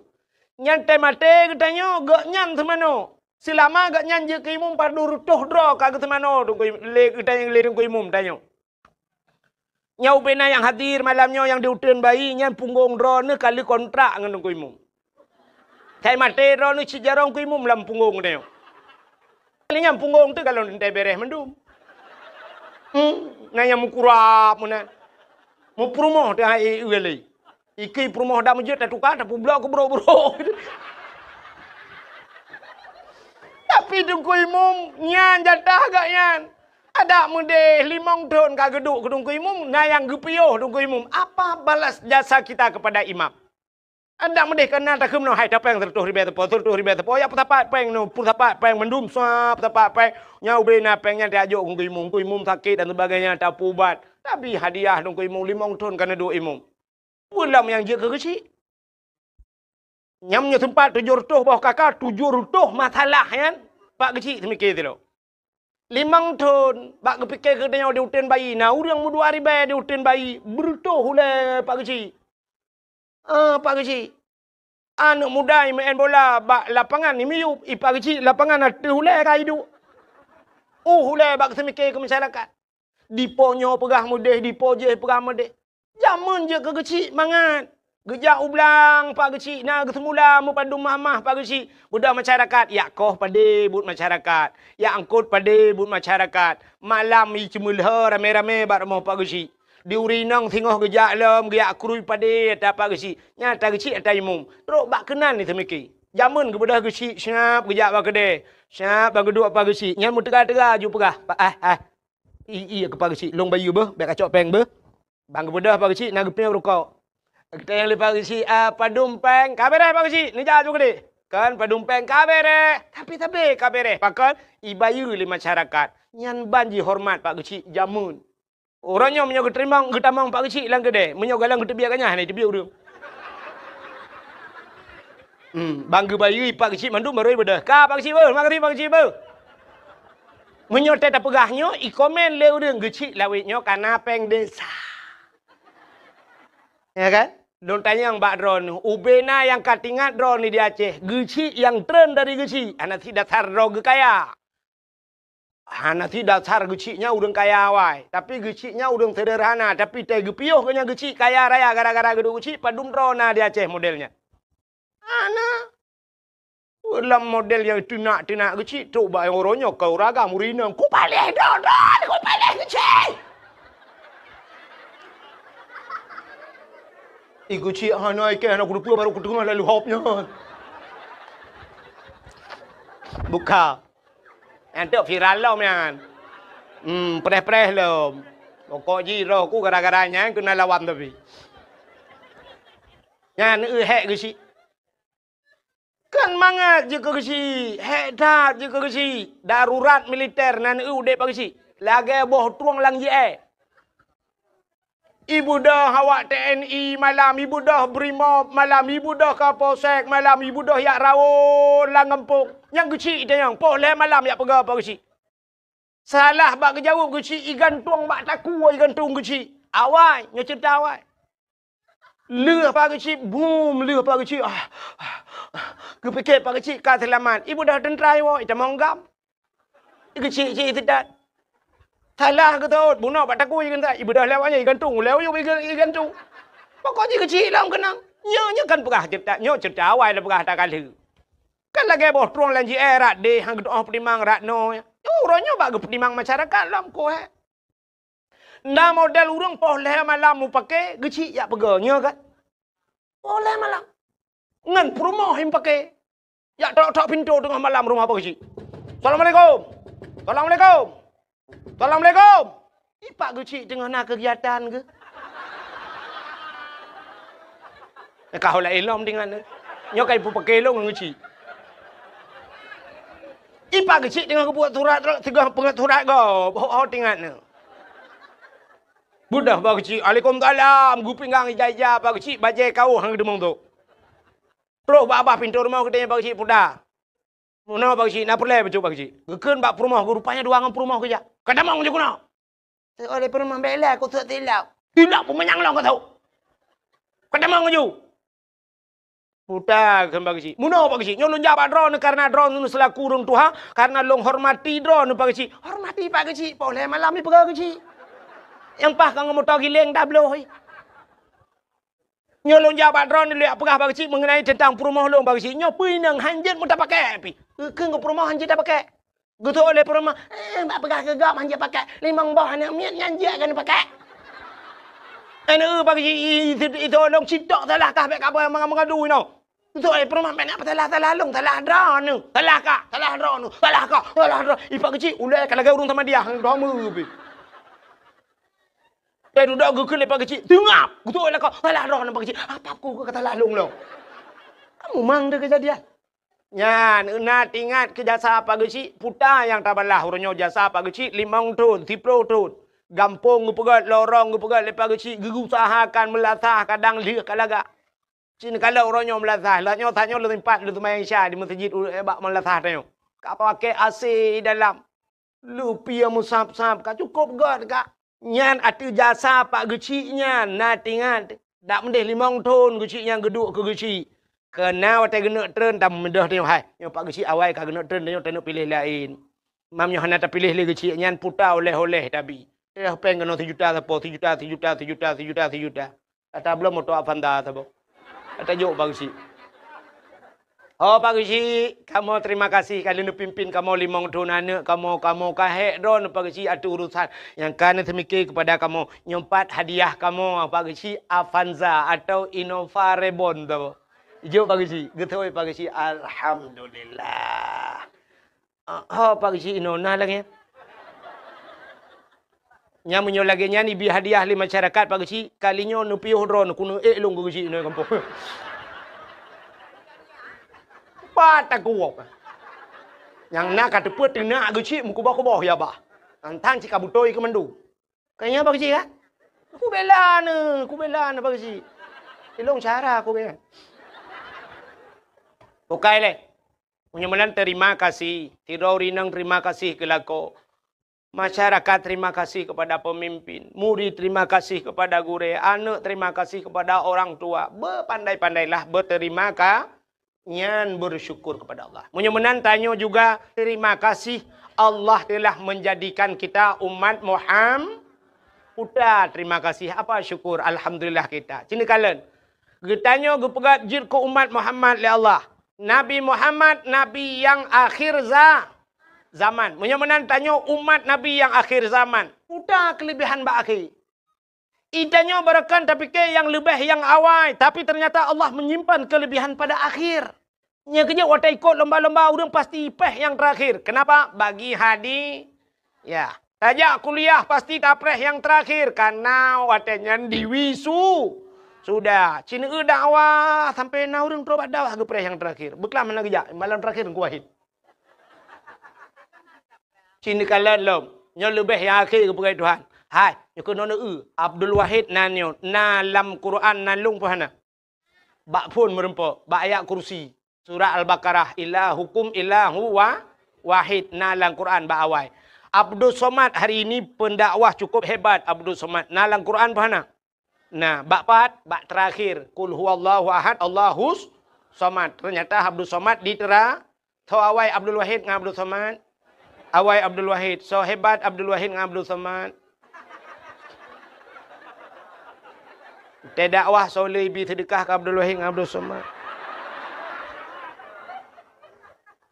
Nyan teuh maté geutanyoe, gobnyan seumanoe. Seulama gobnyan jeuet keu imum padum reutôh droe ka geuseumanoe Teungku Im-, lé geutanyoe, lé Teungku Imum tanyoe. Nyoe ubé na nyang hadir malam nyoe nyang di uteuen bayi, nyan punggong droeneuh ka lheueh kontrak ngon Teungku Imum. Sai maté droeneuh cit jaroe Teungku Imum lam punggong tanyoe. Nyan punggong teuh ka lôn teuntèe bèrèh mandum. Hmm, na nyang meukurab meunan. Meupeurumoh teuh hai, eh, eh, lé. Ikei peurumoh dak meujeuet tatuka, tapeublok keu brok-brok. Tapi Teungku Imum nyan jatah gobnyan. Adak meudeh limong thon ka geuduek keu Teungku Imum, na nyang geupiôh Teungku Imum. Apa balas jasa kita kepada imam? Adak meudeh ka na takheun meunoe, hai tapéng seureutôh ribèe teupeu, seureutôh ribèe teupeu, ya peusapat péng nyoe, peusapat péng mandum, sa peusapat péng. Nyan ubé na péng nyan tajok keu Teungku Imum, Teungku Imum sakét dan sebagainya, tapeuubat. Tapi hadiah Teungku Imum limong thon ka neuduek imum. Peue lom nyang jeuet keu geuchik? Nyan meunyoe seumpat tujoh reutôh boh kaka, tujoh reutôh masalah nyan, Pak Geuchik seumiké sidroe. Limong thon, bak geupike keu tanyoe di uteuen bayi, na ureueng meudua ribèe di uteuen bayi, beureutôh ulèe Pak Geuchik. Ah, Pak Geuchik. Aneuk muda imeu'en bola bak lapangan, imiyup, i Pak Geuchik lapangan ateueh ulèe ka iduek. Uh, ulèe bak geuseumiké keu masyarakat. Dipo nyoe peugah meudeh, dipo jéh peugah meudeh. Jameun jeuet keu Geuchik mangat. Geujak u blang Pak Geuchik na geuseumula meupadum mamah Pak Geuchik. Beudôh masyarakat, yak koh padé buet masyarakat. Yak eungkôt padé buet masyarakat. Malam i ceumeulhô ramé-ramé bak rumoh Pak Geuchik. Di ureueng inong singoh geujak lom, geujak krui padé ata Pak Geuchik. Nyan ata Geuchik ata imum. Trok bak keunan ni teumiki. Jameun geubeudôh Geuchik, siap geujak bak keudè. Siap ban geuduek Pak Geuchik. Nyan meuteuga-teuga ju peugah, "Pak, ah, ah. I, i, keu Pak Geuchik, lôn bayeue beuh, bèk kacok pèng beuh." Ban geubeudôh Pak Geuchik na geupiyôh rukok. Geutanyong lé Pak Geuchik, "Ah, padum pèng?" "Ka bèrèh, Pak Geuchik." Neujak ju keudéh. Kan padum pèng ka bèrèh. Tapi sabé ka bèrèh. Pakon? Ibayeue lé masyarakat. Nyan ban jihoreumat Pak Geuchik jameun. Uroe nyoe meunyoe geuteurimong, geutamong Pak Geuchik lam keudè, meunyoe galeng geuteubiet ganyah, hana jiteubiet ureueng. Hmm, ban geubayeue Pak Geuchik mandum barô ibeudôh. "Ka Pak Geuchik beuh, makasih Pak Geuchik beuh." Meunyoe teupeugah nyoe, ikomen lé ureueng, "Geuchik lawét nyoe ka na pèng desa." Ya kan? Lôn tanyong bak droeneuh, ubé na nyang ka teuingat droeneuh di Aceh, Geuchik nyang treun dari Geuchik, hana sit dasar droe geukaya. Hana sit dasar Geuchik nyan ureueng kaya awai, tapi Geuchik nyan ureueng seuderhana, tapi teuh geupiôh geuh nyan Geuchik kaya raya gara-gara geuduek Geuchik, padum droe na di Aceh model nyan. Hana. Lam model nyang teunak-teunak Geuchik, trok bak uroe nyoe ka ureueng agam ureueng inong, "Kupaléh droe-droe, kupaléh Geuchik!" I Geuchik hana ikèh, hana kuteupeu, barô kuteungoh lalu hop nyan. Buka. Nyan teuk viral lom nyan. Hmm, preh-preh lom. Pokok jih roh ku gara-gara nyan keunong lawan tapi. Nyan eu hék Geuchik. Kan mangat jih keu Geuchik, hék that jih keu Geuchik. Darurat militer nan eu udép Pak Geuchik. Lagèe boh trueng lam J I. Ibeudôh awak T N I malam, ibeudôh Brimob malam, ibeudôh Kapolsek malam, ibeudôh jak rawon lam gampông. Nyang Geuchik tanyong, poh lhèe malam jak peugah Pak Geuchik. Salah bak geujaweueb Geuchik, igantung bak takue, igantung Geuchik. Awai, nyoe ceurita awai. Lheueh Pak Geuchik, bum, lheueh Pak Geuchik. Ah, ah, ah. Geupike Pak Geuchik ka seulamat. Ibeudôh teuntra iwoe, itamong GAM. Geuchik-chik sitat. Salah geutôt, bunoe bak takue geuntôt. Ibeudôh lewat nyan, igantung, lewat nyan, iga-, igantung. Pokok jih Geuchik lom keunong. Nyoe, nyoe kan peugah ceurita, nyoe ceurita awai lôn peugah that ka lheueh. Kan lagèe boh trueng lam J I rot deh, han geutu'oh peutimang rot noe. Uroe nyoe bak geupeutimang masyarakat lom, keu hék. Na model ureueng poh lhèe malam mupake, Geuchik jak peugah, nyoe kan? Poh lhèe malam. Ngon peurumoh jih mupake. Jak tok-tok pintoe teungoh malam rumoh Pak Geuchik. "Assalamualaikum. Assalamualaikum. Assalamualaikum." I Pak Geuchik teungoh na keugiatan geuh. Ka hula ilom dengan nyoe ka ipupake lôn ngon Geuchik. I Pak Geuchik teungoh geubuet surat, teungoh peungeut surat gob, ho-ho teuingat nyoe. Beudôh Pak Geuchik, "Waalaikumsalam," geupinggang ija-ija Pak Geuchik, bajèe kawöh han geudeungoe tu. Trok bak babah pintoe rumoh geutanyong Pak Geuchik, "Puta, meunoe Pak Geuchik, na peureulèe bacut Pak Geuchik?" Geukheun bak peurumoh geuh, rupanya dua ngon peurumoh geujak. "Ka tamong ju keunoe." Teuh oleh peurumoh, "Bèk lé, kuseuôt tilok." "Tilok peumanyang lôn ka tho. Ka tamong ju." Puta kheun Pak Geuchik. "Meunoe Pak Geuchik, nyoe lôn jak bak droeneuh kareuna droeneuh seulaku ureueng tuha, kareuna lôn hormati droeneuh Pak Geuchik." "Hormati Pak Geuchik, poh lhèe malam ipeugah Geuchik. Nyang paih ka ngon moto giléng tabloe." "Nyoe lôn jak bak droeneuh lôn jak peugah Pak Geuchik meungenai teuntang peurumoh lôn Pak Geuchik. Nyoe peue inong han jeuet meutapakèk pih." Geukheun keu peurumoh han jeuet tapakèk. Geutôh lé peurumoh, "Eh, bak peugah keu gob han jeuet pakèk. Limong boh aneuk miet nyan jeuet keuneuk pakèk." Aneuk Pak Geuchik, i, i, i, itôh lôn sitok salah kah bèk kamoe meungadu inoe. Geutôh lé peurumoh, "Bèk na peusalah-salah lôn, salah droeneuh. Salah kah, salah droeneuh, salah kah, salah droe." I Pak Geuchik ulèe ka lagèe ureueng samadiyah, droe meu pih. Eh, dudoe geukheun lé Pak Geuchik, teungab. Geutôh lé kah, "Salah droeneuh Pak Geuchik. Apa ku ka salah lôn lom?" Kamu mang deh keujadian. Nyan, na teuingat keu jasa Pak Geuchik, puta nyang tabalah uroe nyoe jasa Pak Geuchik limong thon, siplôh thon. Gampông geupeugöt, lorong geupeugöt lé Pak Geuchik, geuusahakan meulasah kadang lheueh ka lagak. Cit neukalon uroe nyoe meulasah, lheueh nyoe, tanyoe lôn sempat lôn seumayang Isya di meuseujid u-, bak meulasah tanyoe. Ka pakai A C dalam. Lupie meusab-sab ka cukôp göt ka. Nyan ateueh jasa Pak Geuchik nyan, na teuingat. Dak meudeh limong thon Geuchik nyan geuduek keu Geuchik. Keu na watèe geuneuk treun, tameudeh tanyoe hai. Nyoe Pak Geuchik awai ka geuneuk treun, tanyoe taneuk piléh laén. Mam nyoe hana tapiléh lé Geuchik nyan, puta oleh-oleh tabi. Eh, péng keunoe sijuta sapo, sijuta, sijuta, sijuta, sijuta, sijuta. Ata bloe moto Avanza saboh. Ata jok Pak Geuchik. Oh Pak Geuchik, kamoe terima kasih ka lheueh neupimpin kamoe limong thon aneuk kamoe, kamoe ka hék droeneuh Pak Geuchik ateueh urosan nyang ka neuseumike keupada kamoe. Nyoe pat hadiah kamoe Pak Geuchik, Avanza atau Innova Reborn tu. Jok Pak Geuchik, geutôi Pak Geuchik, alhamdulillah. Ah, ho Pak Geuchik inoe na lagée. Nyang meunyoe lagée nyan ibi hadiah lé masyarakat Pak Geuchik, kali nyoe neupiôh droeneuh keuneuk ék lôn keu Geuchik inoe gampông. Pat takuwok. Nyang na ka teupeu teunak Geuchik meukuboh-kuboh ya bah. Tantang cit ka beutôi keu mandum. Ka nyan Pak Geuchik kan? Kubela neuh, kubela neuh Pak Geuchik. Ilong cara aku kan. Bukai lé. Meunyoe meunan terima kasih, sidroe ureueng inong terima kasih keu lakoe. Masyarakat terima kasih kepada pemimpin, murid terima kasih kepada gurée, aneuk terima kasih kepada orang tua. Beupandai-pandailah beuterima ka-, nyan bersyukur kepada Allah. Meunyoe meunan tanyoe juga terima kasih Allah telah menjadikan kita umat Muham-, Uta terima kasih, apa syukur, alhamdulillah kita. Sini kalen. Geutanyoe geupeugah jeuet keu umat Muhammad lé Allah. Nabi Muhammad, nabi nyang akhir za-, zaman. Meunyoe meunan tanyoe umat nabi nyang akhir zaman, peue keulebihan bak akhé? Geutanyoe barokon tapike nyang leubeh nyang awai, tapi ternyata Allah menyimpan kelebihan pada akhir. Nyan keujeuet watée ikot lomba-lomba ureueng pasti péh nyang terakhir. Kenapa? Bagi hadi-, ya. Tajak kuliah pasti tapreh nyang terakhir karena watée nyan diwisu-, sudah. Cin eu dakwah sampai na ureueng trok bak dakwah geupreh nyang terakhir. Beuklam hana geujak, malam terakhir Teungku Wahid. Cin kalon lom. Nyoe leubeh nyang akhé geupeugah Tuhan. Hai, nyoe keunoe eu, Abdul Wahid na nyoe, na lam Quran na lôn pih hana. Bak phon meureumpok, bak ayat kursi. Surat Al-Baqarah, "Ilahukum ilahu wa-, wahid", na lam Quran bak awai. Abdus Somad hari ini pendakwah cukup hebat Abdus Somad. Na lam Quran pih hana? Nah, bak pat, bak terakhir, "Qul huwallahu ahad, Allahus somad." Ternyata Abdus Somad ditera-, Soe awai Abdul Wahid ngon Abdul Somad? Awai Abdul Wahid. Soe hebat Abdul Wahid ngon Abdul Somad? Teudakwah soe le ibi seudeukah keu Abdul Wahid ngon Abdul Somad?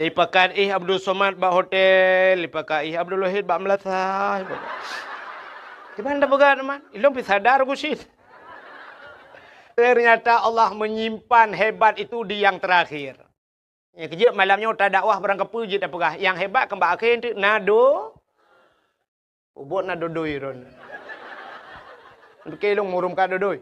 Ipakat ih Abdul Somad bak hotel, ipakat ih Abdul Wahid bak meulasah. Kiban tapeugah teuma, ilong pih sadar ku cit. Ternyata Allah menyimpan hebat itu di yang terakhir. Nyang keujeuet malam nyoe tadakwah barang kapeue jeuet tapeugah, nyang hebat kan bak akhé teuk na do-, ubot na dodoi ron. Oke, lôn murum ka dodoi.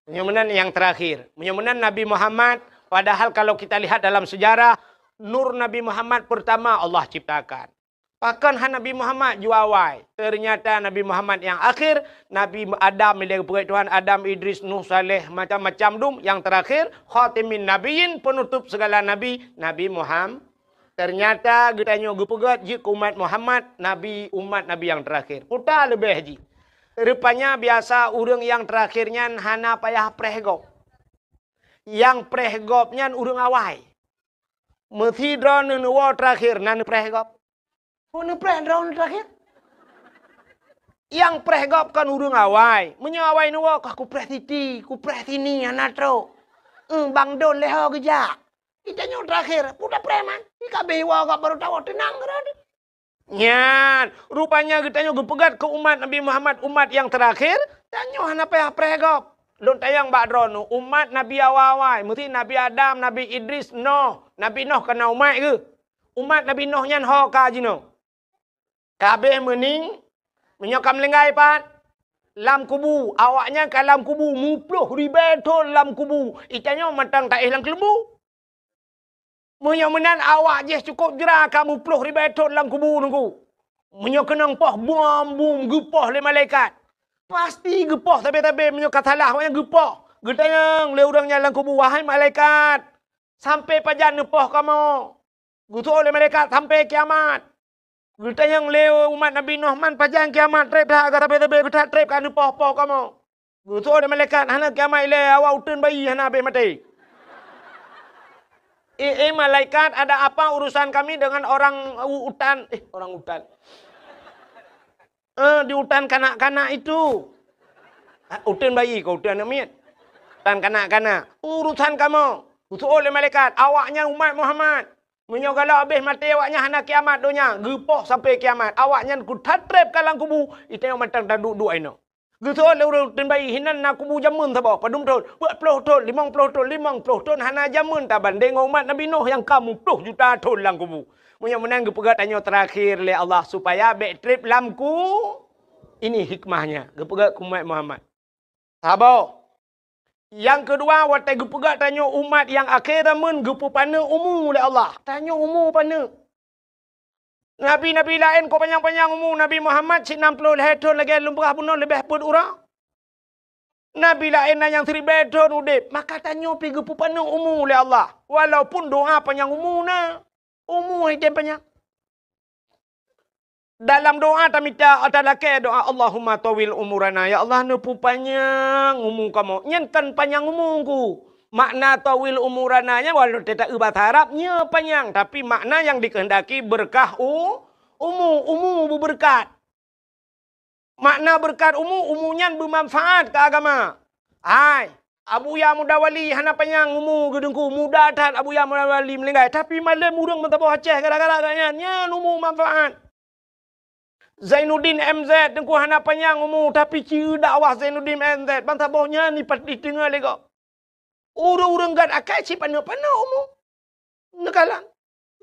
Meunyoe meunan nyang terakhir. Meunyoe meunan Nabi Muhammad, padahal kalau kita lihat dalam sejarah, nur Nabi Muhammad pertama Allah ciptakan. Pakon han Nabi Muhammad ju awai? Ternyata Nabi Muhammad nyang akhir, Nabi Adam, ilée geupeugét Tuhan, Adam, Idris, Nuh, Saleh, macam-macam dum. Nyang terakhir, khatimin nabiyyin, penutup segala nabi, Nabi Muham-, ternyata geutanyoe geupeugét jeuet keu umat Muhammad, nabi, umat nabi nyang terakhir. Peue leubeh jih. Rupanya biasa ureuëng nyang terakhir nyan hana payah preh gob. Nyang preh gob nyan ureuëng awai. Meusidroe neuwoe terakhir na neupreh gob. Peue neupreh droeneuh terakhir? Nyang preh gob kon ureuëng awai. Meunyoe awai neuwoe, "Kah kupreh siti, kupreh sini, hana trok. Eh, bang don lé ho geujak." Geutanyoe terakhir, peue tapreh man? Di ka abéh iwoe gob barô tawoe, teunang keudroe. Nyan, rupanya geutanyoe geupeugét keu umat Nabi Muhammad, umat nyang terakhir, tanyoe hana payah preh gob. Lôn tanyong bak droeneuh, umat Nabi awai-awai, meusti Nabi Adam, Nabi Idris, Noh. Nabi Noh kon na umat geuh. Umat Nabi Noh nyan ho ka jinoe. Ka abéh meuning, meunyoe ka meulinggai pat, lam kubu, awaknyan ka lam kubu, muploh ribée thon lam kubu, geutanyoe mantong taéh lam keuleumbu. Meunyoe meunan awak jih cukôp jra ka muploh ribée thon lam kubu Teungku. Meunyoe keunong poh bom-bom geupoh lé malaikat, pasti geupoh sabe-sabe meunyoe ka salah awaknyan geupoh. Geutanyong lé ureuëng nyan lam kubu, "Wahai malaikat, sampai pajan neupoh kamoe?" Geutanyong lé malaikat, "Sampai kiamat." Geutanyong lé umat Nabi Noh, "Man pajan kiamat treb that, ka sabe-sabe geutat treb ka neupoh-poh kamoe?" Geutanyong lé malaikat, "Hana kiamat ilée, awak uteuen bayi hana abéh maté." "Eh, eh, malaikat, ada apa urusan kami dengan orang u-, utan?" Eh, orang utan. Eh, di utan kanak-kanak itu. Ah, uteuen bayi kah uteuen aneuëk miet? Utan kanak-kanak. Urusan kamoe. Geuseuôt lé malaikat, "Awaknyan umat Muhammad. Meunyoe galak habéh maté awaknyan hana kiamat donya, geupoh sampai kiamat. Awaknyan kuthatreb ka lam kubu, itanyoe mantong taduek-duek inoe." Geuseuôt lé ureuëng teumbai, "Hinan na kubu jameun saboh, padum thon?" "Peuet ploh thon, limong ploh thon." "Limong ploh thon hana jameun tabandéng ngon umat Nabi Nuh nyang ka muploh juta thon lam kubu." Meunyoe meunan geupeugah tanyoe teurakhé lé Allah supaya bék treb lam ku-, ini hikmahnya geupeugah keu umat Muhammad. Saboh. Nyang keudua, watée geupeugah tanyoe umat nyang akhé zaman geupeupaneuk umu lé Allah. Tanyoe umu paneuk. Nabi-nabi laén ka panyang-panyang umu, Nabi Muhammad cit nam ploh lhée thon lagée lôn peugah bunoe leubeh peuet uroe. Nabi laén na nyang siribée thon udeb, maka tanyoe pih geupeupaneuk umu lé Allah. Walaupun doa panyang umu na, umu hai tem panyang. Dalam doa tamita, talakée doa, "Allahumma tawil umurana." Ya Allah, neupeupanyang umu kamoe. Nyan kan panyang umu ku. Makna tawil umurana nyan walau teuta bahasa Arab nyoe panyang, tapi makna nyang dikehendaki berkah u-, umu, umu beubeureukat. Makna beureukat umu, umu nyan beumanfaat keu agama. Hai, Abuya Muda Wali hana panyang umu geuteungku, muda that Abuya Muda Wali meuninggai, tapi malem ureuëng meusaboh Aceh gara-gara gobnyan, nyan umu manfaat. Zainuddin M Z teungku hana panyang umu, tapi ci dakwah Zainuddin M Z, ban saboh nyan ipat-, iteungoh lé gob. Ureuëng-ureuëng gét akai cit paneuk-paneuk umu. Neukalon.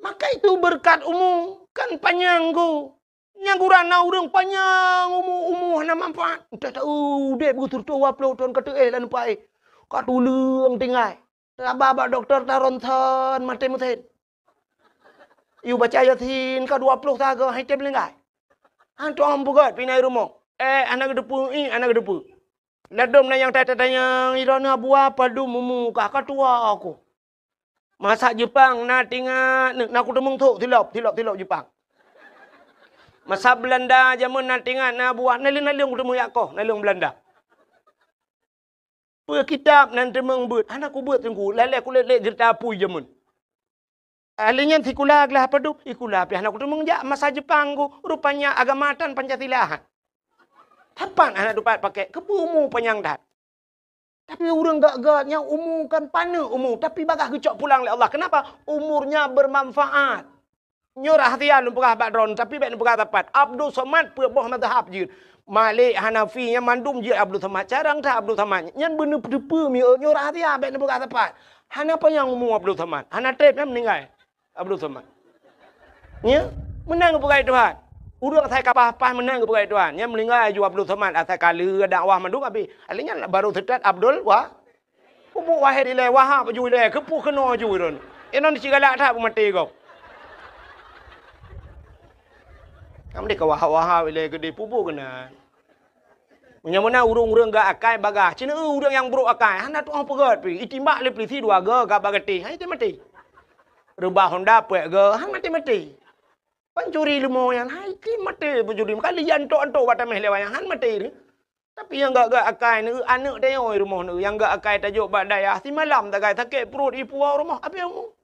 Maka itu beureukat umu kan panyang ku. Nyang gura na ureuëng panyang umu, umu hana manfaat. Entah tahu udeb geuturtoh dua ploh thon ka teuéh lam nupai. Ka tuleueng tinggai. Taba bak dokto ta ronsen maté meusén. Yue baca Yasin ka dua ploh saga hai tem linggai. Han tuang peugét pinai rumoh. Eh, hana geuteupeue, ih, hana geuteupeue. Ladom na nyang tatanyong, "Droeneuh Abuya padum umu kah?" "Ka tuha ku." Masa Jepang na tingat, na kuteumeung thok, tilop, tilop, tilop Jepang. Masa Belanda jameun na tingat, na Abuya, naleueng-naleueng kuteumeung jak koh, naleueng Belanda. Peue kitab nan teumeung beuet, hana kubeuet teungku, lalée kulét-lét jeurita apui jameun. Ahli nyan sikula glah padub, sikula pih hana kuteumeung jak masa Jepang ku, rupanya agama tan Pancasila. Tepat hana tupat pakai, keupeue umu panyang that. Tapi ureuëng gét-gét nyang umu kan paneuk umu, tapi bagaih geucok pulang lé Allah. Kenapa? Umurnya bermanfaat. Nyoe rahsia lôn peugah bak droen, tapi bék neupeugah sapat. Abdul Somad peuet boh mazhab jeuet. Malik, Hanafi, nyang mandum jeuet Abdul Somad. Carang that Abdul Somad. Nyan beuneupeue-peue mieu nyoe rahsia bék neupeugah sapat. Hana panyang umu Abdul Somad. Hana treb nyan meuninggai Abdul Somad. Nya, meunan geupeugah Tuhan. Ureuëng asai ka paih-paih meunan geupeugah Tuhan. Nyan meuninggai aju Abdul Somad asai ka lheueh dakwah mandum habéh. Ahli nyan baru seutôt Abdul Wa-, Pupuk Wahid ilée, Wahab aju ilée, keupeue keunoe aju droen. Inong cit galak that beumaté gob. Kamoe deh ka Wahab-Wahab ilée geudeh pupuk keunan. Meunyoe meunan ureuëng-ureuëng gét akai bagaih, cit ureuëng nyang brok akai, hana tuoh peugét pih, itimbak lé peulisi dua goe gak bak gatéh, hai maté. Reubah honda peuet goe, han maté-maté. Pancuri leumo nyan, hai kli maté pancuri. Maka liyan tok-tok bak taméh lewat nyan, han maté ni. Tapi nyang gak-gak akai ni, aneuk tanyoe rumoh ni, nyang gak akai tajok bak dayah, simalam tagai sakét pruet ipuwoe rumoh, abéh umu.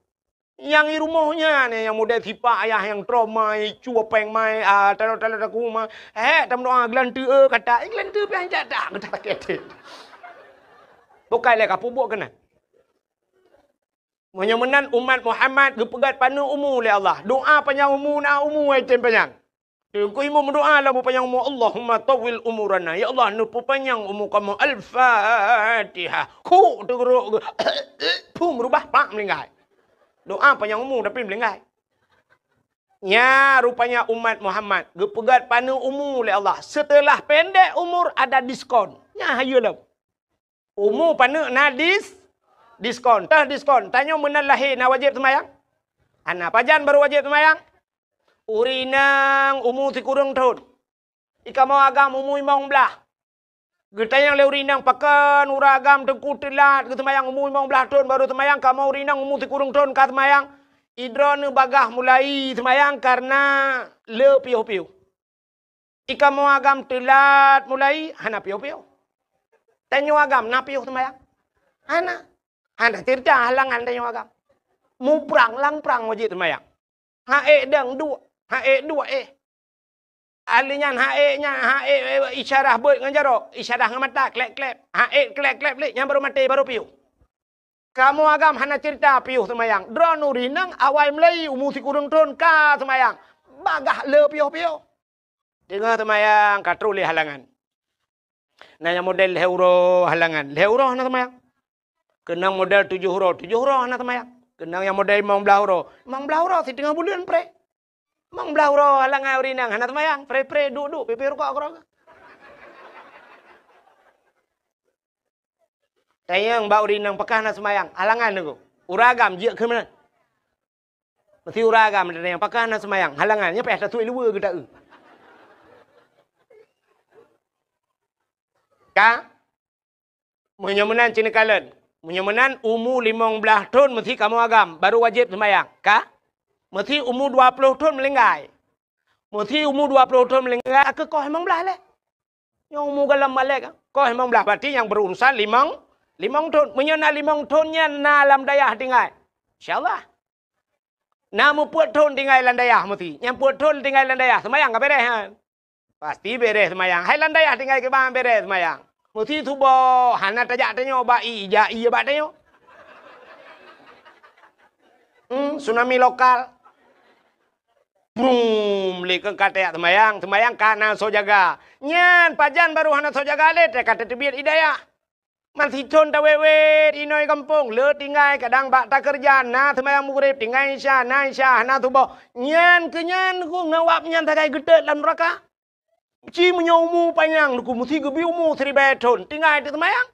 Nyang i rumoh nyan, nyang model sipak ayah nyang trom mai, cue péng mai, ah, talo-talo taku ma. Hek, tameudoa geulanteue, eh, kata, eh, geulanteue pih hancak dak, geutak sakét. Bukai lé ka peubuet keunan. Meunyoe meunan umat Muhammad geupeugét paneuk umu lé Allah. Doa panyang umu na umu ai tem panyang. Teungku imum meudoa lam panyang umu, "Allahumma tawwil umurana." Ya Allah, neupeupanyang umu kamoe. Al-Fatihah. Khuk teugeurok geu-, phum rubah pak meulinggai. Doa panyang umu tapi meulinggai. Nya rupanya umat Muhammad geupeugét paneuk umu lé Allah. Setelah pendek umur ada diskon. Nya hayeue lom. Umu paneuk na dis-, diskon. Teuh diskon. Tanyoe meunan lahé na wajéb seumayang? Hana. Pajan barô wajéb seumayang? Ureuëng inong umu sikureueng thon. I kamoe agam umu limong blaih. Geutanyong lé ureuëng inong, "Pakon ureuëng agam teungku teulat geuseumayang umu limong blaih thon barô seumayang, kamoe ureuëng inong umu sikureueng thon ka seumayang?" "I droeneuh bagaih mulai seumayang kareuna le piôh-piôh." I kamoe agam teulat mulai, hana piôh-piôh. Tanyoe agam na piôh seumayang? Hana. Hana ceurita halangan tanyoe agam. Muprang lam prang wajéb seumayang. Ha ék dang duek, ha ék duek éh. Ahli nyan ha ék nyan, ha ék, ék isyarah beuet ngon jaroe, isyarah ngon mata, klep-klep. Ha ék klep-klep lé, nyan barô maté, barô piôh. Kamoe agam hana cerita piôh seumayang. Droeneuh ureueng inong awai mulai umu sikureueng thon ka seumayang. Bagaih le piôh-piôh. Teungoh seumayang ka trok lé halangan. Na nyang model lhèe uroe halangan, lhèe uroe hana seumayang. Keunong model tujoh uroe, tujoh uroe hana seumayang. Keunong nyang model limong blaih uroe, limong blaih uroe siteungoh buleuen preh. Limong blaih uroe halangan ureueng inong hana seumayang, preh-preh duek-duek pipéh rukok keudroe. Tanyong bak ureueng inong pakon hana seumayang, halangan nyoe. Ureueng agam jeuet keu meunan. Meusti ureueng agam tanyong pakon hana seumayang, halangan nyoe payah tasuet luweue geuta-eu. Ka? Meunyoe meunan ci neukalon. Meunyoe meunan umu limong blaih thon meusti kamoe agam, baru wajéb seumayang. Ka? Meusti umu dua ploh thon meulinggai. Meusti umu dua ploh thon meulinggai, ka koh limong blaih lé. Nyoe umu gohlom malèe ka. Koh limong blaih berarti nyang berurusan limong, limong thon. Meunyoe na limong thon nyan na lam dayah tinggai. Insya Allah. Na meupeuet thon tinggai lam dayah meusti. Nyang peuet thon tinggai lam dayah, seumayang ka beres nyan. Pasti beres seumayang. Hai lam dayah tinggai kiban beres seumayang. Meusti suboh, hana tajak tanyoe bak ie, jak ie bak tanyoe. Hmm, tsunami lokal. Brum, lé keu ka tajak seumayang, seumayang ka na soe jaga. Nyan pajan baru hana soe jaga lé, ka tateubiet ie dayah. Man sithon tawét-wét inoe gampông, le tinggai kadang bak takeureuja, na seumayang Maghrib, tinggai Isya, na Isya, hana suboh. Nyan keu nyan ku ngon wab nyan sagai geutot lam nuraka. Ci meunyoe umu panyang, ku meusti geubri umu siribèe thon, tinggai teuseumayang.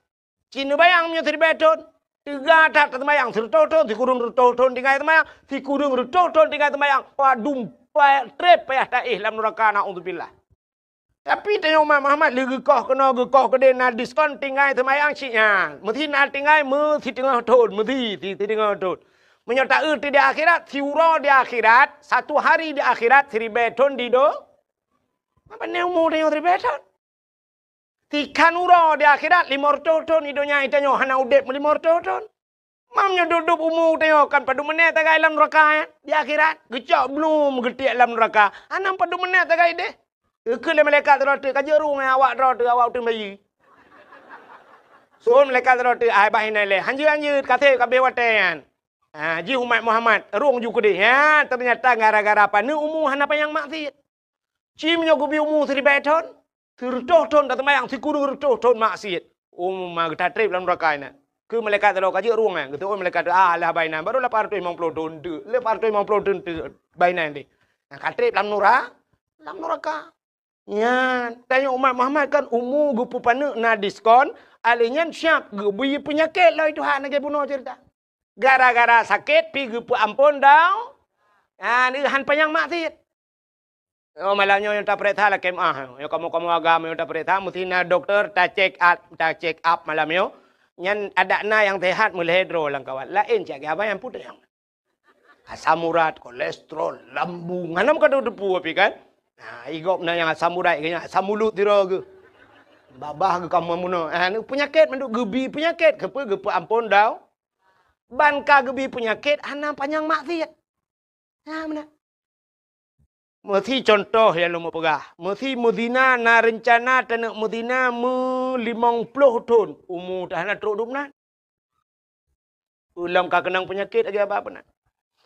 Ci neubayang meunyoe siribèe thon, teuga that teuseumayang, sireutôh thon, sikureueng reutôh thon tinggai seumayang, sikureueng reutôh thon tinggai seumayang, padum payah trép payah taéh lam nuraka, naudzubillah. Tapi tanyoe umat Muhammad lé geukoh keunoe geukoh keudeh na diskon tinggai seumayang cit nyan. Meusti na tinggai meusiteungoh thon, meusti siteungoh thon. Meunyoe taeu di akhirat, siuroe di akhirat, satu hari di akhirat siribèe thon di do-, apa ni umu tanyoe siribèe thon? Tikhan uroe di akhirat, limong reutôh thon di donya tanyoe hana udép limong reutôh thon. Mam nyoe dub-dub umu tanyoe kan padum menét tagai lam nuraka, eh? Di akhirat, geucok blum geutiek lam nuraka. Hana padum menét tagai deh. Geukheun lé malaikat sidroe teuk, ka jeuet rueng awak droe teuk, awak uteuen bayeue. Seuôn malaikat sidroe teuk, ai bah inan lé. Hanjeuet-hanjeuet, ka sép ka abéh watèe nyan. Ha, jih umat Muhammad, rueng ju keudeh. Ha, teunyata gara-gara paneuk umu hana panyang maksiet. Ci meunyoe geubri umu siribèe thon, sireutôh thon taseumayang, sikureueng reutôh thon maksiet. Umu ma geutatrép lam nuraka inan. Keu malaikat sidroe ka jeuet rueng nyan, geuteu'oh malaikat, ah, lah bak inan, baru lapan ratus limong ploh thon teuk, lapan ratus limong ploh thon teuk bak inan deh. Nyang ka trép lam nura-, lam nuraka. Nyan, tanyoe umat Muhammad kan umu geupeupaneuk na diskon, alèh nyan siap geubri peunyakét lom Tuhan lagèe bunoe ceurita. Gara-gara sakét pih geupeuamphon dau-, ah, han panyang maksiet. Oh, malam nyoe nyang tapareksa lakèe meu'ah. Nyoe kamoe-kamoe agam nyang tapareksa, meusti na dokto ta-check up, ta-check up malam nyoe. Nyan adak na nyang sehat meulhèe droe lam kawan. Laén cit abang nyang putéh. Asam urat, kolesterol, lambung. Hana meukadoe teupeu api kan? Ha, igop na nyang asam urat, nyang asam ulut sidroe geuh. Babah geuh kamoe bunoe. Ha, ni peunyakét mandum geubri peunyakét. Keupeue geupeuamphon dau-, ban ka geubri peunyakét hana panyang maksiet. Nah, meunan. Meusi contoh nyang lôn peugah, meusi meuzina na reuncana taneuk meuzina meu limong ploh thon, umu teuh hana trok dum nan. Ulôn ka keunong peunyakét lagèe abah peunan.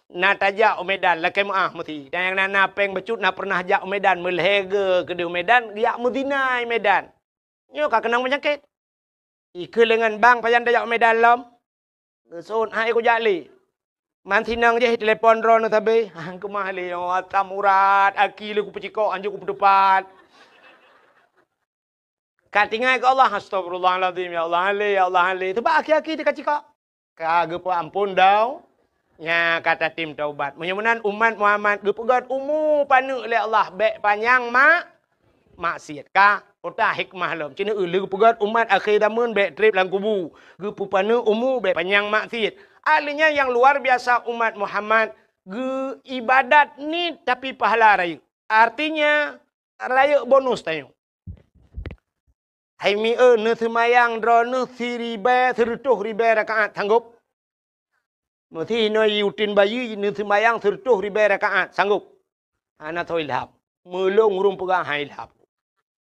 Na tajak u Medan, lakèe meu'ah meusi. Dan nyang na, na péng bacut na pernah jak u Medan, meulhèe geuh keudeh u Medan, jak meuzina i Medan. Nyoe ka keunong peunyakét. Ikeu leungan bang pajan tajak u Medan lom. Geusôn hai kujak lé. Man sinong jih telepon droeneuh sabe. Han keumah lé, oh, asam urat, aki lé kupeucikok, anjok kupeuteupat. Ka tinggai keu Allah, astagfirullahalazim, ya Allah, han lé, ya Allah, han lé. Teuba aki-aki teuka cikok. Ka geupeuamphon dau-, nya ka tatem taubat. Meunyoe meunan umat Muhammad geupeugöt umu paneuk lé Allah, bèk panyang mak-, maksiet. Ka, peue hikmah lom. Cit neu lé geupeugöt umat akhé zaman bèk trép lam kubu. Geupeupaneuk umu bèk panyang maksiet. Ahli nyan nyang luar biasa umat Muhammad geu ibadat niet tapi pahala rayeuk. Artinya, rayeuk bonus tanyoe. Hai mieu, neuseumayang droeneuh siribèe, sireutôh ribèe rakaat, sanggob? Meusi inoe uteuen bayeue neuseumayang sireutôh ribèe rakaat, sanggob? Hana soe ilham. Meulôn ureueng peugah han ilham.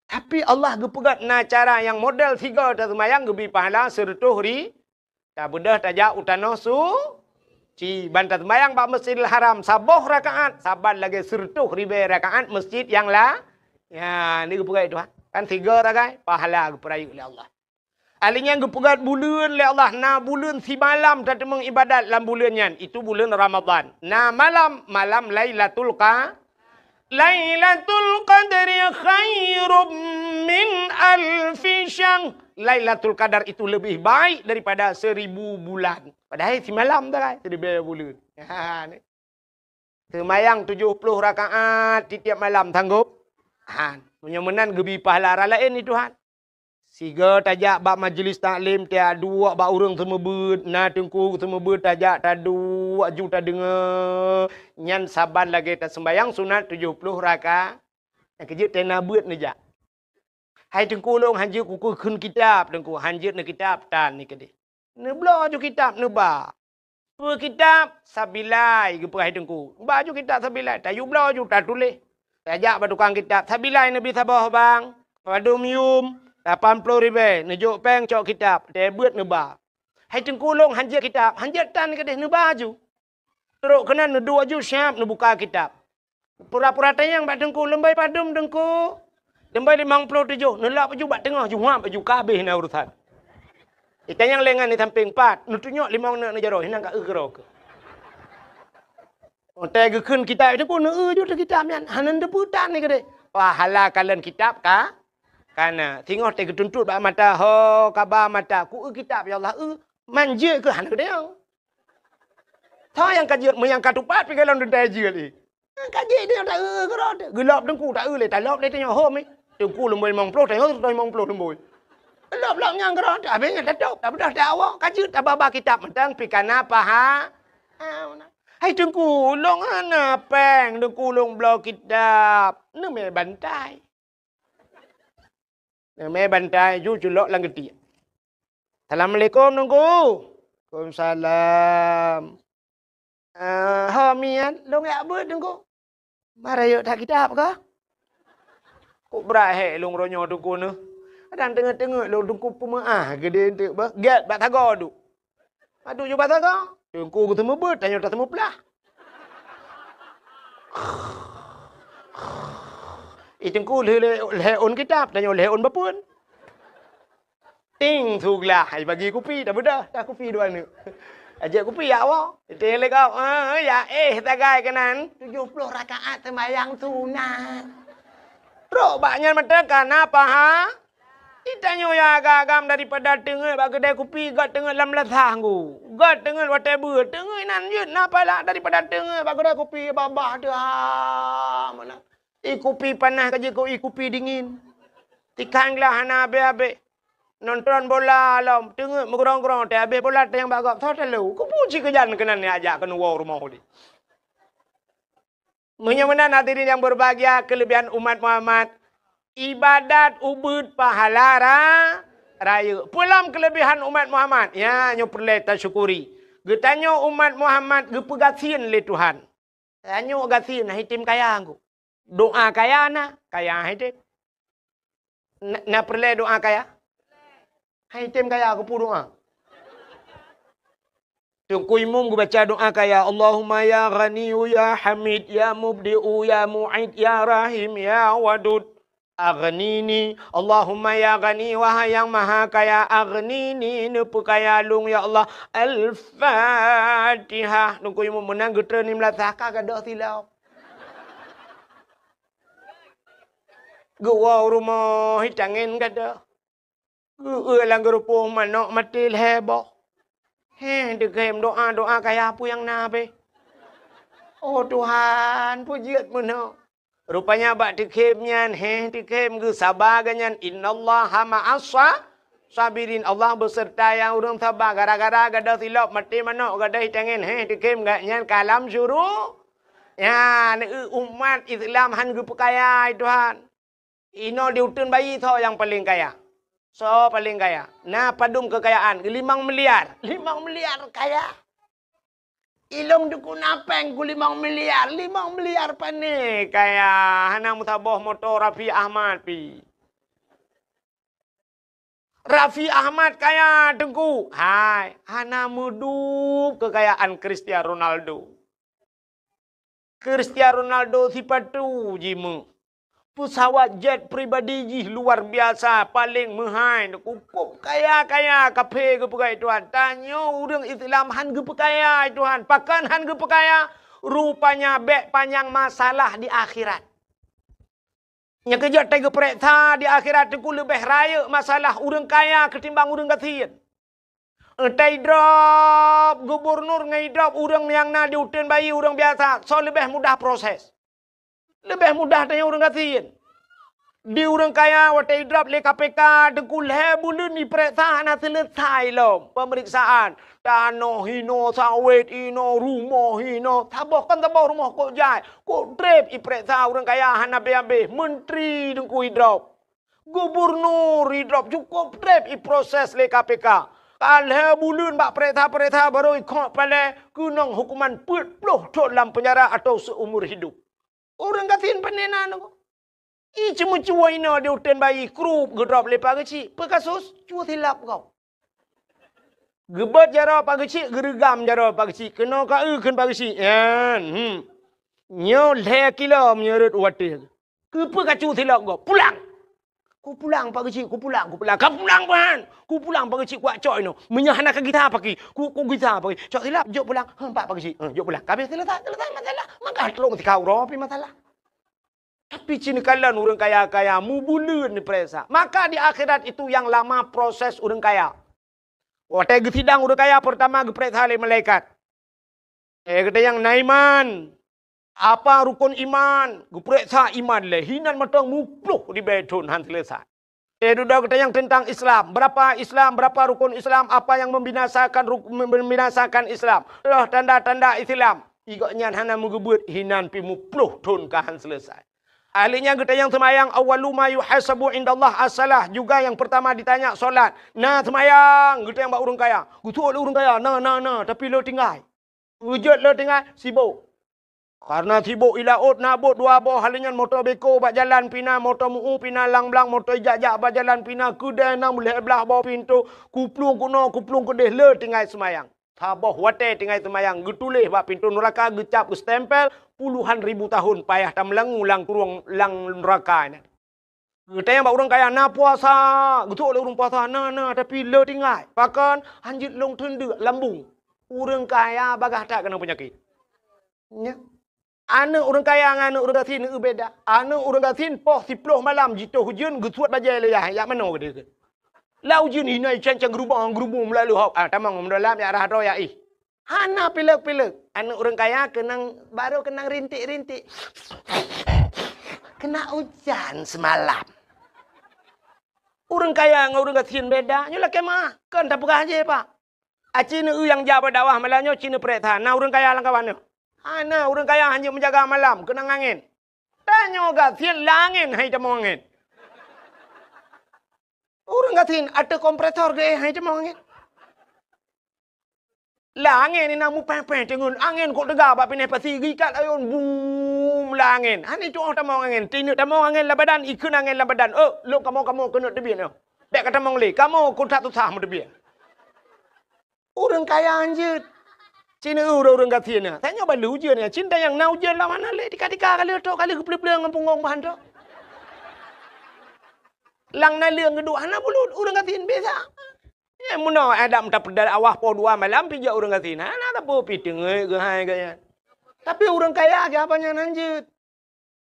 Tapi Allah geupeugah na cara nyang model sigoe taseumayang geubri pahala sireutôh ri-, Tabeudôh tajak u tanoh suci, ban taseumayang bak Masjidil Haram saboh rakaat saban lagée sireutôh ribée rakaat masjid nyang la-, ya, ni geupeugah Tuhan. Kan sigoe sagai pahala geupeurayeuk lé Allah. Ahli nyan geupeugah buleuen lé Allah, na buleuen simalam tateumeung ibadat lam buleuen nyan, itu buleuen Ramadhan. Na malam, malam Lailatul Qa-, Lailatul Qadri khairum min alfi syahr. Lailatul Qadar itu lebih baik daripada seribu bulan. Padahai simalam sagai, seribu buleuen. Ha, ni. Seumayang tujoh ploh rakaat tiep-tiep malam, sanggob? Han. Meunyoe meunan geubi pahala rara laén di Tuhan. Sigoe tajak bak majlis taklim, tajak duek bak ureuëng seumeubeuet, na teungku seumeubeuet, tajak taduek ju tadeungoe. Nyan saban lagée taseumayang sunat tujoh ploh rakaat. Nyang keujeuet tena beuet neujak. Hai teungku, lôn hanjeuet kukheun kitab, teungku, hanjeuet neukitab tan ni keudeh. Neubloe ju kitab neuba. Peue kitab? Sabilai, geupeugah teungku. Ba ju kitab Sabilai, tayue bloe ju tatuléh. Tajak bak tukang kitab, Sabilai neubi saboh bang, padum yum, lapan ploh ribée, neujok péng cok kitab, teuh beuet neuba. Hai teungku, lôn hanjeuet kitab, hanjeuet tan keudeh, neuba ju. Trok keunan neuduek ju siab neubuka kitab. Pura-pura tanyong bak teungku, "Leumbai padum teungku?" "Leumbai limong ploh tujoh." Neulap ju bak teungoh, ju huab ju, ka habéh na urusan. Itanyong lé ngon di sampéng, "Pat?" Neutunyok limong neuk neujaroe, hinan ka eu keudroe keuh. Watée geukheun kitab teungku, neueu ju teuh kitab nyan, hana neuteupeue tan ni keudeh. Pahala kalon kitab ka, kana. Singoh teuh geutuntot bak mata, ho, kaba mata, ku eu kitab, ya Allah, eu, manjeuet keuh hana geutanyong. Tho nyang ka jeuet, meunyoe nyang ka tupat pih golom teuntée jeuet lé. Nyang ka jeuet nyoe ta-eu keudroe teuh. Geulop teungku ta-eu lé, talop lé tanyoe hom nyoe. Teungku lumboi limong ploh, tanyoe limong ploh lumboi. Lop-lop nyang keudroe teuh, habéh nyan tatôb, tabeudoh ta awak, ka jeuet tababa kitab mantong pih kana paha. Ah, hai teungku, lôn hana péng, teungku lôn bloe kitab. Neumé bantai. Neumé bantai ju culok lam geutiek. "Assalamualaikum, Teungku." "Waalaikumsalam." "Ah, ho miet, lôn jak beuet, Teungku." "Marayeuk that kitab kah?" "Kok brat hék lôn uroe nyoe, Teungku, neuh. Kadang teungeut-teungeut lôn, Teungku, peumeu'ah geudeh eunteuk beuh. Gét bak sagoe duek." Aduh, ju basa ka. Teungku geuseumeubeuet, tanyoe taseumeuplah. Ih, teungku lheueh lé-, lhée ôn kitab, tanyoe lhée ôn bapeuen. Ting, su glah, ai bagi kupi, tabeudoh, dah kupi dua neuk. Ajak kupi, ya Allah. Teuh lé gob, ah, ya, eh, sagai keunan. Tujoh ploh rakaat seumayang sunat. Trok bak nyan mantong kana paha. Geutanyoe nyang agam-agam daripada teungeut bak keudai kupi, göt teungeut lam lasah nggu. Göt teungeut watée beuet, teungeut inan jeuet na pahala daripada teungeut bak keudai kupi babah teuh, ha, meunan. Ié kupi panas ka jeuet keu ié kupi dingin. Tikang glah hana habéh-habéh. Nonton bola lom, teungeut meugrong-grong, teuh habéh bola teuh nyang bak gob, soe talo. Kupu cit keujan keunan nyang ajak keunoe woe rumoh udeb. Meunyoe meunan hadirin nyang berbahagia, keulebihan umat Muhammad, ibadat ubeuet pahala ra-, rayeuk. Peue lom keulebihan umat Muhammad? Ya, nyoe peureulée tasyukuri. Geutanyoe umat Muhammad geupeugasien lé Tuhan. Tanyoe gasien, hana item kaya nggu. Doa kaya na, kaya hana item. Na, na peureulée doa kaya? Hai tem kaya, keupeue doa? Teungku Imum geubaca doa kaya, "Allahumma ya Ghaniyyu ya Hamid, ya Mubdi'u ya Mu'id, ya Rahim ya Wadud, aghnini." Allahumma ya Ghani, wahai Nyang Maha Kaya, aghnini, neupeukaya lôn, ya Allah. Al-Fatihah. Teungku Imum meunan geutreun lam lasah ka gadôh silop. Geuwoe u rumoh, hi tangen gadôh. Geueu lam geurupoh manok maté lhée boh. Heh, teukhem doa-doa kaya peue nyang na beh. Oh Tuhan, peue jeuet meunoe. Rupanya bak teukhem nyan, heh, teukhem geusaba geuh nyan, "Innallaha ma'as sa-, sabirin." Allah beuseurta nyang ureuëng saba. Gara-gara gadôh silop maté manok, gadôh hi tangen, heh, teukhem geuh nyan ka lam syuru-, Ya, neu umat Islam han geupeukaya, hai Tuhan. Inoe di uteuen bayi soe nyang paleng kaya? Soe paleng kaya? Na padum keukayaan? Limong miliar. Limong miliar kaya. Ilong dukun apeng ku limong miliar. Limong miliar pane kaya. Hana meusaboh moto Raffi Ahmad pi. Raffi Ahmad kaya, Teungku. Hai, hana meudup keukayaan Cristiano Ronaldo. Cristiano Ronaldo sipatu jimeuet. Peusawat jet pribadi jih luar biasa, paleng meuhai, cukup kaya-kaya, kaphé geupeugah Tuhan. Tanyoe ureuëng Islam han geupeukaya Tuhan. Pakon han geupeukaya? Rupanya bék panyang masalah di akhirat. Nyang keujeuet teugeupeureksa di akhirat teungku leubeh rayeuk masalah ureuëng kaya keutimbang ureuëng gasien. Teuidrop gubunur ngon idrop ureuëng nyang na di uteuen bayi ureuëng biasa, soe leubeh mudah proses? Leubeh mudah tanyoe ureuëng gasien. Di ureuëng kaya watée idrop lé K P K teungku lhée buleuen ipereksa hana seuleusai lom peumeriksaan. Tanoh hinoe, sawét hinoe, rumoh hinoe. Saboh kon saboh rumoh kok jai, kok treb ipereksa ureuëng kaya hana abéh-abéh. Menteri teungku idrop. Gubunur idrop cukup treb iproses lé K P K. Ka lhée buleuen bak pereksa-pereksa barô ikhok palée keunong hukuman peuet ploh thon lam penjara atau seumur hidup. Ureuëng gasien pane na nyoe. Ié ceumeucue inoe di uteuen bayi krup geudrop lé Pak Geuchik. Peue kasus? Cue silap gob. Geubeuet jaroe Pak Geuchik, geureugam jaroe Pak Geuchik. Keunoe ka eu kheun Pak Geuchik. Nyan, hmm. Nyoe lhée kilo meunyoe rot watée. Keupeue ka cue silap gob? Pulang! Kupulang Pak Geuchik, kupulang, kupulang. Ka pulang ban! Kupulang Pak Geuchik, kuwat cok inoe. Meunyoe hana ka gisa paki, ku, kugisa paki. Cok silap, jok pulang. Heuh, Pak, Pak Geuchik. Heuh, jok pulang. Ka abéh seuleusai, seuleusai masalah. Maka lôn sika uroe pi masalah. Tapi cit neukalon ureuëng kaya-kaya mubuleuen neupereksa. Maka di akhirat itu yang lama proses ureuëng kaya. Watée geusidang ureuëng kaya peurtama geupereksa lé malaikat. Eh, geutanyoe na iman. Apa rukon iman? Geupereksa iman lé hinan mantong muploh ribée thon han seuleusai. Eh, dudoe geutanyoe teuntang Islam. Berapa Islam, berapa rukon Islam, apa yang membinasakan ruk-, membinasakan Islam? Loh tanda-tanda Islam. Igok nyan hana meugeubeuet hinan pi muploh thon ka han seuleusai. Ahli nyan geutanyoe seumayang, awwalu ma yuhasabu indallah as-salah, juga yang pertama ditanya solat. Na seumayang geutanyoe bak ureuëng kaya. Geutuek lé ureuëng kaya, na, na, na, tapi le tinggai. Geujeuet le tinggai, sibok. Karena sibok i laôt na bot dua boh, hal nyan moto beko bak jalan pina, moto meu pina lang blang, moto ijak-jak bak jalan pina, keudée na meulhée blaih boh pintoe, kuplueng keunoe, kuplueng keudeh le tinggai seumayang. Saboh watée tinggai seumayang geutuléh bak pintoe nuraka geucab geustempel puluhan ribu tahun payah tameulangu lam kurong lam nuraka nyan. Geutanyong bak ureuëng kaya na puasa, geutuek lé ureuëng puasa na, na, tapi le tinggai. Pakon? Hanjeuet lôn teundeuk lambung. Ureuëng kaya bagaih that keunong peunyakét. Nya. Aneuëk ureuëng kaya ngon aneuëk ureuëng gasien beda. Aneuëk ureuëng gasien poh siploh malam jitoh ujeuen geusuet bajée lé yah, jak manoe geude. Lam ujeuen hinoe cang-cang geurubong-geurubong meulalu hok. Ah, tamong meudôlam jak rhah droe jak ih. Hana pilek-pilek. Aneuëk ureuëng kaya keunong, barô keunong rintik-rintik. Kena ujan semalam. Ureuëng kaya ngon ureuëng gasien beda. Nyoe lakée meuah. Kon tapeugah jih, Pak. Aci neueu nyang jak bak dakwah malam nyoe ci neupreh that. Na ureuëng kaya lam kawan nyoe? Hana, ureuëng kaya hanjeuet meujaga malam, keunong angén. Tanyoe gasien lam angén hai tamong angén. Ureuëng gasien ateueh kompresor geuéh hai tamong angén. Lam angén inan mupéh-péh teungeun angén kok teuga bak pinéh pasi geuikat ayôn bum lam angén. Hana itu'oh tamong angén, tineuk tamong angén lam badan, ikheun angén lam badan. Oh, lôn kamoe-kamoe keuneuk teubiet nyoe. Bék ka tamong lé, kamoe kok that susah meuteubiet. Ureuëng kaya hanjeuet. Cina ureuëng-ureuëng gasien nyan. Tanyoe ban lheueh ujeuen nyan. Cinta nyang na ujeuen lam hana lé tika-tika ka lheueh trok ka lheueh geupeuleueng-peuleueng ngon punggong bahan trok. Lam naleueng geuduek hana bulut ureuëng gasien biasa. Eh, meunoe adak meuta peudal awah poh dua malam pijak ureuëng gasien. Hana sapeue pi teungeut geuhai gaya. Tapi ureuëng kaya siapa nyan hanjeuet.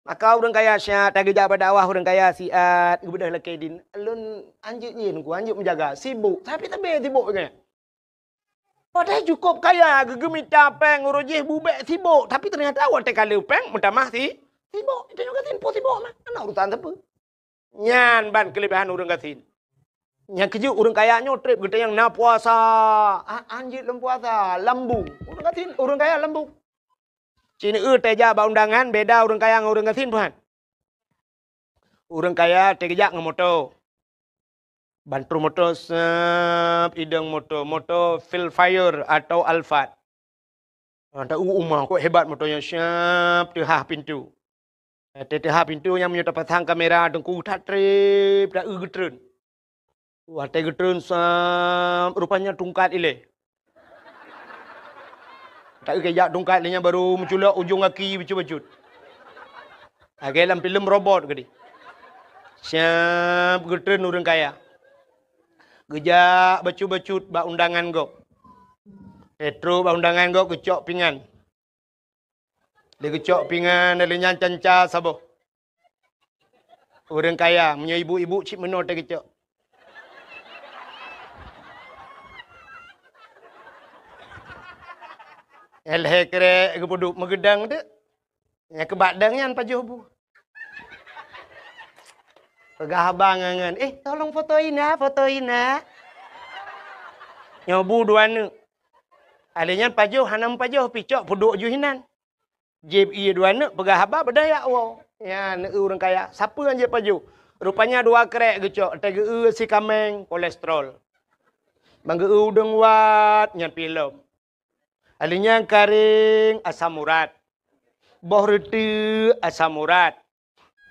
Maka ureuëng kaya siat tageujak bak dakwah ureuëng kaya siat geubeudôh lakée din. Lôn hanjeuet nyin ku hanjeuet meujaga. Sibok. Tapi sabe sibok nyan. Padahai cukup kaya geugeumita péng uroe jih bubek sibok, tapi teunyata watée ka lheueh péng meutamah si sibok. Itu juga simpo sibok mah. Hana urusan sapeue. Nyan ban keuleubehan ureuëng gasien. Nyang keujeuet ureuëng kaya nyoe treb geutanyong na puasa. Ah, hanjeuet lom puasa, lambung. Ureuëng gasien, ureuëng kaya lambung. Cina eu teuja bak undangan beda ureuëng kaya ngon ureuëng gasien puhan. Ureuëng kaya teugeujak ngon moto. Ban trôh moto seup idong moto, moto Vellfire atau Alphard. Ha, ta u uma kok hebat moto nyan seup teuhah pintu. Teuhah pintu nyan meunyoe tapasang kamera teungku that treb ta eu geutreun. Watée geutreun sam, rupanya tungkat ilée. Tak keu jak tungkat lé nyan baru meuculok ujong gaki bacut-bacut. Lagée lam filem robot keudeh. Siap geutreun ureuëng kaya. Geujak bacut-bacut bak undangan gob. Eh, trok bak undangan gob geucok pingan. Lé geucok pingan, lé nyan canca saboh. Ureuëng kaya, meunyoe ibu-ibu cit meunoe teuh geucok. Lhée krek geupeuduek meugeudang teuk. Nyang keubak dang nyan pajoh bu. Peugah abang ngon, "Eh, tolong foto ina, foto ina." Nyoe bu dua neuk. Alé nyan pajoh hana meupajoh pih cok peuduek ju hinan. Jieb ié dua neuk peugah haba beudaya woe. Nyan ureuëng kaya, sapeue nyang jieb pajoh? Rupanya dua krek geucok, teugeue si kaméng kolesterol. Bang geue udeueng wat nyan pih lom. Alé nyan karéng asam urat. Boh reuteuek asam urat.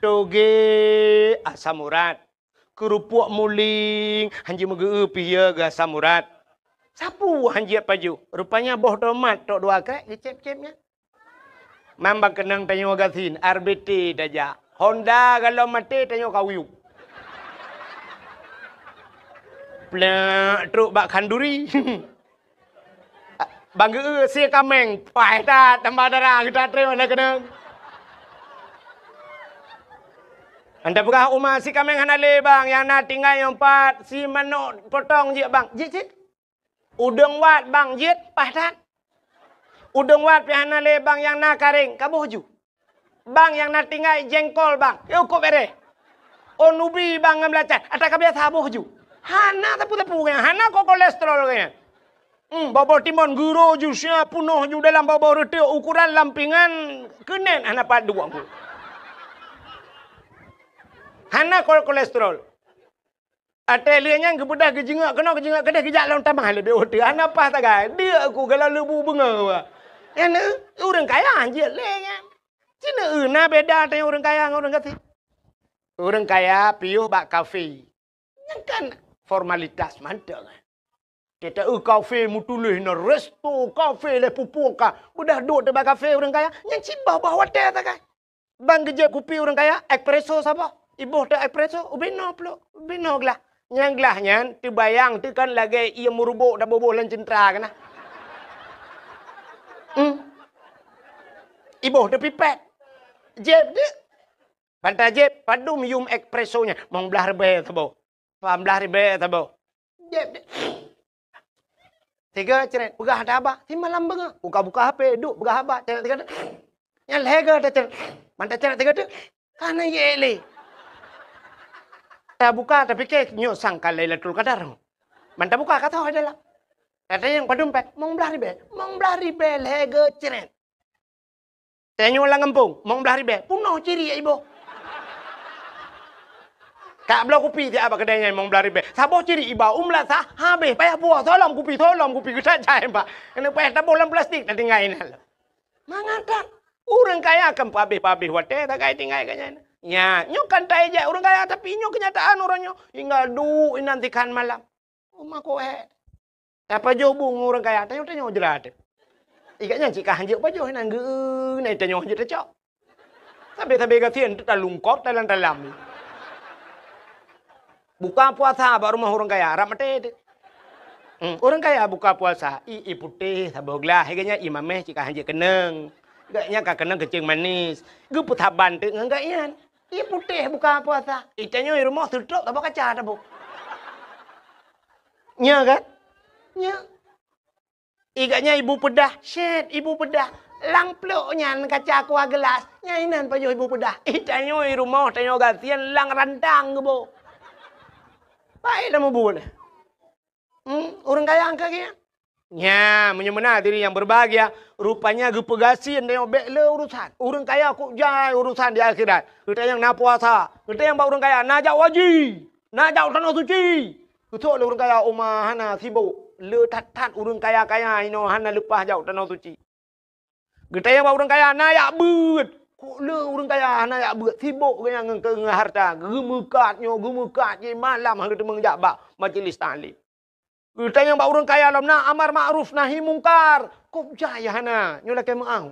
Toge asam urat. Keurupuk muling hanjeuet meugeu pih ya geu asam urat. Sapeue hanjeuet pajoh? Rupanya boh tomat tok dua krek geucép-cép nyan. Mambang keunong tanyoe gasien, R B T tajak. Honda galom maté tanyoe kawiu. Plek trok bak khanduri. Bang geu si kaméng, paih that tambah darah geuta treun na keunong. Anda peugah uma si kaméng hana lé bang, nyang na tinggai nyang pat si manok potong jeuet bang. Jeuet cit. Udeueng wat bang jeuet paih that. Udeueng wat pih hana lé bang nyang na karéng kaboh ju. Bang nyang na tinggai jengkol bang, yôh kok bereh. Oh nubi bang ngon belacan, ata ka biasa boh ju. Hana tepu-tepu nyan, hana ko kolesterol nyan. Hmm, bobo timon guro ju sia punoh ju dalam bobo reuteuek ukuran lampingan keunen hana pat duek. Hana ko kolesterol. Até lheueh nyan geubeudah geujeungok keunoe geujeungok keudeh geujak lom tamah leubeh uteue hana paih tagai. Deuk ku gala leubu beungoh. Nyan ureuëng kaya jeuet lé nyan. Cina na beda teuh ureuëng kaya ngon ureuëng gasien. Ureuëng kaya piôh bak kafe. Nyan kan formalitas mantong. Kita eu kafe meutuléh na resto kafe lé pupu ka. Beudah duek teuh bak kafe ureuëng kaya. Nyan cit bah-bah watée tagai. Bang geujép kupi ureuëng kaya, espresso saboh. Iboh teuh espresso, ubé noe plôk, ubé noe glah. Nyang glah nyan teubayang teuh kan lagée ié meurubok taboboh lam ceuntra keunan. Hmm. Iboh teuh pipet. Jép deuek. Banta jép, padum yum espresso nyan, mong blaih ribée saboh. Pah blaih ribée saboh. Jép deuek. Tiga ceret, peugah haba. Simalam beungoh. Buka-buka H P, duek peugah haba. Ceret tiga deuek. Nyan lhée goe taceret. Mantong ceret tiga deuek. Kana ye lé. Tabuka, tapike nyoe sang ka Lailatul Qadar. Mantong buka ka toh dalam. Kata nyang padum pet, mong blaih ribée. Mong blaih ribée lhée goe ceret. Tanyoe lam gampông, mong blaih ribée, punoh ciri iboh. Kak bloe kupi siat bak keudée nyan mong blaih ribée. Saboh ciri iba, umlat sah, habéh payah buah, solom kupi, solom kupi, geutat jai bak. Keuneuk payah taboh lam plastik, tatinggai inan. Mangat that, ureuëng kaya kan pabéh-pabéh watée tagai tinggai keu nyan. Nya, nyoe kan taijak ureuëng kaya, tapi nyoe keunyataan uroe nyoe. Hingga duek inan sikhan malam. Uma koe. Tapajoh bu ngon ureuëng kaya, tanyoe-tanyoe jeulah teuh. Ikat nyan cit ka hanjeuet pajoh nan geu na tanyoe hanjeuet tacok. Sabe-sabe gasien teuh talungkop talam-talam. Buka puasa bak rumoh ureuëng kaya, rab maté teuh. Hmm, ureuëng kaya buka puasa, i, i putéh saboh glah, ikat nyan i mameh cit ka hanjeuet keunong. Ikat nyan ka keunong keuceung manis. Geupeusaban teuh ngon gak nyan. Ie putéh buka puasa. Itanyoe i rumoh seutrok saboh kaca taboh. Nya kan? Nya. Ikat nyan ibu peudah, syet ibu peudah. Lam plôk nyan kaca kuah geulas, nyan inan pajoh ibu peudah. Itanyoe i rumoh tanyoe gasien lam rantang geuboh. Baik dah meubuet. Hmm, ureuëng kaya angka geuh. Nya, meunyoe meunan hadirin yang berbahagia, rupanya geupeugasien tanyoe bék le urusan. Ureuëng kaya kok jai urusan di akhirat. Geutanyoe na puasa, geutanyoe bak ureuëng kaya na jak haji, na jak tanoh suci. Geusok lé ureuëng kaya uma hana sibok, le that-that ureuëng kaya-kaya inoe hana leupah jak tanoh suci. Geutanyoe bak ureuëng kaya na jak beuet, Kok le ureuëng kaya hana jak beuet, sibok geuh nyan ngon, ngon hareuta, geumeukat nyoe, geumeukat jih, malam han geuteumeung jak bak majlis taklim. Geutanyong bak ureuëng kaya lom, na amar ma'ruf nahi mungkar, kok jak ya hana, nyoe lakée meu'ah.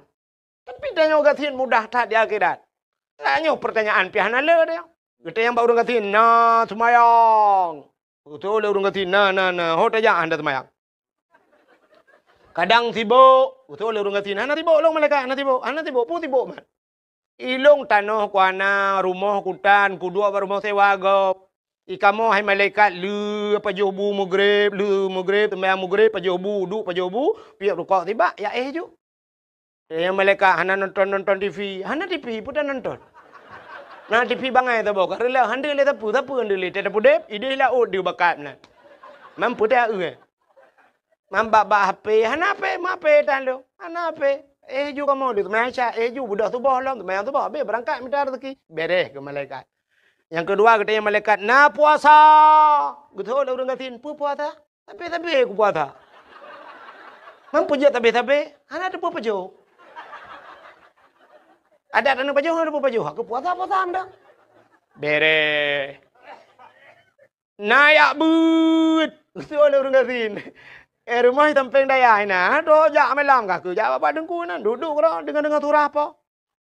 Tapi tanyoe gasien mudah that di akhirat. Lah nyoe peurtanyaan pih hana le deh. Geutanyong bak ureuëng gasien, na seumayang? Geutanyong lé ureuëng gasien, na, na, na, ho tajak hana seumayang. Kadang sibok, geutanyong lé ureuëng gasien, hana sibok lôn malaikat, hana sibok, hana sibok, peue sibok man. Ilôn tanoh kuhana, rumoh kutan, kuduek bak rumoh sewa gob. Ikamoe hai malaikat, lheueh pajoh bu meugreb, lheueh meugreb, seumayang meugreb, pajoh bu, duek pajoh bu, piep rukok sibak, ya éh ju. Nyang malaikat hana nonton-nonton T V, hana T V pun dah nonton. Na T V bangai saboh, ka reuloh, hana lé sapeue, sapeue hana lé, tiep udeb, ideh laôt di bakat nan. Mampu dah, eh. Mambak-bak H P, hana H P, ma H P tan lôn. Hana H P. Eh, ju kamoe di teumai Aisyah, eh, ju beudôh suboh lom, teumai suboh, habéh beurangkat mita rezeki. Beres keu malaikat. Nyang keudua, geutanyong malaikat, na puasa. Geutanyong lé ureuëng gasien, peue puasa? Sabe-sabe kupuasa. Mampu jeuet sabe-sabe, hana teupeu pajoh. Adat aneuk pajoh, hana teupeu pajoh. Aku puasa, puasa anda. Beres. Na jak beuet. Geutanyong lé ureuëng gasien. Eh, rumoh di sampéng dayah inan, toh jak malam kah keu jak bak teungku nan, duek-duek keudroe, deungoe-deungoe surah po.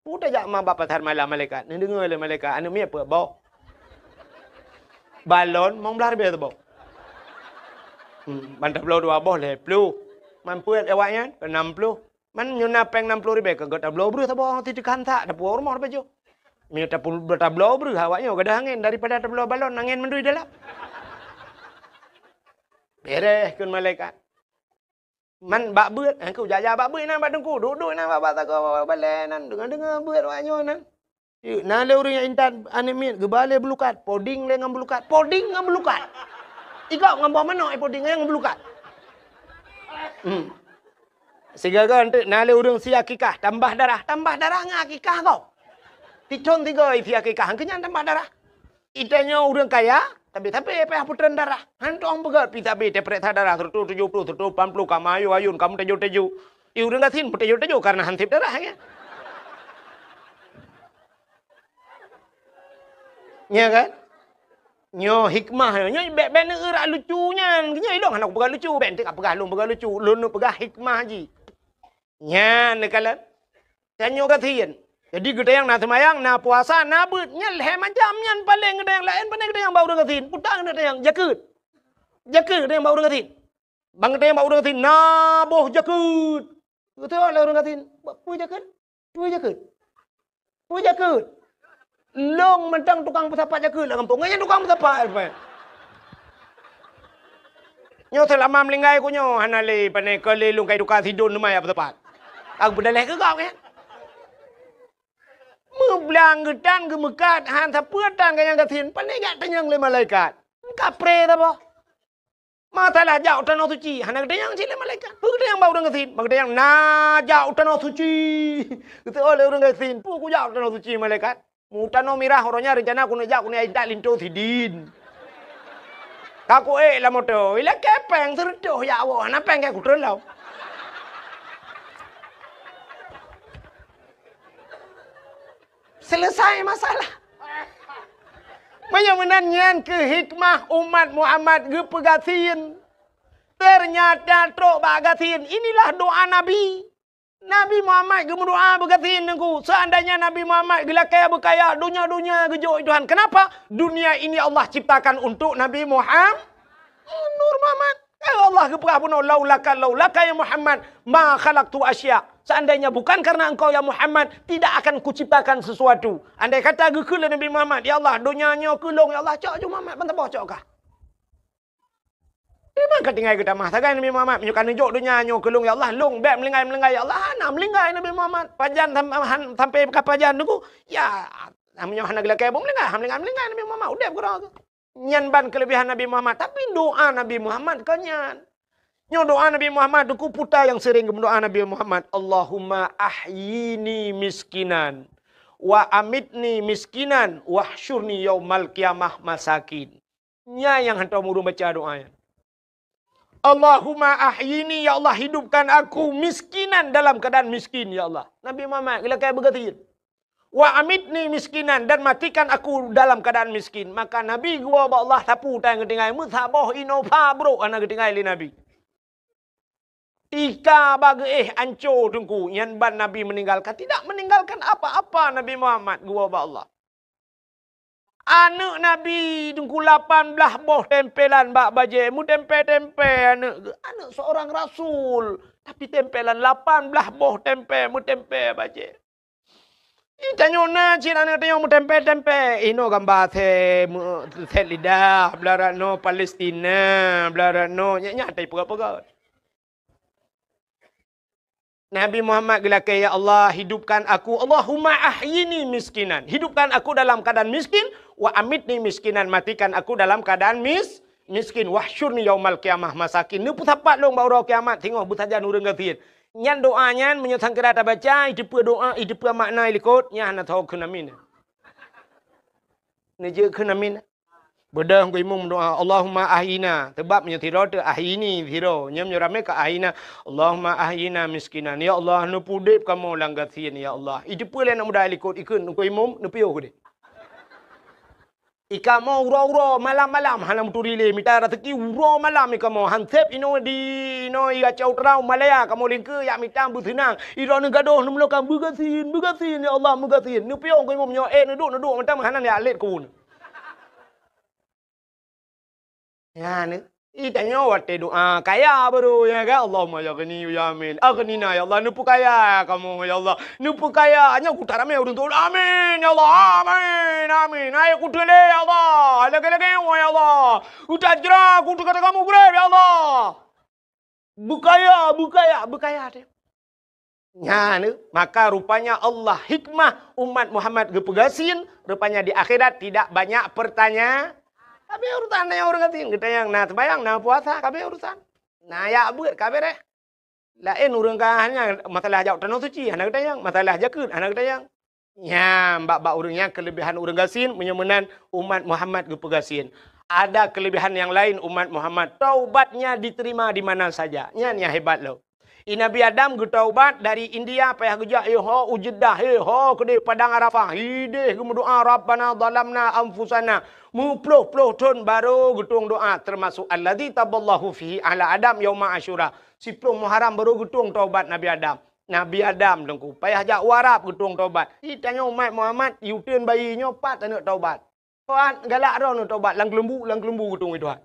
Peue tajak ma bak pasar malam malaikat, neudeungoe lé malaikat, aneuk miet peuet boh. Balon mong blaih ribée saboh. Hmm, ban tabloe dua boh lhée ploh. Man peuet awaknyan keu nam ploh. Man nyoe na péng nam ploh ribée, ka tabloe breueh saboh, titeukan sak, tapuwoe rumoh tapajoh. Meunyoe tapu-, tabloe breueh awaknyoe gadôh angén daripada tabloe balon angén mandum dalam. Beres kheun malaikat. Man bak beuet, eh, ku jak-jak bak beuet inan bak teungku, duek-duek inan bak, bak sagoe balée nan, deungoe-deungoe beuet awaknyoe nan. Yuk, na lé ureuëng nyang intat aneuk miet geuba lé beulukat, poding lé ngon beulukat, poding ngon beulukat. Igop ngon boh manok, eh, poding ngon beulukat. Hmm. Sigoe-goe enteuk na lé ureuëng sie akikah, tambah darah, tambah darah ngon akikah gob. Tithon sigoe sie akikah, keu nyan tambah darah. Geutanyoe ureuëng kaya, tapi-tapi payah putreun darah. Hantom peugah pih sabe tapeuriksa darah seratus tujuh puluh, seratus lapan puluh, ka meuayun-ayun, ka meuteujô-teujô. Di ureuëng gasien meuteujô-teujô karena han sép darah, ya. Ya kan? Nyoe hikmah, nyoe bék-bék neueurak lucu nyan. Nyoe ilong hana kupeugah lucu, bék enteuk kapeugah lôn peugah lucu. Lôn neupeugah hikmah jih. Nyan neukalon. Tanyoe gasien. Jadi geutanyong na seumayang, na puasa, na beuet. Nyan lhée macam nyan paleng geutanyong laén, pane geutanyong bak ureuëng gasien. Peue geutanyong, jakeuet. Jakeuet geutanyong bak ureuëng gasien. Ban geutanyong bak ureuëng gasien, na boh jakeuet. Geutanyong lé ureuëng gasien, peue jakeuet? Peue jakeuet? Peue jakeuet? Lôn mantong tukang peusapat jakeuet lam gampông. Nyan tukang peusapat, apa? Nyoe seulama meulinggai ku nyoe hana lé pane keu lé lôn kai tuka sidon teuma ya peusapat. Aku peudaleh keu kau, ya. Meublang geutan geumeukat han sapeue tan ka nyang gasien, pane jak tanyong lé malaikat. Kapré saboh. Masalah jak u tanoh suci, hana geutanyong cit lé malaikat. Peue geutanyong bak ureuëng gasien? Bak geutanyong na jak u tanoh suci. Geutanyong lé ureuëng gasien, peue kujak u tanoh suci malaikat? Mu tanoh mirah uroe nyan reuncana keuneuk jak keuneuk intat linto sidin. Ka kuék lam moto, ilakée péng seureutôh ya Allah, hana péng keu kutreun lom. Selesai masalah. Meunyoe meunan nyan keuh hikmah umat Muhammad geupeugasien. Ternyata trok bak gasien, inilah doa Nabi. Nabi Muhammad geumeudoa beugasien teungku. Seandainya Nabi Muhammad geulakée beukaya, donya-donya geujok Tuhan. Kenapa? Dunia ini Allah ciptakan untuk Nabi Muhammad. Nur Muhammad. Ya Allah geupeugah bunoe, "Laulaka, laulaka ya Muhammad, ma khalaqtu asya." Seandainya bukan karena engkau ya Muhammad, tidak akan kuciptakan sesuatu. Andai kata geukheun lé Nabi Muhammad, "Ya Allah, donya nyoe keu lôn, ya Allah," cok ju Muhammad, ban saboh cok kah. Di mana ka tinggai geutamah sagai Nabi Muhammad, "Meunyoe ka neujok donya nyoe keu lôn, ya Allah, lôn bék meulinggai-meulinggai, ya Allah." Hana meulinggai Nabi Muhammad. Pajan sam-, han-, sampai ka pajan teungku, ya, meunyoe hana geulakée boh meulinggai, han meulinggai-meulinggai Nabi Muhammad, udeb keudroe. Nyan ban keuleubehan Nabi Muhammad, tapi doa Nabi Muhammad kon nyan. Nyoe doa Nabi Muhammad, teungku, peue nyang sering geumeudoa Nabi Muhammad, "Allahumma ahyini miskinan, wa amitni miskinan, wahsyurni yaumal qiyamah masakin." Nyan nyang hantom ureuëng baca doa nyan. "Allahumma ahyini, ya Allah, hidupkan aku miskinan, dalam keadaan miskin, ya Allah." Nabi Muhammad geulakée beugasien. "Wa amitni miskinan," dan matikan aku dalam keadaan miskin. Maka Nabi geuwoe bak Allah, sapeue tan geutinggai, meusaboh inoe pha brok hana geutinggai lé Nabi. Tika ba geuéh anco Teungku, nyan ban Nabi meninggalkan, tidak meninggalkan apa-apa Nabi Muhammad geuwoe bak Allah. Aneuk Nabi Teungku lapan blaih boh tempelan bak bajée, meutempé-tempé aneuk geuh, aneuk seorang rasul, tapi tempelan lapan blaih boh tempé, meutempé bajée. Ih, tanyoe na cit aneuk tanyoe meutempé-tempé. Ih, noe gamba sét, meu-, sét lidah, blarat noe Palestina, blarat noe, nyak-nyak tai peugah-peugah. Nabi Muhammad geulakée, "Ya Allah, hidupkan aku, Allahumma ahyini miskinan." Hidupkan aku dalam keadaan miskin, "wa amitni miskinan." Matikan aku dalam keadaan mis-, miskin. "Wahsyurni yaumal qiyamah masakin." Neupeusapat lôn bak uroe kiamat singoh beusajan ureuëng gasien. Nyan doa nyan, meunyoe sangkira tabaca, iteupeue doa, iteupeue makna ilikot, nyan hana tho kheun amin. Neujeuet kheun amin. Beudôh Teungku Imum doa, "Allahumma ahyina." Sabab meunyoe sidroe teuh ahyini sidroe, nyoe meunyoe ramé ka ahyina. "Allahumma ahyina miskinan." Ya Allah, neupeudeb kamoe lam gasien, ya Allah. Iteupeue lé aneuk muda ilikot ikheun Teungku Imum, neupiôh keudeh. Ikamoe uroe-uroe, malam-malam hana meuturi lé, mita raseuki uroe malam ikamoe. Hanseb inoe di, inoe i Aceh Utara, Malaya, kamoe lingkeue jak mita beuseunang. Idroeneuh gadôh neumeulokang, "Beugasien, beugasien, ya Allah, beugasien." Neupiôh Teungku Imum nyoe, eh, neuduek, neuduek, mantong hana jak lét keu. Nyan, ih, tanyoe watée doa kaya baru, ya kan? "Allahumma ya ghani ya amin. Aghnina ya Allah, neupeukaya kamoe ya Allah. Neupeukaya." Nyoe kuta ramé ureuëng tuan. "Amin ya Allah, amin, amin. Hai kuteulé ya Allah. Lagée-lagée ya Allah. Utajra kutu kata kamu greb ya Allah." Beukaya, beukaya, beukaya teuh. Nyan, maka rupanya Allah hikmah umat Muhammad geupeugasien, rupanya di akhirat tidak banyak pertanya-, ka abéh urusan na nyang ureuëng gasien, geutanyong na seumayang, na puasa, ka abéh urusan. Na jak beuet, ka abéh. Laén ureuëng ka hanya masalah jak tanoh suci, hana geutanyong, masalah jakeuet, hana geutanyong. Nyan, bak-bak ureuëng nyan keulebihan ureuëng gasien, meunyoe meunan umat Muhammad geupeugasien. Ada keulebihan nyang laén umat Muhammad, taubatnya diterima di mana saja. Nyan nyang hebat lom. I Nabi Adam geutaubat dari India, payah geujak, eh, ho u Jeddah, eh, ho keudeh Padang Arafah, ideh geumeudoa, "Rabbana zalamna anfusana." Meuploh-ploh thon baru geutueng doa, termasuk alladzi taballahu fihi ala Adam yauma Asyura. Siploh Muharram baru geutueng taubat Nabi Adam. Nabi Adam Teungku, payah jak u Arab geutueng taubat. Di tanyoe umat Muhammad, i uteuen bayi nyoe pat aneuk taubat. Pat galak droeneuh taubat lam keuleumbu, lam keuleumbu geutueng i Tuhan.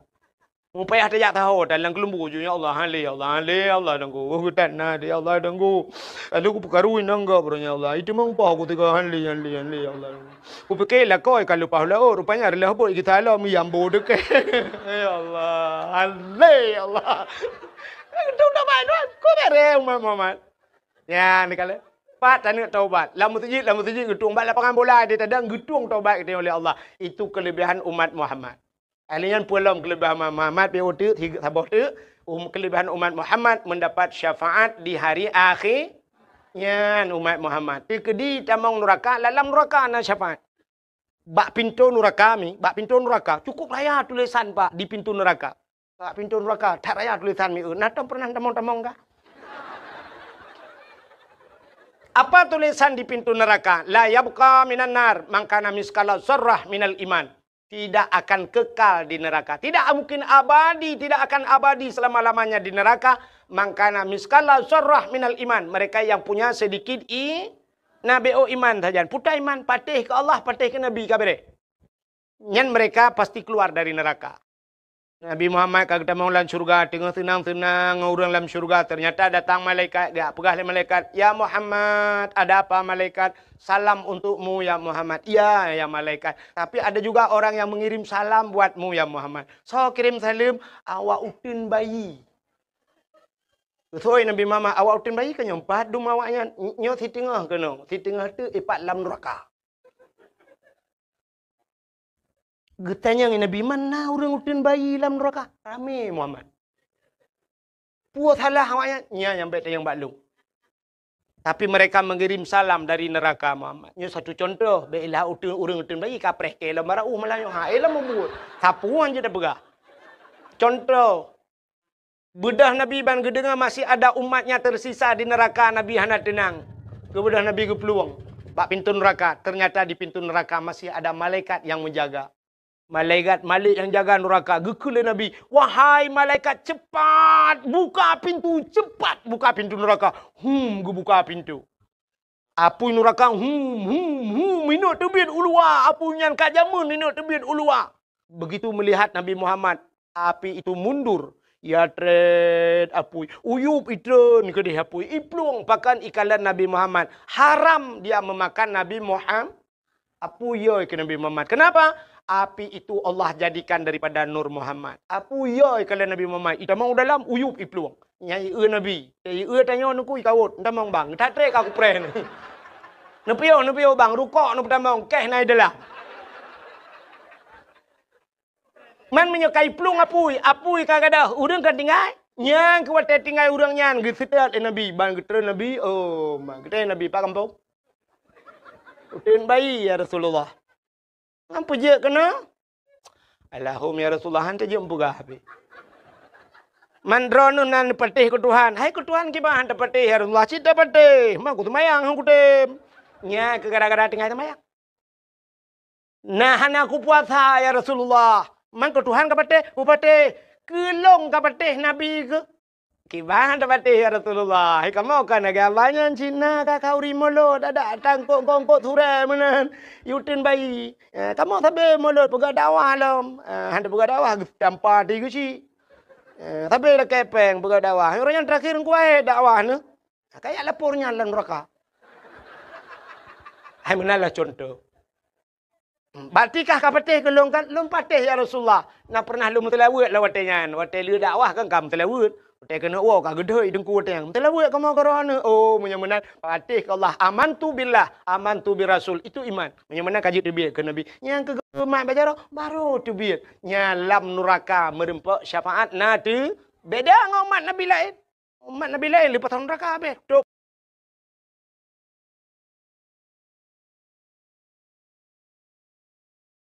Mupayah tajak taho tan lam keuleumbu ju, "Ya Allah, han lé, ya Allah, han lé, ya Allah, Teungku. Oh, geutan na, ya Allah, Teungku. Lalu kupeukaru inong gob, ya Allah. Itu meumpah ku tiga, han lé, han lé, han lé, ya Allah, Teungku. Kupike lakoe ka leupah laôt, rupanya reulah bot geutalom yambo deukeh." Ya Allah, han lé, ya Allah. Itu taubat Tuhan. Ku bere umat Muhammad. Ya, ni kala. Pat taneuk taubat. Lam meuseujid, lam meuseujid geutueng, bak lapangan bola di tadang geutueng taubat geutanyoe lé Allah. Itu keulebihan umat Muhammad. Ahli nyan peulom keulebihan umat Muhammad, pi uteuk, saboh teuk, um, keulebihan umat Muhammad mendapat syafaat di hari akhé. Nyan umat Muhammad. Teukeudi tamong nuraka, lam nuraka na syafaat. Bak pintoe nuraka mi, bak pintoe nuraka, cukup raya tulisan, Pak, di pintoe nuraka. Bak pintoe nuraka, that raya tulisan mi, eh, na tom pernah tamong-tamong kah? Apa tulisan di pintu neraka? "La yabqa minan nar man kana miskala zarrah minal iman." Tidak akan kekal di neraka. Tidak mungkin abadi, tidak akan abadi selama-lamanya di neraka. "Man kana miskala zarrah minal iman." Mereka yang punya sedikit i-, na B O iman sajan. Puta iman, patéh keu Allah, patéh keu Nabi, ka bereh. Nyan mereka pasti keluar dari neraka. Nabi Muhammad ka geutamong lam syurga, teungoh seunang-seunang ngon ureuëng lam syurga, ternyata datang malaikat, geujak peugah lé malaikat, "Ya Muhammad." "Ada apa, malaikat?" "Salam untukmu, ya Muhammad." "Iya, ya malaikat. Tapi ada juga orang yang mengirim salam buatmu, ya Muhammad." "Soe kirim saleuem?" "Awak uteuen bayi." Geusoi Nabi Muhammad, "Awak uteuen bayi keuh nyoe, padum awaknyan?" "Nyoe siteungoh keunoe, siteungoh teuk ipat lam nuraka." Geutanyong Nabi, "Man na ureuëng uteuen bayi lam nuraka?" Ramé Muhammad. "Peue salah awaknyan?" "Nyan nyang bék tanyong bak lôn." Tapi mereka mengirim salam dari neraka, Muhammad. Nyoe satu contoh, bék ilah uteuen, ureuëng uteuen bayi kapreh keu lom bara uh malam nyoe. Ha, eh, lom mubuet. Sapuan je tapeugah. Contoh, beudôh Nabi ban geudeungoe masih ada umatnya tersisa di neraka, Nabi hana teunang. Keu beudôh Nabi geuplueng. bak pintu nuraka. Ternyata di pintu nuraka masih ada malaikat yang menjaga. Malaikat Malik yang jaga nuraka geukheun lé Nabi, "Wahai malaikat, cepat buka pintu, cepat buka pintu nuraka." Hum, geubuka pintu. Apui nuraka, hum, hum, hum, inok teubiet u luwa. Apui nyan ka jameun inok teubiet u luwa. Begitu melihat Nabi Muhammad, api itu mundur. Ya tret apui, uyup itreun keudeh apui, iplueng pakan ikalon Nabi Muhammad. Haram dia memakan Nabi Muhammad. Apui yo keu Nabi Muhammad. Kenapa? Api itu Allah jadikan daripada nur Muhammad. Apui yo keu Nabi Muhammad. Itamong dalam uyup iplueng. Nyai eu Nabi. Nyai eu tanyoe nuku ikawot. Entamong bang. That trek aku preh ni. Nepiyo, nepiyo bang. Rukok nu tamong. Keh nai dalam. Man meunyoe ka iplueng apui, apui ka gadôh, ureueng ka tinggai. Nyang keu watée tinggai ureueng nyan geuseutôt lé Nabi, ban geutreun Nabi, oh, ma geutreun Nabi, "Pak gampông?" "Uteuen bayi, ya Rasulullah." "Ngon peujeuet keunoe?" "Alahum, ya Rasulullah, han teujeuet peugah habéh. Man droeneuh nan patéh keu Tuhan." "Hai keu Tuhan kiban han tapatéh, ya Rasulullah?" "Cit tapatéh, ma kuseumayang han kutem." Nya keu gara-gara tinggai seumayang. "Nah, hana kupuasa, ya Rasulullah." "Man keu Tuhan ka patéh?" "Kupatéh." "Keu lôn ka patéh Nabi keuh?" "Kiban tapatéh, ya Rasulullah. Hai kamoe ka lagée abah nyan cit na ka khauri mulot, adak tangkok-kongkok surée meunan. Uteuen bayi. Eh, kamoe sabe mulot peugah dakwah lom. Eh, han tapeugah dakwah, geuseutampa ti geuchik. Eh, sabe lakée péng peugah dakwah. Ureueng nyang teurakhir kuwahé dakwah neuh." Ka jak lapor nyan lam nuraka. Hai meunan lah contoh. "Berarti kah ka patéh keu lôn kan?" "Lôn patéh, ya Rasulullah. Na pernah lôn meuteulaweuet lam watée nyan. Watée lheueh dakwah kan ka meuteulaweuet. Watée keuneuk woe ka geudhôi teungku watée nyan. Meuteulaweuet kamoe keu droeneuh." "Oh, meunyoe meunan, patéh keu Allah. Amantu billah, amantu bir rasul." Itu iman. Meunyoe meunan ka jeuet teubiet keu Nabi. Nyang keu geumat bak jaroe, baru teubiet. Nyan lam nuraka meurumpok syafaat na teu beda ngon umat Nabi laén. Umat Nabi laén leupah nuraka habéh. Tok.